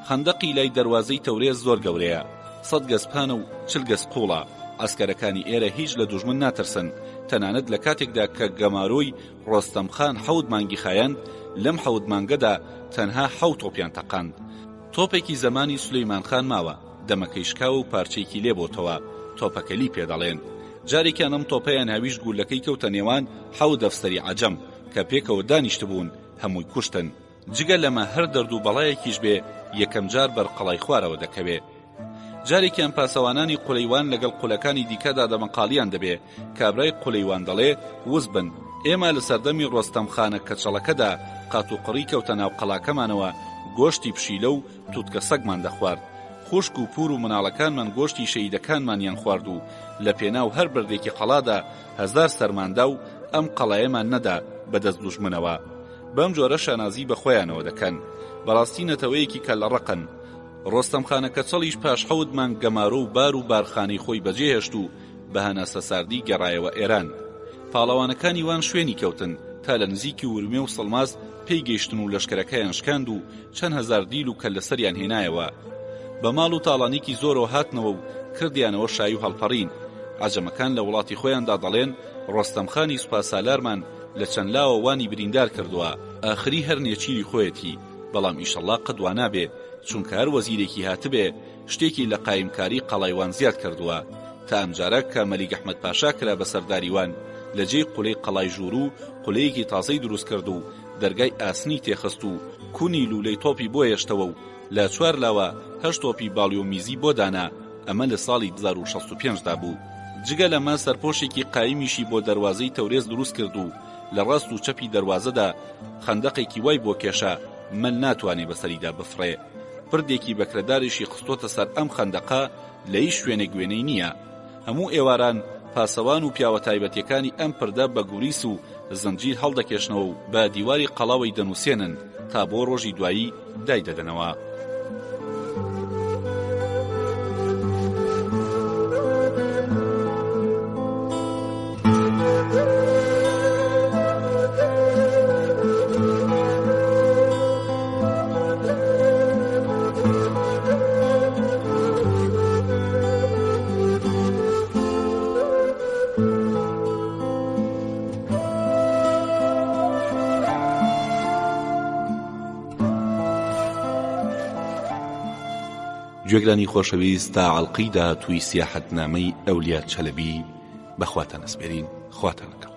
خەندەقی لای دەروازەی تەورێز زۆر گەورەیە، سەد گەز پانە و 40 گەز قووڵە، عەسکەرەکانی ئێرە هیچ لە دوژمن ناترسن، تەنانەت لە کاتێکدا کە گەمارۆی ڕۆستەم خان حەوت مانگی خایاند، لەم حەوت مانگەدا تەنها حەوت تۆپیان تەقاند. تۆپێکی زەمانی سولەیمان خان ماوە. دەمەکەی شکاوە و پارچەیەکی لێ بۆتەوە، تۆپەکەلی پێ دەڵێن. جارێکیان ئەم تۆپەیان هاویشت گوللەکەی کەوتە نێوان حەوت ئەفسەری عەجەم کە پێکەوە دانیشتبوون، هەمووی کوشتن. جگە لەمە هەر دەرد و بەڵایەکیش بێ یەکەم جار بەر قەڵای خوارەوە دەکەوێ. جارێکیان پاسەوانانی قولەیوان لەگەڵ قولەکانی دیکەدا دەمەقاڵیان دەبێ، کابرای قولەیوان دەڵێ وس بن، ئێمە لە سەردەمی ڕۆستەم خانە کەچەڵەکەدا قاتوقڕی کەوتە ناو قەڵاکەمانەوە گۆشتی پشیلە و توتکە سەگمان دەخوارد، خوشک و پور و مناڵەکانمان گۆشتی شەهیدەکانمانیان خوارد و لە پێناو هەر بەردێکی قەڵادا هەزار سەرمان دا و ئەم قەڵایەمان نەدا بە دەست دوژمنەوە. بەم جۆرە شانازی بە خۆیانەوە دەکەن. بەڕاستی نەتەوەیەکی کەللەڕەقن. ڕۆستەم خانە کەچەڵیش پاش حەوت مانگ گەمارۆ و بار و بارخانەی خۆی بەجێهێشت و بە هەناسەساردی گەڕایەوە ئێران. پاڵەوانەکانی وان شوێنی کەوتن تا لە نزیکی ورمێ و سەڵماس. پێی گەیشتن و لەشکرەکەیان شکاند و چەند هەزار دیل و کەللەسەریان هێنایەوە. بە ماڵ و تاڵانیکی زۆرەوە هاتنەوە و کردیانەوە شایی و هەڵپەڕین. عەجەمەکان لە وڵاتی خۆیاندا دەڵێن ڕۆستەم خانی سوپاسالارمان لە چەند لاوە وانی بریندار کردووە، ئاخری هەر نێچیری خۆیەتی، بەڵام ئیشەڵڵا قەت وانابێ، چونکە هەر وەزیرێکی هاتبێ شتێکی لە قایمکاری قەڵای وان زیاد کردووە. تا ئەمجارە کە مەلیک ئەحمەد پاشا کرا بە سەرداری وان، لە جێی قولەی قەڵای ژووروو قولەیەکی تازەی دروست کرد و دەرگای ئاسنی تێخست و کونی لوولەی تۆپی بۆ هێشتەوە و لە چوارلاوە هەشت تۆپی باڵیۆمیزی بۆ دانا، ئەمە لە ساڵی 1065 دا بوو. جگە لەمە سەرپۆشێکی قایمیشی بۆ دەروازەی تەورێز دروست کرد و لە ڕاست و چەپی دەروازەدا خەندەقێکی وای بۆ کێشا مەل ناتوانێ بەسەریدا بفڕێ. پردێکی بەکرەداریشی خستۆتە سەر ئەم خەندەقە لە هیچ شوێنێک وێنەی نییە. هەموو ئێواران پاسەوان و پیاوە تایبەتیەکانی ئەم پردە بە گوریس و زنجیر هەڵدەکێشنەوە و بە دیواری قەڵاوەی دەنووسێنن تا بۆ ڕۆژی دوایی دایدەدەنەوە. گوێگرانی خۆشەویست تا ئەڵقەی داهاتووی سیاحەتنامەی ئەولیا چەلەبی بە خواتان ئەسپێرین خواتان لەگەڵ.